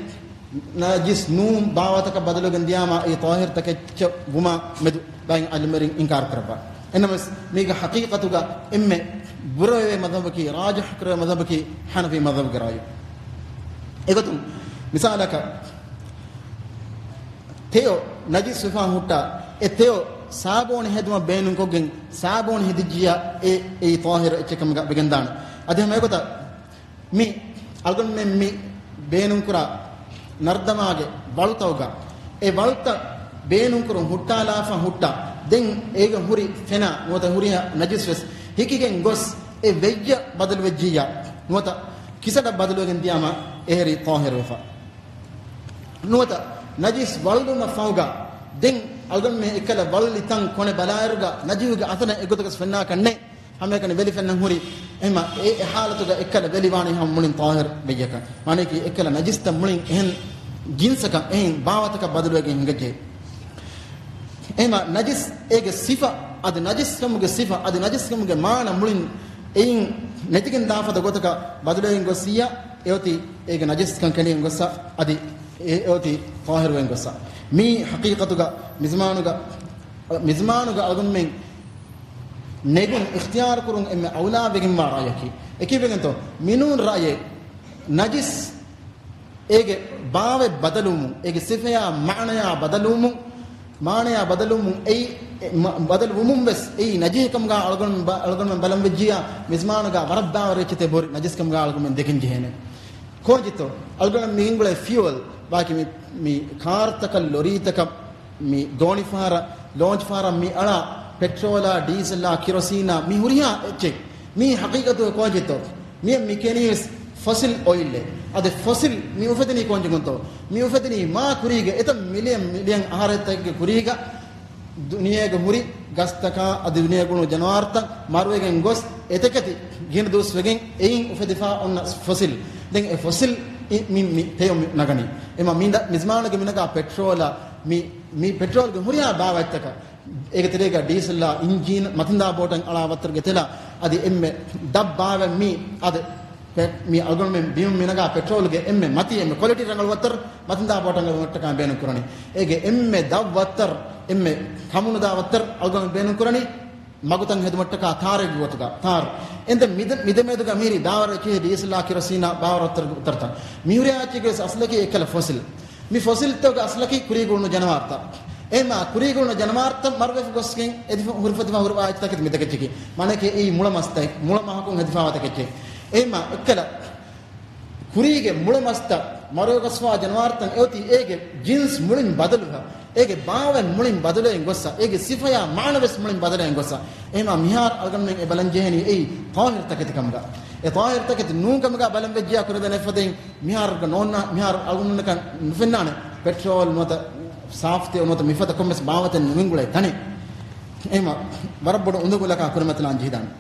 ނަޖިސް ނޫން ބާވަތަކަށް ބަދަލުވެގެން ދިޔާމަ އެއީ ޠާހިރު ތަކެއްޗެއް ވުމާ މެދު ބައެއް ޢިލްމުވެރިން އިންކާރު ކުރައްވާ. އެހެންނަމަވެސް މީގެ ޙަޤީޤަތުގަ އެންމެ ބުރަވެވޭ މަޛްހަބަކީ، ރާޖިޙު ކުރެވޭ މަޛްހަބަކީ ޙަނަފީ މަޛްހަބުގެ ރާޔު. އެގޮތުން މިސާލަކަށް ތެޔޮ ނަޖިސް ވެފާ ހުއްޓާ، އެ ތެޔޮ ސާބޯނި ހެދުމަށް ބޭނުންކޮށްގެން ސާބޯނި ހެދިއްޖިޔާ އެ، އެއީ ޠާހިރު އެއްޗެއް ކަމުގަ ވެގެންދާނެ. އަދި ހަމަ އެގޮތަށް މި އަޅުގަނޑުމެން މި ބޭނުންކުރާ ނަރުދަމާގެ ވަޅުތަކުގަ، އެ ވަޅުތައް ބޭނުންކުރުން ހުއްޓާލާފަ ހުއްޓާ، ދެން އޭގަ ހުރި ފެނާ ނުވަތަ ހުރިހާ ނަޖިސް ވެސް ހިކިގެން ގޮސް، އެ ވެއްޔަށް ބަދަލުވެއްޖިއްޔާ ނުވަތަ ކިސަޑަށް ބަދަލުވެގެން ދިޔާމަ އެހެރީ ޠާހިރު ވެފަ. ނުވަތަ ނަޖިސް ވަޅުލުމަށް ފަހުގަ، ދެން އަޅުގަނޑުމެން އެއްކަލަ ވަޅުލި ތަން ކޮނެ ބަލާއިރުގަ ނަޖިހުގެ އަސަރެއް އެއްގޮތަކަސް ފެންނާކަށް ނެތް. ހަމައެކަނި ވެލި ފެންނަން ހުރި. އެހެމަ އެ، އެ ޙާލަތުގަ އެއްކަލަ ވެލި ވާނީ ހަމަ މުޅިން ޠާހިރު ވެއްޔަކަށް. މާނައަކީ އެއްކަލަ ނަޖިސްތައް މުޅިން އެހެން ޖިންސަކަށް، އެހެން ބާވަތަކަށް ބަދަލުވެގެން ހިނގައްޖެ. އެހެމަ ނަޖިސް އޭގެ ސިފަ، އަދި ނަޖިސްކަމުގެ ސިފަ، އަދި ނަޖިސްކަމުގެ މާނަ މުޅިން އެއިން ނެތިގެން ދާފަދަ ގޮތަކަށް ބަދަލުވެގެން ގޮއްސިއްޔާ، އެއޮތީ އޭގެ ނަޖިސްކަން ކެނޑިގެން ގޮއްސަ، އަދި އެ، އެއޮތީ ޠާހިރުވެގެން ގޮއްސަ. މީ ޙަޤީޤަތުގަ މިޒުމާނުގަ، މިޒުމާނުގަ އަޅުގަނޑުމެން ނެގުން އިޚްތިޔާރު ކުރުން އެންމެ އައުލާ ވެގެންވާ ރައޔަކީ. އެކީ ވެގެންތޯ؟ މިނޫން ރައްޔެއް ނަޖިސް އޭގެ ބާވަތް ބަދަލުވުމުން، އޭގެ ސިފަޔާ މާނަޔާ ބަދަލުވުމުން، މާނަޔާ ބަދަލުވުމުން އެއީ، އެ، މަ-، ބަދަލުވުމުން ވެސް އެއީ ނަޖިހެއް ކަމުގަ އަޅުގަނޑުމެން ބަ-، އަޅުގަނޑުމެން ބަލަން ވެއްޖިއްޔާ، މިޒުމާނުގަ ވަރަށް ބާވަތް އެއްޗެތޭ ބޮޑު ނަޖިސް ކަމުގަ އަޅުގަނޑުމެން ދެކެން ޖެހޭނެ. ކޯން ޖެހިތޯ؟ އަޅުގަނޑު މި ހިނގުޅޭ ފިއުއަލް، ބާކީ މި، މި ކާރުތަކަށް، ލޮރީތަކަށް، މި ދޯނިފަހަރަށް، ލޯންޗް ފަހަރަށް މި އަޅާ ޕެޓްރޯލާ، ޑީސަލްއާ، ކިރޮސީނާ، މި ހުރިހާ އެއްޗެއް. މީ ޙަޤީޤަތުގަ ކޯން ޖެހިތޯ؟ މިއަށް މި ކެނީވެސް ފޮސިލް އޮއިލްއެއް. އަދި ފޮސިލް މި އުފެދެނީ ކޯން ޖެހިގެންތޯ؟ މި އުފެދެނީ މާ ކުރީގަ، އެތައް މިލިއަން މިލިއަން އަހަރެއްތަކެއްގެ ކުރީގަ، ދުނިޔޭގަ ހުރި ގަސްތަކާ އަދި ދުނިޔޭގަ އުޅުނު ޖަނަވާރުތައް މަރުވެގެން ގޮސް، އެތަކެތި ގިނަ ދުވަސް ވެގެން އެއިން އުފެދިފާ އޮންނަ ފޮސިލް. ދެން އެ ފޮސިލް އި-، މި، މި ތެޔޮ މި ނަގަނީ. އެމަ މި ދަ-، މިޒުމާނުގެ މި ނަގާ ޕެޓްރޯލާ، މި، މި ޕެޓްރޯލްގެ ހުރިހާ ބާވަތްތަކަށް، އޭގެ ތެރޭގަ ޑީސަލްއާ، އިންޖީން، މަތިންދާ ބޯޓަށް އަޅާ ވައްތަރުގެ ތެލާ، އަދި އެންމެ ދަށް ބާވަތް މީ، އަދި ޕެ-، މި އަޅުގަނޑުމެން ބިމުން މި ނަގާ ޕެޓްރޯލްގެ އެންމެ މަތީ، އެންމެ ކޮލިޓީ ރަނގަޅު ވައްތަރު މަތިންދާ ބޯޓަށް އަޅުގަނޑުމަށްޓަކާ ބޭނުން ކުރަނީ. އޭގެ އެންމެ ދަށް ވައްތަރު، އެންމެ ކަމުނުދާ ވައްތަރު އަޅުގަނޑު ބޭނުން ކުރަނީ މަގުތައް ހެދުމަށްޓަކާ ތާރެއްގެ ގޮތުގަ. ތާރު. އެންދެން މިދެ-، މިދެމެދުގަ މިހިރީ ބާވަރު އެކި ޑީސެލާ ކެރޮސީނާ ބާވަރު އޮތްތަރ-، އޮތަރުތަން. މިހުރިހާ އެއްޗެއްގެ ވެސް އަސްލަކީ އެއްކަލަ ފޮސިލް. މި ފޮސިލްތަކުގެ އަސްލަކީ ކުރީގަ ހުންނަ ޖަނަވާރުތައް. އެހެންމާ ކުރީގަ ހުންނަ ޖަނަވާރުތައް މަރުވެފަ ގޮސްގެން އެދިފަ-، ހުރިފަ ތިބާ ހުރިވާ އެއްޗިތަކެތި މިތަކެއްޗަކީ. މާނައަކީ އެއީ މުޅަ މަސްތައް، މުޅަ މަހަކުން ހެދިފާވާ ތަކެއްޗެއް. އެހެންމާ އެއްކަލަ ކުރީގެ މުޅަ މަސްތައް މަރުވެގޮސްފާ ޖަނަވާރުތައް އެއޮތީ އޭގެ ޖިންސް މުޅިން ބަދަލުވެފަ، އޭގެ ބާވަތް މުޅިން ބަދަލުވެގެން ގޮއްސަ، އޭގެ ސިފަޔާ މާނަ ވެސް މުޅިން ބަދަލުވެގެން ގޮއްސަ. އެހެންމާ މިހާރު އަޅުގަނޑުމެން އެ ބަލަން ޖެހެނީ އެއީ ޠާހިރު ތަކެތި ކަމުގަ. އެ ޠާހިރު ތަކެތި ނޫން ކަމުގަ ބަލަން ވެއްޖިޔާ ކުރެވޭނެ ފަދައިން މިހާރު ނޯންނާ، މިހާރު އަޅުގަނޑުމެންނަކަށް ނުފެންނާނެ ޕެޓްރޯލް ނުވަތަ ސާފްތެޔޮ ނުވަތަ މިފަދަ ކޮންމެސް ބާވަތެއް ނުވެން ގުޅޭ ތަނެއް. އެހެންމާ ވަރަށް ބޮޑު އުނދަގުލަކާ ކުރިމަތިލާން ޖެހިދާނެ.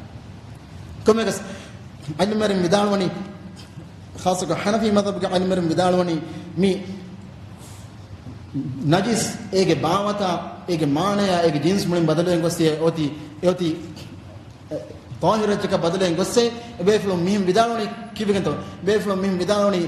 ކޮންމެވެސް ޢިލްމުވެރިން ވިދާޅުވަނީ، ޚާއްޞަކޮށް ޙަނަފީ މަޛްހަބުގެ ޢިލްމުވެރިން ވިދާޅުވަނީ، މި ނަޖިސް އޭގެ ބާވަތާ، އޭގެ މާނަޔާ، އޭގެ ޖިންސް މުޅިން ބަދަލުވެގެން ގޮއްސި އެ އޮތީ، އެ އޮތީ، އެ، ޠާހިރު އެއްޗަކަށް ބަދަލުވެގެން ގޮއްސޭ. އެބޭފުޅުން މިހެން ވިދާޅުވަނީ ކީއްވެގެންތޯ؟ އެބޭފުޅުން މިހެން ވިދާޅުވަނީ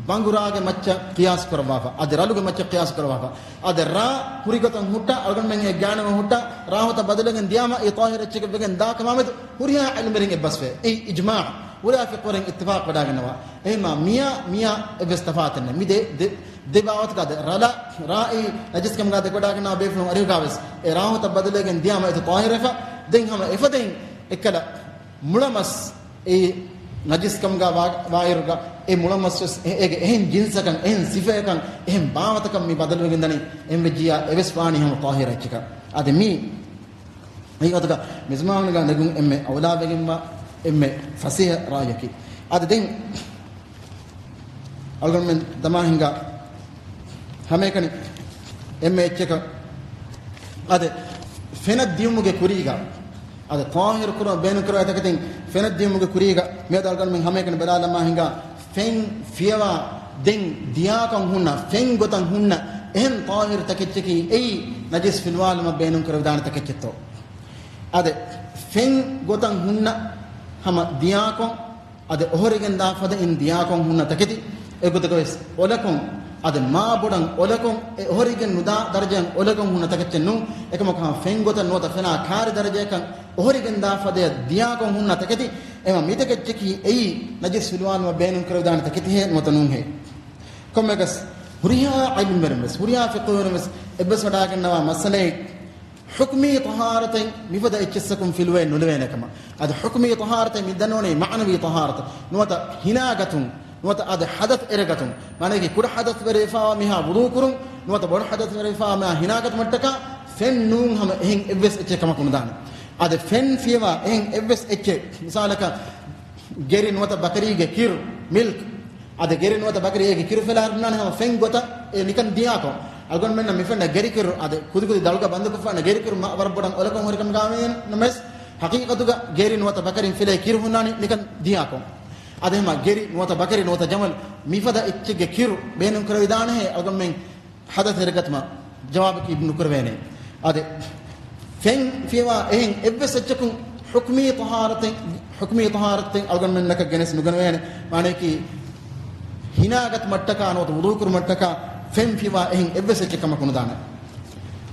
ބަނގުރާގެ މައްޗަށް ޤިޔާސް ކުރައްވާފަ، އަދި ރަލުގެ މައްޗަށް ޤިޔާސް ކުރައްވާފަ. އަދި ރާ ހުރި ގޮތަށް ހުއްޓާ، އަޅުގަނޑުމެން އެ ގާނަމަ ހުއްޓާ، ރާ ހޮތަށް ބަދަލުވެގެން ދިޔާމަ އެ ޠާހިރު އެއްޗެއް ވެގެން ދާ ކަމާމެދު ހުރިހާ ޢިލްމުވެރިން އެއްބަސްވޭ. އެއީ އިޖްމާޢު. ހުރިހާ ފިޤުހުވެރިން އިއްތިފާޤު ވެޑާގަންނަވާ. އެހެންމާ މިޔާ، މިޔާ އެއްވެސް ތަފާތެއް ނެތް. މި ދެ، ދެ، ދެ ބާވަތުގަ ދެ، ރަލަ، ރާއީ ނަޖިސް ކަމުގަ ދެކެވަޑާގަންނަވާ ބޭފުޅުން އަރިހުގަވެސް އެ ރާ ހޮތަށް ބަދަލުވެގެން ދިޔާމަ އެތަ ޠާހިރުވެފަ. ދެން ހަމަ އެފަދައިން އެއްކަލަ މުޅަމަސް އެ ނަޖިސް ކަމުގަ ވާ، ވާއިރުގަ އެ މުޅަމަސްވެސް އެ، އޭގެ އެހެން ޖިންސަކަށް، އެހެން ސިފަޔަކަށް، އެހެން ބާވަތަކަށް މި ބަދަލުވެގެން ދަނީ. އެހެން ވެއްޖިޔާ އެވެސް ވާނީ ހަމަ ޠާހިރު އެއްޗަކަށް. އަދި މީ ހަގީގަތުގަ މިޒުމާނުގަ ނެގުން އެންމެ އައުލާވެގެންވާ އެންމެ ފަސޭހަ ރާއްޔަކީ. އަދި ދެން އަޅުގަނޑުމެން ދަމާ ހިނގާ ހަމައެކަނި އެންމެ އެއްޗަކަށް އަދި ފެނަށް ދިޔުމުގެ ކުރީގަ، އަދި ޠާހިރު ކުރަން ބޭނުން ކުރެވޭ ތަކެތިން ފެނަށް ދިޔުމުގެ ކުރީގަ މިއަދު އަޅުގަނޑުމެން ހަމައެކަނި ބަލާލަމާ ހިނގާ ފެން ފިޔަވާ ދެން ދިޔާކޮށް ހުންނަ، ފެން ގޮތަށް ހުންނަ އެހެން ޠާހިރު ތަކެއްޗަކީ އެއީ ނަޖިސް ފިލުވާލުމަށް ބޭނުން ކުރެވިދާނެ ތަކެއްޗެއްތޯ؟ އަދި ފެން ގޮތަށް ހުންނަ ހަމަ ދިޔާކޮށް، އަދި އޮހޮރިގެން ދާ ފަދައިން ދިޔާކޮށް ހުންނަ ތަކެތި، އެގޮތަކަށްވެސް އޮލަކޮށް، އަދި މާބޮޑަށް އޮލަކޮށް، އެ އޮހޮރިގެން ނުދާ ދަރަޖައަށް އޮލަކޮށް ހުންނަ ތަކެއްޗެއް ނޫން. އެކަމަކު ހަމަ ފެން ގޮތަށް ނުވަތަ ފެނާ ކާރި ދަރަޖައަކަށް އޮހޮރިގެން ދާ ފަދަޔަށް ދިޔާކޮށް ހުންނަ ތަކެތި، އެމަ މިތަކެއްޗަކީ އެއީ ނަޖިސް ފިލުވާލުމަށް ބޭނުން ކުރެވިދާނެ ތަކެތިހޭ ނުވަތަ ނޫންހޭ. ކޮންމެއަކަސް ހުރިހާ ޢިލްމުވެރިން ވެސް، ހުރިހާ ފިޤުހުވެރިން ވެސް އެއްބަސްވަޑާގަންނަވާ މައްސަލައެއް، ޙުކުމީ ޠަހާރަތެއް މިފަދަ އެއްޗިއްސަކުން ފިލުވެ ނުލެވޭނެ ކަމަށް. އަދި ޙުކުމީ ޠަހާރަތެއް މި ދަންނަވަނީ މަޢުނަވީ ޠަހާރަތަށް ނުވަތަ ހިނާގަތުން، ނުވަތަ އަދި ޙަދަޘް އެރެގަތުން. މާނައަކީ ކުޑަ ޙަދަޘް ވެރިވެފާވާ މީހާ ވުޟޫ ކުރުން، ނުވަތަ ބޮޑު ޙަދަޘް ވެރިވެފާވާ މީހާ ހިނާގަތުމަށްޓަކާ ފެން ނޫން ހަމަ އެހެން އެއްވެސް އެއްޗެއް ކަމަކު ނުދާނެ. އަދި ފެން ފިޔަވާ އެހެން އެއްވެސް އެއްޗެއް، މިސާލަކަށް، ގެރި ނުވަތަ ބަކަރީގެ ކިރު، މިލްކް، އަދި ގެރި ނުވަތަ ބަކަރީގެ ކިރު ފެލާރުންނާނެ ހަމަ ފެން ގޮތަށް އެ ނިކަން ދިޔާކޮށް. އަޅުގަނޑުމެންނަށް މިފެންނަ ގެރި ކިރު އަދި ކުދިކުދި ދަޅުގަ ބަންދުކޮށްފާނެ ގެރި ކިރު މާ ވަރަށް ބޮޑަށް އޮލަކޮށް ހުރިކަމުގަ ވޭނަމަވެސް، ޙަޤީޤަތުގަ ގެރި ނުވަތަ ބަކަރިން ފެލޭ ކިރު ހުންނާނީ ނިކަން ދިޔާކޮށް. އަދި ހަމަ ގެރި ނުވަތަ ބަކަރި ނުވަތަ ޖަމަލު މިފަދަ އެއްޗެއްގެ ކިރު ބޭނުން ކުރެވިދާނެހޭ އަޅުގަނޑުމެން ޙަދަޘް އެރެގަތުމަށް ޖަވާބަކީ ނުކުރެވޭނެ. އަދި ފެން ފިޔަވާ އެހެން އެއްވެސް އެއްޗަކުން ޙުކުމީ ޠަހާރަތެއް، ޙުކުމީ ޠަހާރަތެއް އަޅުގަނޑުމެންނަކަށް ގެނެސް ނުގަނެވޭނެ. މާނައަކީ ހިނާގަތުމަށްޓަކާ ނުވަތަ ވުޟޫ ކުރުމަށްޓަކާ ފެން ފިޔަވާ އެހެން އެއްވެސް އެއްޗެއް ކަމަކު ނުދާނެ.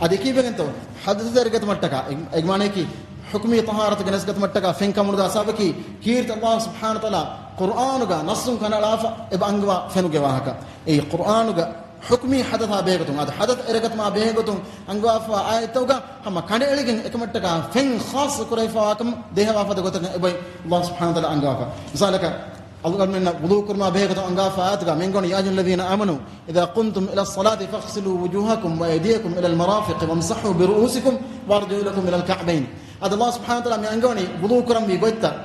އަދި ކީއްވެގެންތޯ؟ ޙަދަޘް އެރިގަތުމަށްޓަކާ، އެ، އެ މާނައަކީ ޙުކުމީ ޠަހާރަތު ގެނެސްގަތުމަށްޓަކާ ފެން ކަމުނުދާ ސަބަބަކީ ކީރިތި ﷲ ސުބްޙާނަހޫ ވަތަޢާލާ ޤުރްއާނުގަ ނައްޞުން ކަނޑައަޅާފަ އެބަ އަންގަވާ ފެނުގެ ވާހަކަ. އެއީ ޤުރްއާނުގަ ޙުކުމީ ޙަދަޘާ ބެހޭގޮތުން، އަދި ޙަދަޘް އެރެގަތުމާ ބެހޭގޮތުން އަންގަވާފަވާ އާޔަތްތަކުގަ ހަމަ ކަނޑައެޅިގެން އެކަމަށްޓަކާ ފެން ޚާއްޞަ ކުރެވިފަވާކަމަށް ދޭހަވާފަދަ ގޮތަކަށް އެބައި ﷲ ސުބްޙާނަހޫ ވަތަޢާލާ އަންގަވާފަ. މިސާލަކަށް، އަޅުގަނޑުމެންނަށް ވުޟޫ ކުރުމާ ބެހޭގޮތުން އަންގާފަ އާޔަތުގަ މިއަންގަވަނީ، يا أيها الذين آمنوا إذا قمتم إلى الصلاة فاغسلوا وجوهكم وأيديكم إلى المرافق وامسحوا برؤوسكم وأرجلكم إلى الكعبين. އަދި ﷲ ސުބްޙާނަހޫ ވަތަޢާލާ މި އަންގަވަނީ ވުޟޫ ކުރަންވީ ގޮތްތައް.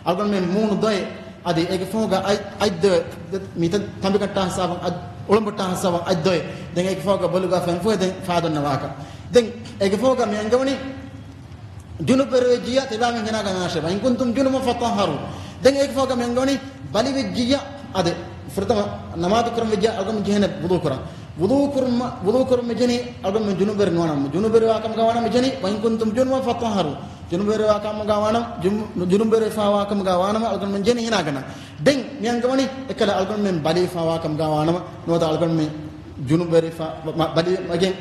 އަޅުގަނޑުމެން މޫނު ދޮއެ، އަދި އޭގެ ފަހުގަ އަތް، އަތް ދޮއެ، މިތަން ތަނބިކަން އައްޓާ ހިސާބަށް، އަތް އުޅަނބުއްޓާ ހިސާބަށް އަތް ދޮއެ. ދެން އޭގެ ފަހުގަ ބޮލުގަ ފެން ފުއެ ދެން ފާދަންނަވާކަށް. ދެން އޭގެ ފަހުގަ މި އަންގަވަނީ ޖުނުބުވެރިވެއްޖިއްޔާ ތިބާމެން ހިނާގަންނާށޭ. وإن كنتم جنبا فاطهروا. ދެން އޭގެ ފަހުގަ މި އަންގަވަނީ ބަލިވެއްޖިއްޔާ، އަދި ފުރަތަމަ ނަމާދު ކުރަން ވެއްޖިއްޔާ އަޅުގަނޑު ޖެހޭނެ ވުޟޫ ކުރަން. ވުޟޫ ކުރުމަ-، ވުޟޫ ކުރުމަށް ޖެހެނީ އަޅުގަނޑު ޖުނުބުވެރި ނުވާނަމަ، ޖުނުބުވެރިވާ ކަމުގަ ވާނަމަ ޖެހެނީ، وإن كنتم جنبا فاطهروا. ޖުނުބުވެރިވާ ކަމުގަ ވާނަމަ، ޖުން-، ޖުނުބުވެރިވެފަވާ ކަމުގަ ވާނަމަ އަޅުގަނޑުމެން ޖެހެނީ ހިނާގަންނަން. ދެން މި އަންގަވަނީ އެކަލަ އަޅުގަނޑުމެން ބަލިވެފަވާ ކަމުގަ ވާނަމަ، ނުވަތަ އަޅުގަނޑުމެން ޖުނުބުވެރިފަ-، މަ-، ބަލި މަގެން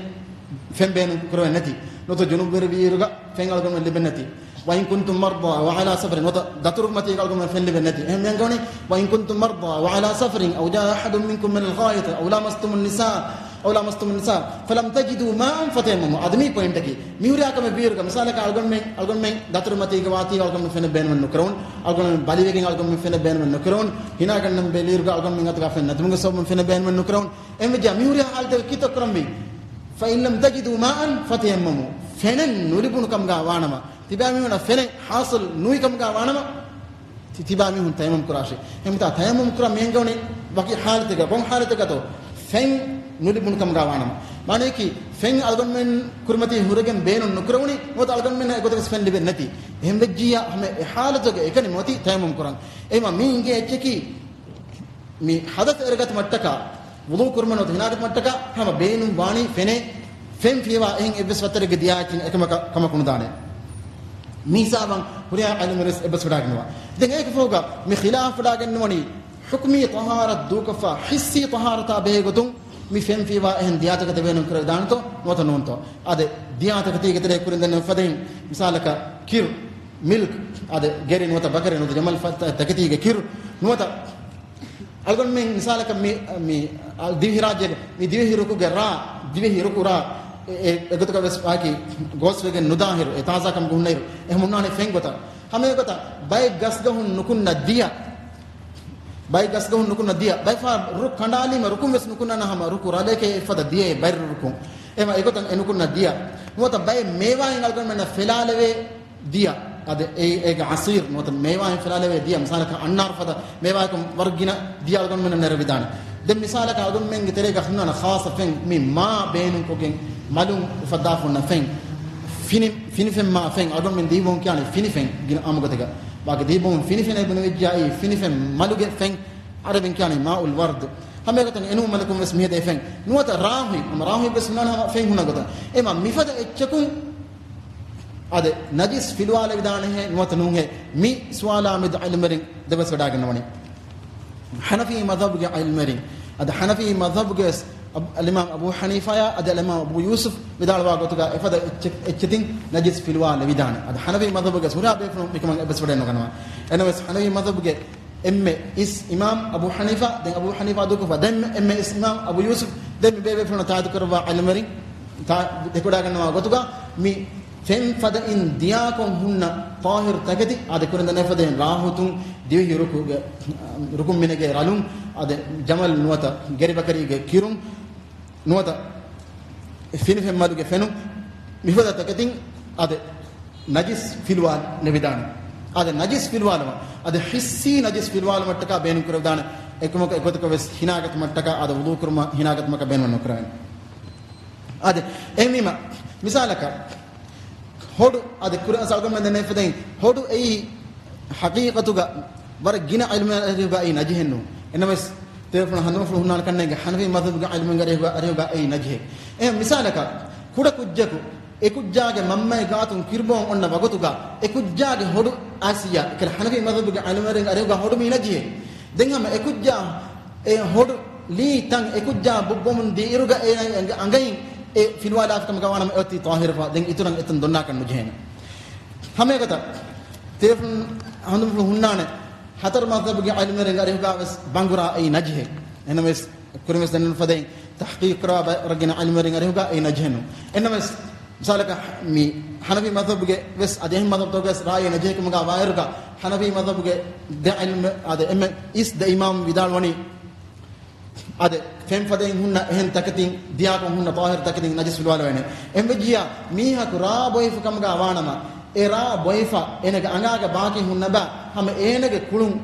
ފެން ބޭނުން ކުރެވެން ނެތި. ނުވަތަ ޖުނުބުވެރިވިއިރުގަ ފެން އަޅުގަނޑުމެން ލިބެން ނެތި. وإن كنتم مرضى أو على سفر، ނުވަތަ ދަތުރުމަތީގަ އަޅުގަނޑުމެން ފެން ލިބެން ނެތި. އެހެން މި އަންގަވަނީ، وإن كنتم مرضى أو على سفر أو جاء أحد منكم من الغائط أو لامستم النساء، أو لامستم النساء فلم تجدوا ماء فتيمموا. އަދި މީ ޕޮއިންޓަކީ، މިހުރިހާ ކަމެއް ވީއިރުގަ، މިސާލަކަށް އަޅުގަނޑުމެން، އަޅުގަނޑުމެން ދަތުރުމަތީގަ ވާތީ އަޅުގަނޑުމެން ފެނެއް ބޭނުމެއް ނުކުރަވުނު، އަޅުގަނޑުމެން ބަލިވެގެން އަޅުގަނޑުމެން ފެނެއް ބޭނުމެއް ނުކުރަވުނު، ހިނާގަންނަން ބެލިއިރުގަ އަޅުގަނޑުމެން އަތުގަ ފެން ނެތުމުގެ ސަބަބުން ފެނެއް ބޭނުމެއް ނުކުރަވުނު. އެހެންވެއްޖެ މިހުރިހާ ހާލަތެއް ކިތައް ކުރަންވީ؟ فإن لم تجدوا ماء فتيمموا. ފެނެއް ނުލިބުނު ކަމުގަ ވާނަމަ، ތިބާ މީހުންނަށް ފެނެއް ޙާޞިލް ނުވި ކަމުގަ ވާނަމަ، ތި-، ތިބާ މީހުން ތަޔައްމަމް ކުރާށޭ. އެހެންވީތާ ތަޔައްމަމް ކުރަން މި އަންގަވަނީ ވަކި ޙާލަތެއްގަ، ކޮން ޙާލަތެއްގަތޯ؟ ފެން ނުލިބުނު ކަމުގަ ވާނަމަ. މާނަޔަކީ، ފެން އަޅުގަނޑުމެން ކުރިމަތީ ހުރެގެން ބޭނުން ނުކުރެވުނީ، ނުވަތަ އަޅުގަނޑުމެންނަށް އެގޮތަކަސް ފެން ލިބެން ނެތި. އެހެންވެއްޖިއްޔާ ހަމަ އެ ޙާލަތުގަ އެކަނި މިއޮތީ ތަޔައްމަމް ކުރަން. އެހެންވީމަ މި އިނގޭ އެއްޗަކީ، މި ޙަދަޘް އެރިގަތުމަށްޓަކާ، ވުޟޫ ކުރުމަށް ނުވަތަ ހިނާގަތުމަށްޓަކާ ހަމަ ބޭނުން ވާނީ ފެނޭ، ފެން ފިޔަވާ އެހެން އެއްވެސް ފަތަރެއްގެ ދިޔާއެއްޗިން އެކަމަކަށް ކަމަކު ނުދާނެ. މި ހިސާބަށް ހުރިހާ ޢިލްމުވެރިން ވެސް އެއްބަސް ވެޑާގެންނަވާ. ދެން އޭގެ ފަހުގަ މި ޚިލާފް ވެޑާގެންނުވަނީ ޙުކުމީ ޠަހާރަތް ދޫކޮށްފަ ޙިއްސީ ޠަހާރަތާ ބެހޭ ގޮތުން މި ފެން ފިޔަވާ އެހެން ދިޔާތަކެތި ބޭނުން ކުރެވިދާނެތޯ ނުވަތަ ނޫންތޯ؟ އާދެ، ދިޔާތަކެތީގެ ތެރޭ ކުރިން ދެންނެވި ފަދައިން މިސާލަކަށް ކިރު، މިލްކް، އާދެ، ގެރި ނުވަތަ ބަކަރި ނުވަތަ ޖަމަލް ފަ-، ތަ-، ތަކެތީގެ ކިރު ނުވަތަ އަޅުގަނޑުމެން މިސާލަކަށް މި، މި، އަ، ދިވެހިރާއްޖޭގެ މި ދިވެހި ރުކުގެ ރާ، ދިވެހި ރުކު ރާ، އެ، އެ، އެގޮތަކަށް ވެސް ވާކި ގޯސްވެގެން ނުދާ އިރު، އެ ތާޒާކަމުގަ ހުންނަ އިރު، އެ ހުންނާނެ ފެން ގޮތަށް. ހަމަ އެގޮތަށް ބައެއް ގަސްގަހުން ނުކުންނަ ދިޔަ، ބައެއް ގަސްގަހުން ނުކުންނަ ދިޔަ، ބައެއް ފަހަރު ރުކު ކަނޑާލީމަ ރުކުން ވެސް ނުކުންނާނެ ހަމަ ރުކު ރަލެކޭ އެއްފަދަ ދިޔައެއް ބައިރު ރުކުން. އެމަ އެގޮތަށް އެ ނުކުންނަ ދިޔަ. ނުވަތަ ބައެއް މޭވާއިން އަޅުގަނޑުމެންނަށް ފެލާލެވޭ ދިޔަ. އަދި އެ، އޭގެ އަސީރު ނުވަތަ މޭވާއިން ފެލާލެވޭ ދިޔަ، މިސާލަކަށް އަންނާރު ފަދަ މޭވާއަކުން ވަރަށް ގިނަ ދިޔަ އަޅުގަނޑުމެންނަށް ނެރެވިދާނެ. ދެން މިސާލަކަށް އަޅުގަނޑުމެންގެ ތެރޭގަ ހުންނާނެ ޚާއްޞަ ފެން، މި މާ ބޭނުންކޮށްގެން މަލުން އުފައްދާފަ ހުންނަ ފެން، ފިނި-، ފިނިފެން މާ ފެން، އަޅުގަނޑުމެން ދީބޯން ކިޔާނެ ފިނިފެން ގިނަ އާންމުގޮތެއްގަ. ބާކީ ދީބޯން ފިނިފެނޭ ބުނެވިއްޖާއީ ފިނިފެން މަލުގެ ފެން، އަރަބިން ކިޔާނީ މާއުލް ވަރްދު. ހަމަ އެގޮތަށް އެނޫން މަލަކުން ވެސް މިހެދޭ ފެން. ނުވަތަ ރާހި، ހަމަ ރާހި ވެސް ހުންނާނެ ހަމަ ފެން ހުންނަ ގޮތަށް. އެމަ މިފަދަ އެއްޗަކުން އާދެ، ނަޖިސް ފިލުވާލެވިދާނެހޭ ނުވަތަ ނޫންހޭ؟ މި ސުވާލާ މެދު ޢިލްމުވެރިން ދެބަސް ވެޑާގަންނަވަނީ. ޙަނަފީ މަޛްހަބުގެ ޢިލްމުވެރިން، އަދި ޙަނަފީ މަޛްހަބުގެ ވެސް އަބް-، އަލްއިމާމް އަބޫ ޙަނީފާޔާ އަދި އަލްއިމާމް އަބޫ ޔޫސުފް ވިދާޅުވާ ގޮތުގަ އެފަދަ އެއްޗެ-، އެއްޗެތިން ނަޖިސް ފިލުވާލެވިދާނެ. އަދި ޙަނަފީ މަޛްހަބުގެ ހުރިހާ ބޭފުޅުން މިކަމަށް އެއްބަސްވެޑެއް ނުގަންނަވާ. އެނަމަވެސް ޙަނަފީ މަޛްހަބުގެ އެންމެ އިސް އިމާމް އަބޫ ޙަނީފާ، ދެން އަބޫ ޙަނީފާ ދޫކޮށްފަ، ދެން އެންމެ އިސް އިމާމް އަބޫ ޔޫސުފް، ދެން މި ބޭބޭފުޅުން ތާއިދުކުރައްވާ ޢިލްމުވެރިން ތާ-، ދެކެވަޑާގަންނަވާ ގޮތުގަ، މި ފެން ފަދައިން ދިޔާކޮށް ހުންނަ ޠާހިރު ތަކެތި، އާދެ، ކުރިން ދަންނަވި ފަދައިން ރާހުތުން ދިވެހި ރުކުގެ، ރުކުން މިނެގޭ ރަލުން، އާދެ، ޖަމަލް ނުވަތަ ގެރިބަކަރީގެ ކިރުން، ނުވަތަ ފިނިފެންމަލުގެ ފެނުން، މިފަދަ ތަކެތިން އާދެ، ނަޖިސް ފިލުވާލެވިދާނެ. އާދެ، ނަޖިސް ފިލުވާލުމަށް، އާދެ، ޙިއްސީ ނަޖިސް ފިލުވާލުމަށްޓަކާ ބޭނުން ކުރެވިދާނެ. އެކަމަކު އެގޮތަކަށް ވެސް ހިނާގަތުމަށްޓަކާ، އާދެ، ވުޟޫ ކުރުމަށް ހިނާގަތުމަކަށް ބޭނުމެއް ނުކުރެވޭނެ. އާދެ، އެހެންވީމަ، މިސާލަކަށް، ހޮޑު، އާދެ، ކުރިން ސައުގަމެން ދެންނެވި ފަދައިން، ހޮޑު އެއީ ޙަޤީޤަތުގަ ވަރަށް ގިނަ ޢިލްމުވެރިން އަރިހުގަ އެއީ ނަޖިހެއް ނޫން. އެނަމެސް، ތެރެފުޅު ހަނދުމަފުޅު ހުންނާނެ ކަންނޭނގެ ޙަނަފީ މަޛްހަބުގެ ޢިލްމުވެރިން އަރިހުގަ، އަރިހުގަ އެއީ ނަޖިހެއް. އެ މިސާލަކަށް، ކުޑަ ކުއްޖަކު، އެ ކުއްޖާގެ މަންމައެއް ގާތުން ކިރުބޯން އޮންނަ ވަގުތުގަ، އެ ކުއްޖާގެ ހޮޑު އާސިޔާ، އެކަލަ ޙަނަފީ މަޛްހަބުގެ ޢިލްމުވެރިން އަރިހުގަ ހޮޑު މީ ނަޖިހެއް. ދެން ހަމަ އެ ކުއްޖާ އެ ހޮޑު ލީ ތަން އެ ކުއްޖާ ބުއްބޮމުން ދިޔައިރުގަ އޭނަ އަނގައިން އެ ފިލުވާލާފިކަމަކަށް ވާނަމަ އެއޮތީ ޠާހިރުފަ. ދެން އިތުރަށް އެތަން ދޮންނާކަށް ނުޖެހޭނެ. ހަމައެގޮތަށް ތެރެފުޅު ހަނދުމަފުޅު ހުންނާނެ ހަތަރު މަޛްހަބުގެ ޢިލްމުވެރިން އަރިހުގަ ވެސް ބަނގުރާ އެއީ ނަޖިހެއް. އެނަމެސް ކުރިންވެސް ދެންނެވި ފަދައިން ތަޙްޤީޤު ކުރާ ބަ-، ވަރަށް ގިނަ ޢިލްމުވެރިން އަރިހުގަ އެއީ ނަޖިހެއް ނޫން. އެނަމެސް މިސާލަކަށް މި ޙަނަފީ މަޛްހަބުގެ ވެސް އަދި އެހެން މަޛްހަބުތަކުގަވެސް ރާއީ ނަޖިހެއްކަމުގަ ވާއިރުގަ، ޙަނަފީ މަޛްހަބުގެ ދެ ޢިލްމު އާދެ، އެންމެ އިސް ދެ އިމާމް ވިދާޅުވަނީ، އާދެ، ފެން ފަދައިން ހުންނަ އެހެން ތަކެތިން، ދިޔާކޮށް ހުންނަ ޠާހިރު ތަކެތިން ނަޖިސް ފިލުވާލެވޭނެ. އެންމެ ޖިޔާ މީހަކު ރާ ބޮއިފަ ކަމުގަ ވާނަމަ، އެ ރާ ބޮއިފަ އޭނަގެ އަނގާގެ ބާކީ ހުންނަބަ، ހަމަ އޭނަގެ ކުޅުން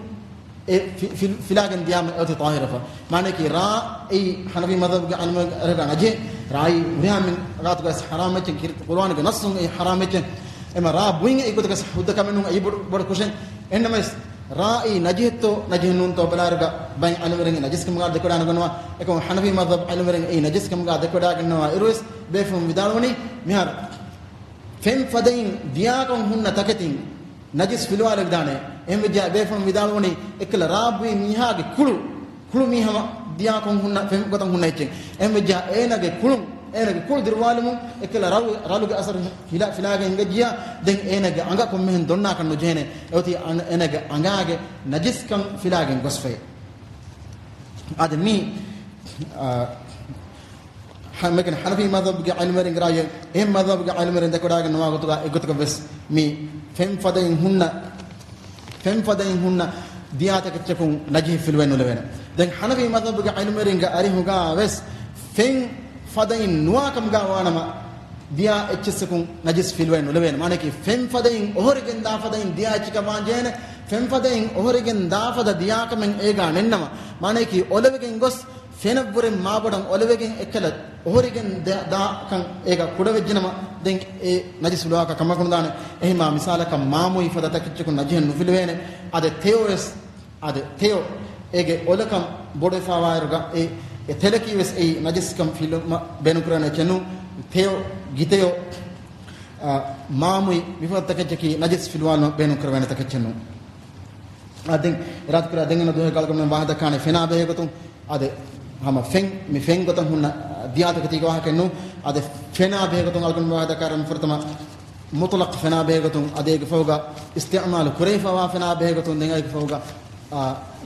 އެ ފި-، ފި-، ފިލާގެން ދިޔާމަ އެއޮތީ ޠާހިރުފަ. މާނައަކީ ރާ އެއީ ޙަނަފީ މަޛްހަބުގެ އަންމެ އަރިހުގަ ނަޖިހެއް. ރާއީ ހުރިހާ މިން ރާތުގަ ވެސް ޙަރާމް އެއްޗެއް، ކިރި-، ޤުރުއާނުގެ ނައްސުން އެއީ ޙަރާމް އެއްޗެއް. އެމަ ރާ ބުއިން އެއީ ގޮތަކަސް ހުއްދަ ކަމެއް ނޫން، އެއީ ބޮޑު، ބޮޑު ކުށެއް. އެންނަމެސް ރާއީ ނަޖިހެއްތޯ ނަޖިހެއް ނޫންތޯ ބަލާއިރުގަ ބައެއް ޢިލްމުވެރިން ނަޖިސްކަމުގަ ދެކެވަޑާނުގަންނަވާ. އެކަމު ޙަނަފީ މަޛްހަބު ޢިލްމުވެރިން އެއީ ނަޖިސްކަމުގަ ދެކެވަޑާގަންނަވާ އިރުވެސް ބޭފުޅުން ވިދާޅުވަނީ މިހާރު ފެން ފަދައިން ދިޔާކޮށް ހުންނަ ތަކެތިން ނަޖިސް ފިލުވާލެވިދާނެ. އެހެންވެއްޖެ ބޭފުޅުން ވިދާޅުވަނީ، އެއްކަލަ ރާ ބުއި މީހާގެ ކުޅު، ކުޅު މީ ހަމަ ދިޔާކޮށް ހުންނަ ފެން ގޮތަށް ހުންނަ އެއްޗެއް. އެހެންވެއްޖެ އޭނަގެ ކުޅުން އޭނަގެ ކުޅު ދިރުވާލުމުން އެކަލަ ރަލު، ރަލުގެ އަސަރު ހިލާ، ފިލާގެން ހިނގައްޖިޔާ، ދެން އޭނަގެ އަނގަ ކޮންމެހެން ދޮންނާކަށް ނުޖެހޭނެ. އެއޮތީ އަން، އޭނަގެ އަނގާގެ ނަޖިސްކަން ފިލާގެން ގޮސްފައި. އާދެ މީ، އާ، ހަ، މެކަނި ޙަނަފީ މަޛްހަބުގެ ޢިލްމުވެރިންގެ ރާއި، އެހެން މަޛްހަބުގެ ޢިލްމުވެރިން ދެކެވަޑައިގެން ނުވާ ގޮތުގަ އެއްގޮތަކަށް ވެސް މި ފެން ފަދައިން ހުންނަ، ފެން ފަދައިން ހުންނަ ދިޔާތަކެއްޗަކުން ނަޖިހެއް ފިލުވެ ނުލެވޭނެ. ދެން ޙަނަފީ މަޛްހަބުގެ ޢިލްމުވެރިންގެ އަރިހުގަ ވެސް ފެން ފަދައިން ނުވާ ކަމުގަ ވާނަމަ، ދިޔާ އެއްޗިއްސަކުން ނަޖިސް ފިލުވެ ނުލެވޭނެ. މާނައަކީ ފެން ފަދައިން އޮހޮރިގެން ދާ ފަދައިން ދިޔާ އެއްޗިކަށް ވާން ޖެހޭނެ. ފެން ފަދައިން އޮހޮރިގެން ދާ ފަދަ ދިޔާކަމެއް އޭގަ ނެތްނަމަ، މާނައަކީ އޮލެވިގެން ގޮސް ފެނަށްވުރެ މާބޮޑަށް އޮލެވިގެން އެއްކަލަ އޮހޮރިގެން ދާ، ދާކަން އޭގަ ކުޑަވެއްޖެނަމަ، ދެން އެ ނަޖިސް ފިލުވާކަށް ކަމަކު ނުދާނެ. އެހެންމާ މިސާލަކަށް މާމުއި ފަދަ ތަކެއްޗަކުން ނަޖިހެއް ނުފިލުވޭނެ. އަދި ތެޔޮ ވެސް، އަދި ތެޔޮ އޭގެ އޮލަކަން ބޮޑުވެފަވާއިރުގަ އެ، އެ ތެލަކީ ވެސް އެއީ ނަޖިސްކަން ފިލުމަށް ބޭނުންކުރެވޭނެ އެއްޗެއް ނޫން. ތެޔޮ، ގިތެޔޮ، އާ، މާމުއި މިފަދަ ތަކެއްޗަކީ ނަޖިސް ފިލުވާލުމަށް ބޭނުންކުރެވޭނެ ތަކެއްޗެއް ނޫން. އާ، ދެން އިރާދަކުރާ ދެން އަންނަ ދުވަހެއްގަ އަޅުގަނޑުމެން ވާހަކަދައްކާނެ ފެނާ ބެހޭގޮތުން. އަދި ހަމަ ފެން، މި ފެން ގޮތަށް ހުންނަ ދިޔާތަކެތީގެ ވާހަކައެއް ނޫން. އަދި ފެނާ ބެހޭގޮތުން އަޅުގަނޑު ވާހަކަދައްކާ ފުރަތަމަ މުޠުލަޤް ފެނާ ބެހޭގޮތުން، އަދި އޭގެ ފަހުގަ އިސްތިޢުމާލު ކުރެވިފައިވާ ފެނާ ބެހޭގޮތުން، ދެން އޭގެ ފަހުގަ، އާ،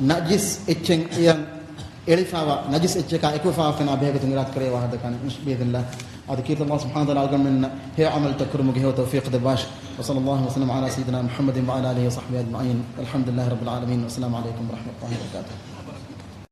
ނަޖިސް އެއްޗެއް އެޔަށް އެޅިފައިވާ ނަޖިސް އެއްޗަކާ އެކުވެފައިވާ ފެނާ ބެހޭގޮތުން އިރާދަކުރޭ ވާހަކަދައްކާނެ ބިއިޛްނިﷲ. އަދި ކީރިތި ﷲ ސުބްޙާނަހޫ ވަތަޢާލާ އަޅުގަނޑުމެންނަށް ހެޔޮ ޢަމަލުތައް ކުރުމުގެ ހެޔޮ ތައުފީޤު ދެއްވާށި. وصلى الله وسلم على سيدنا محمد وعلى آله وصحبه أجمعين. والحمد لله رب العالمين. والسلام عليكم ورحمة الله وبركاته.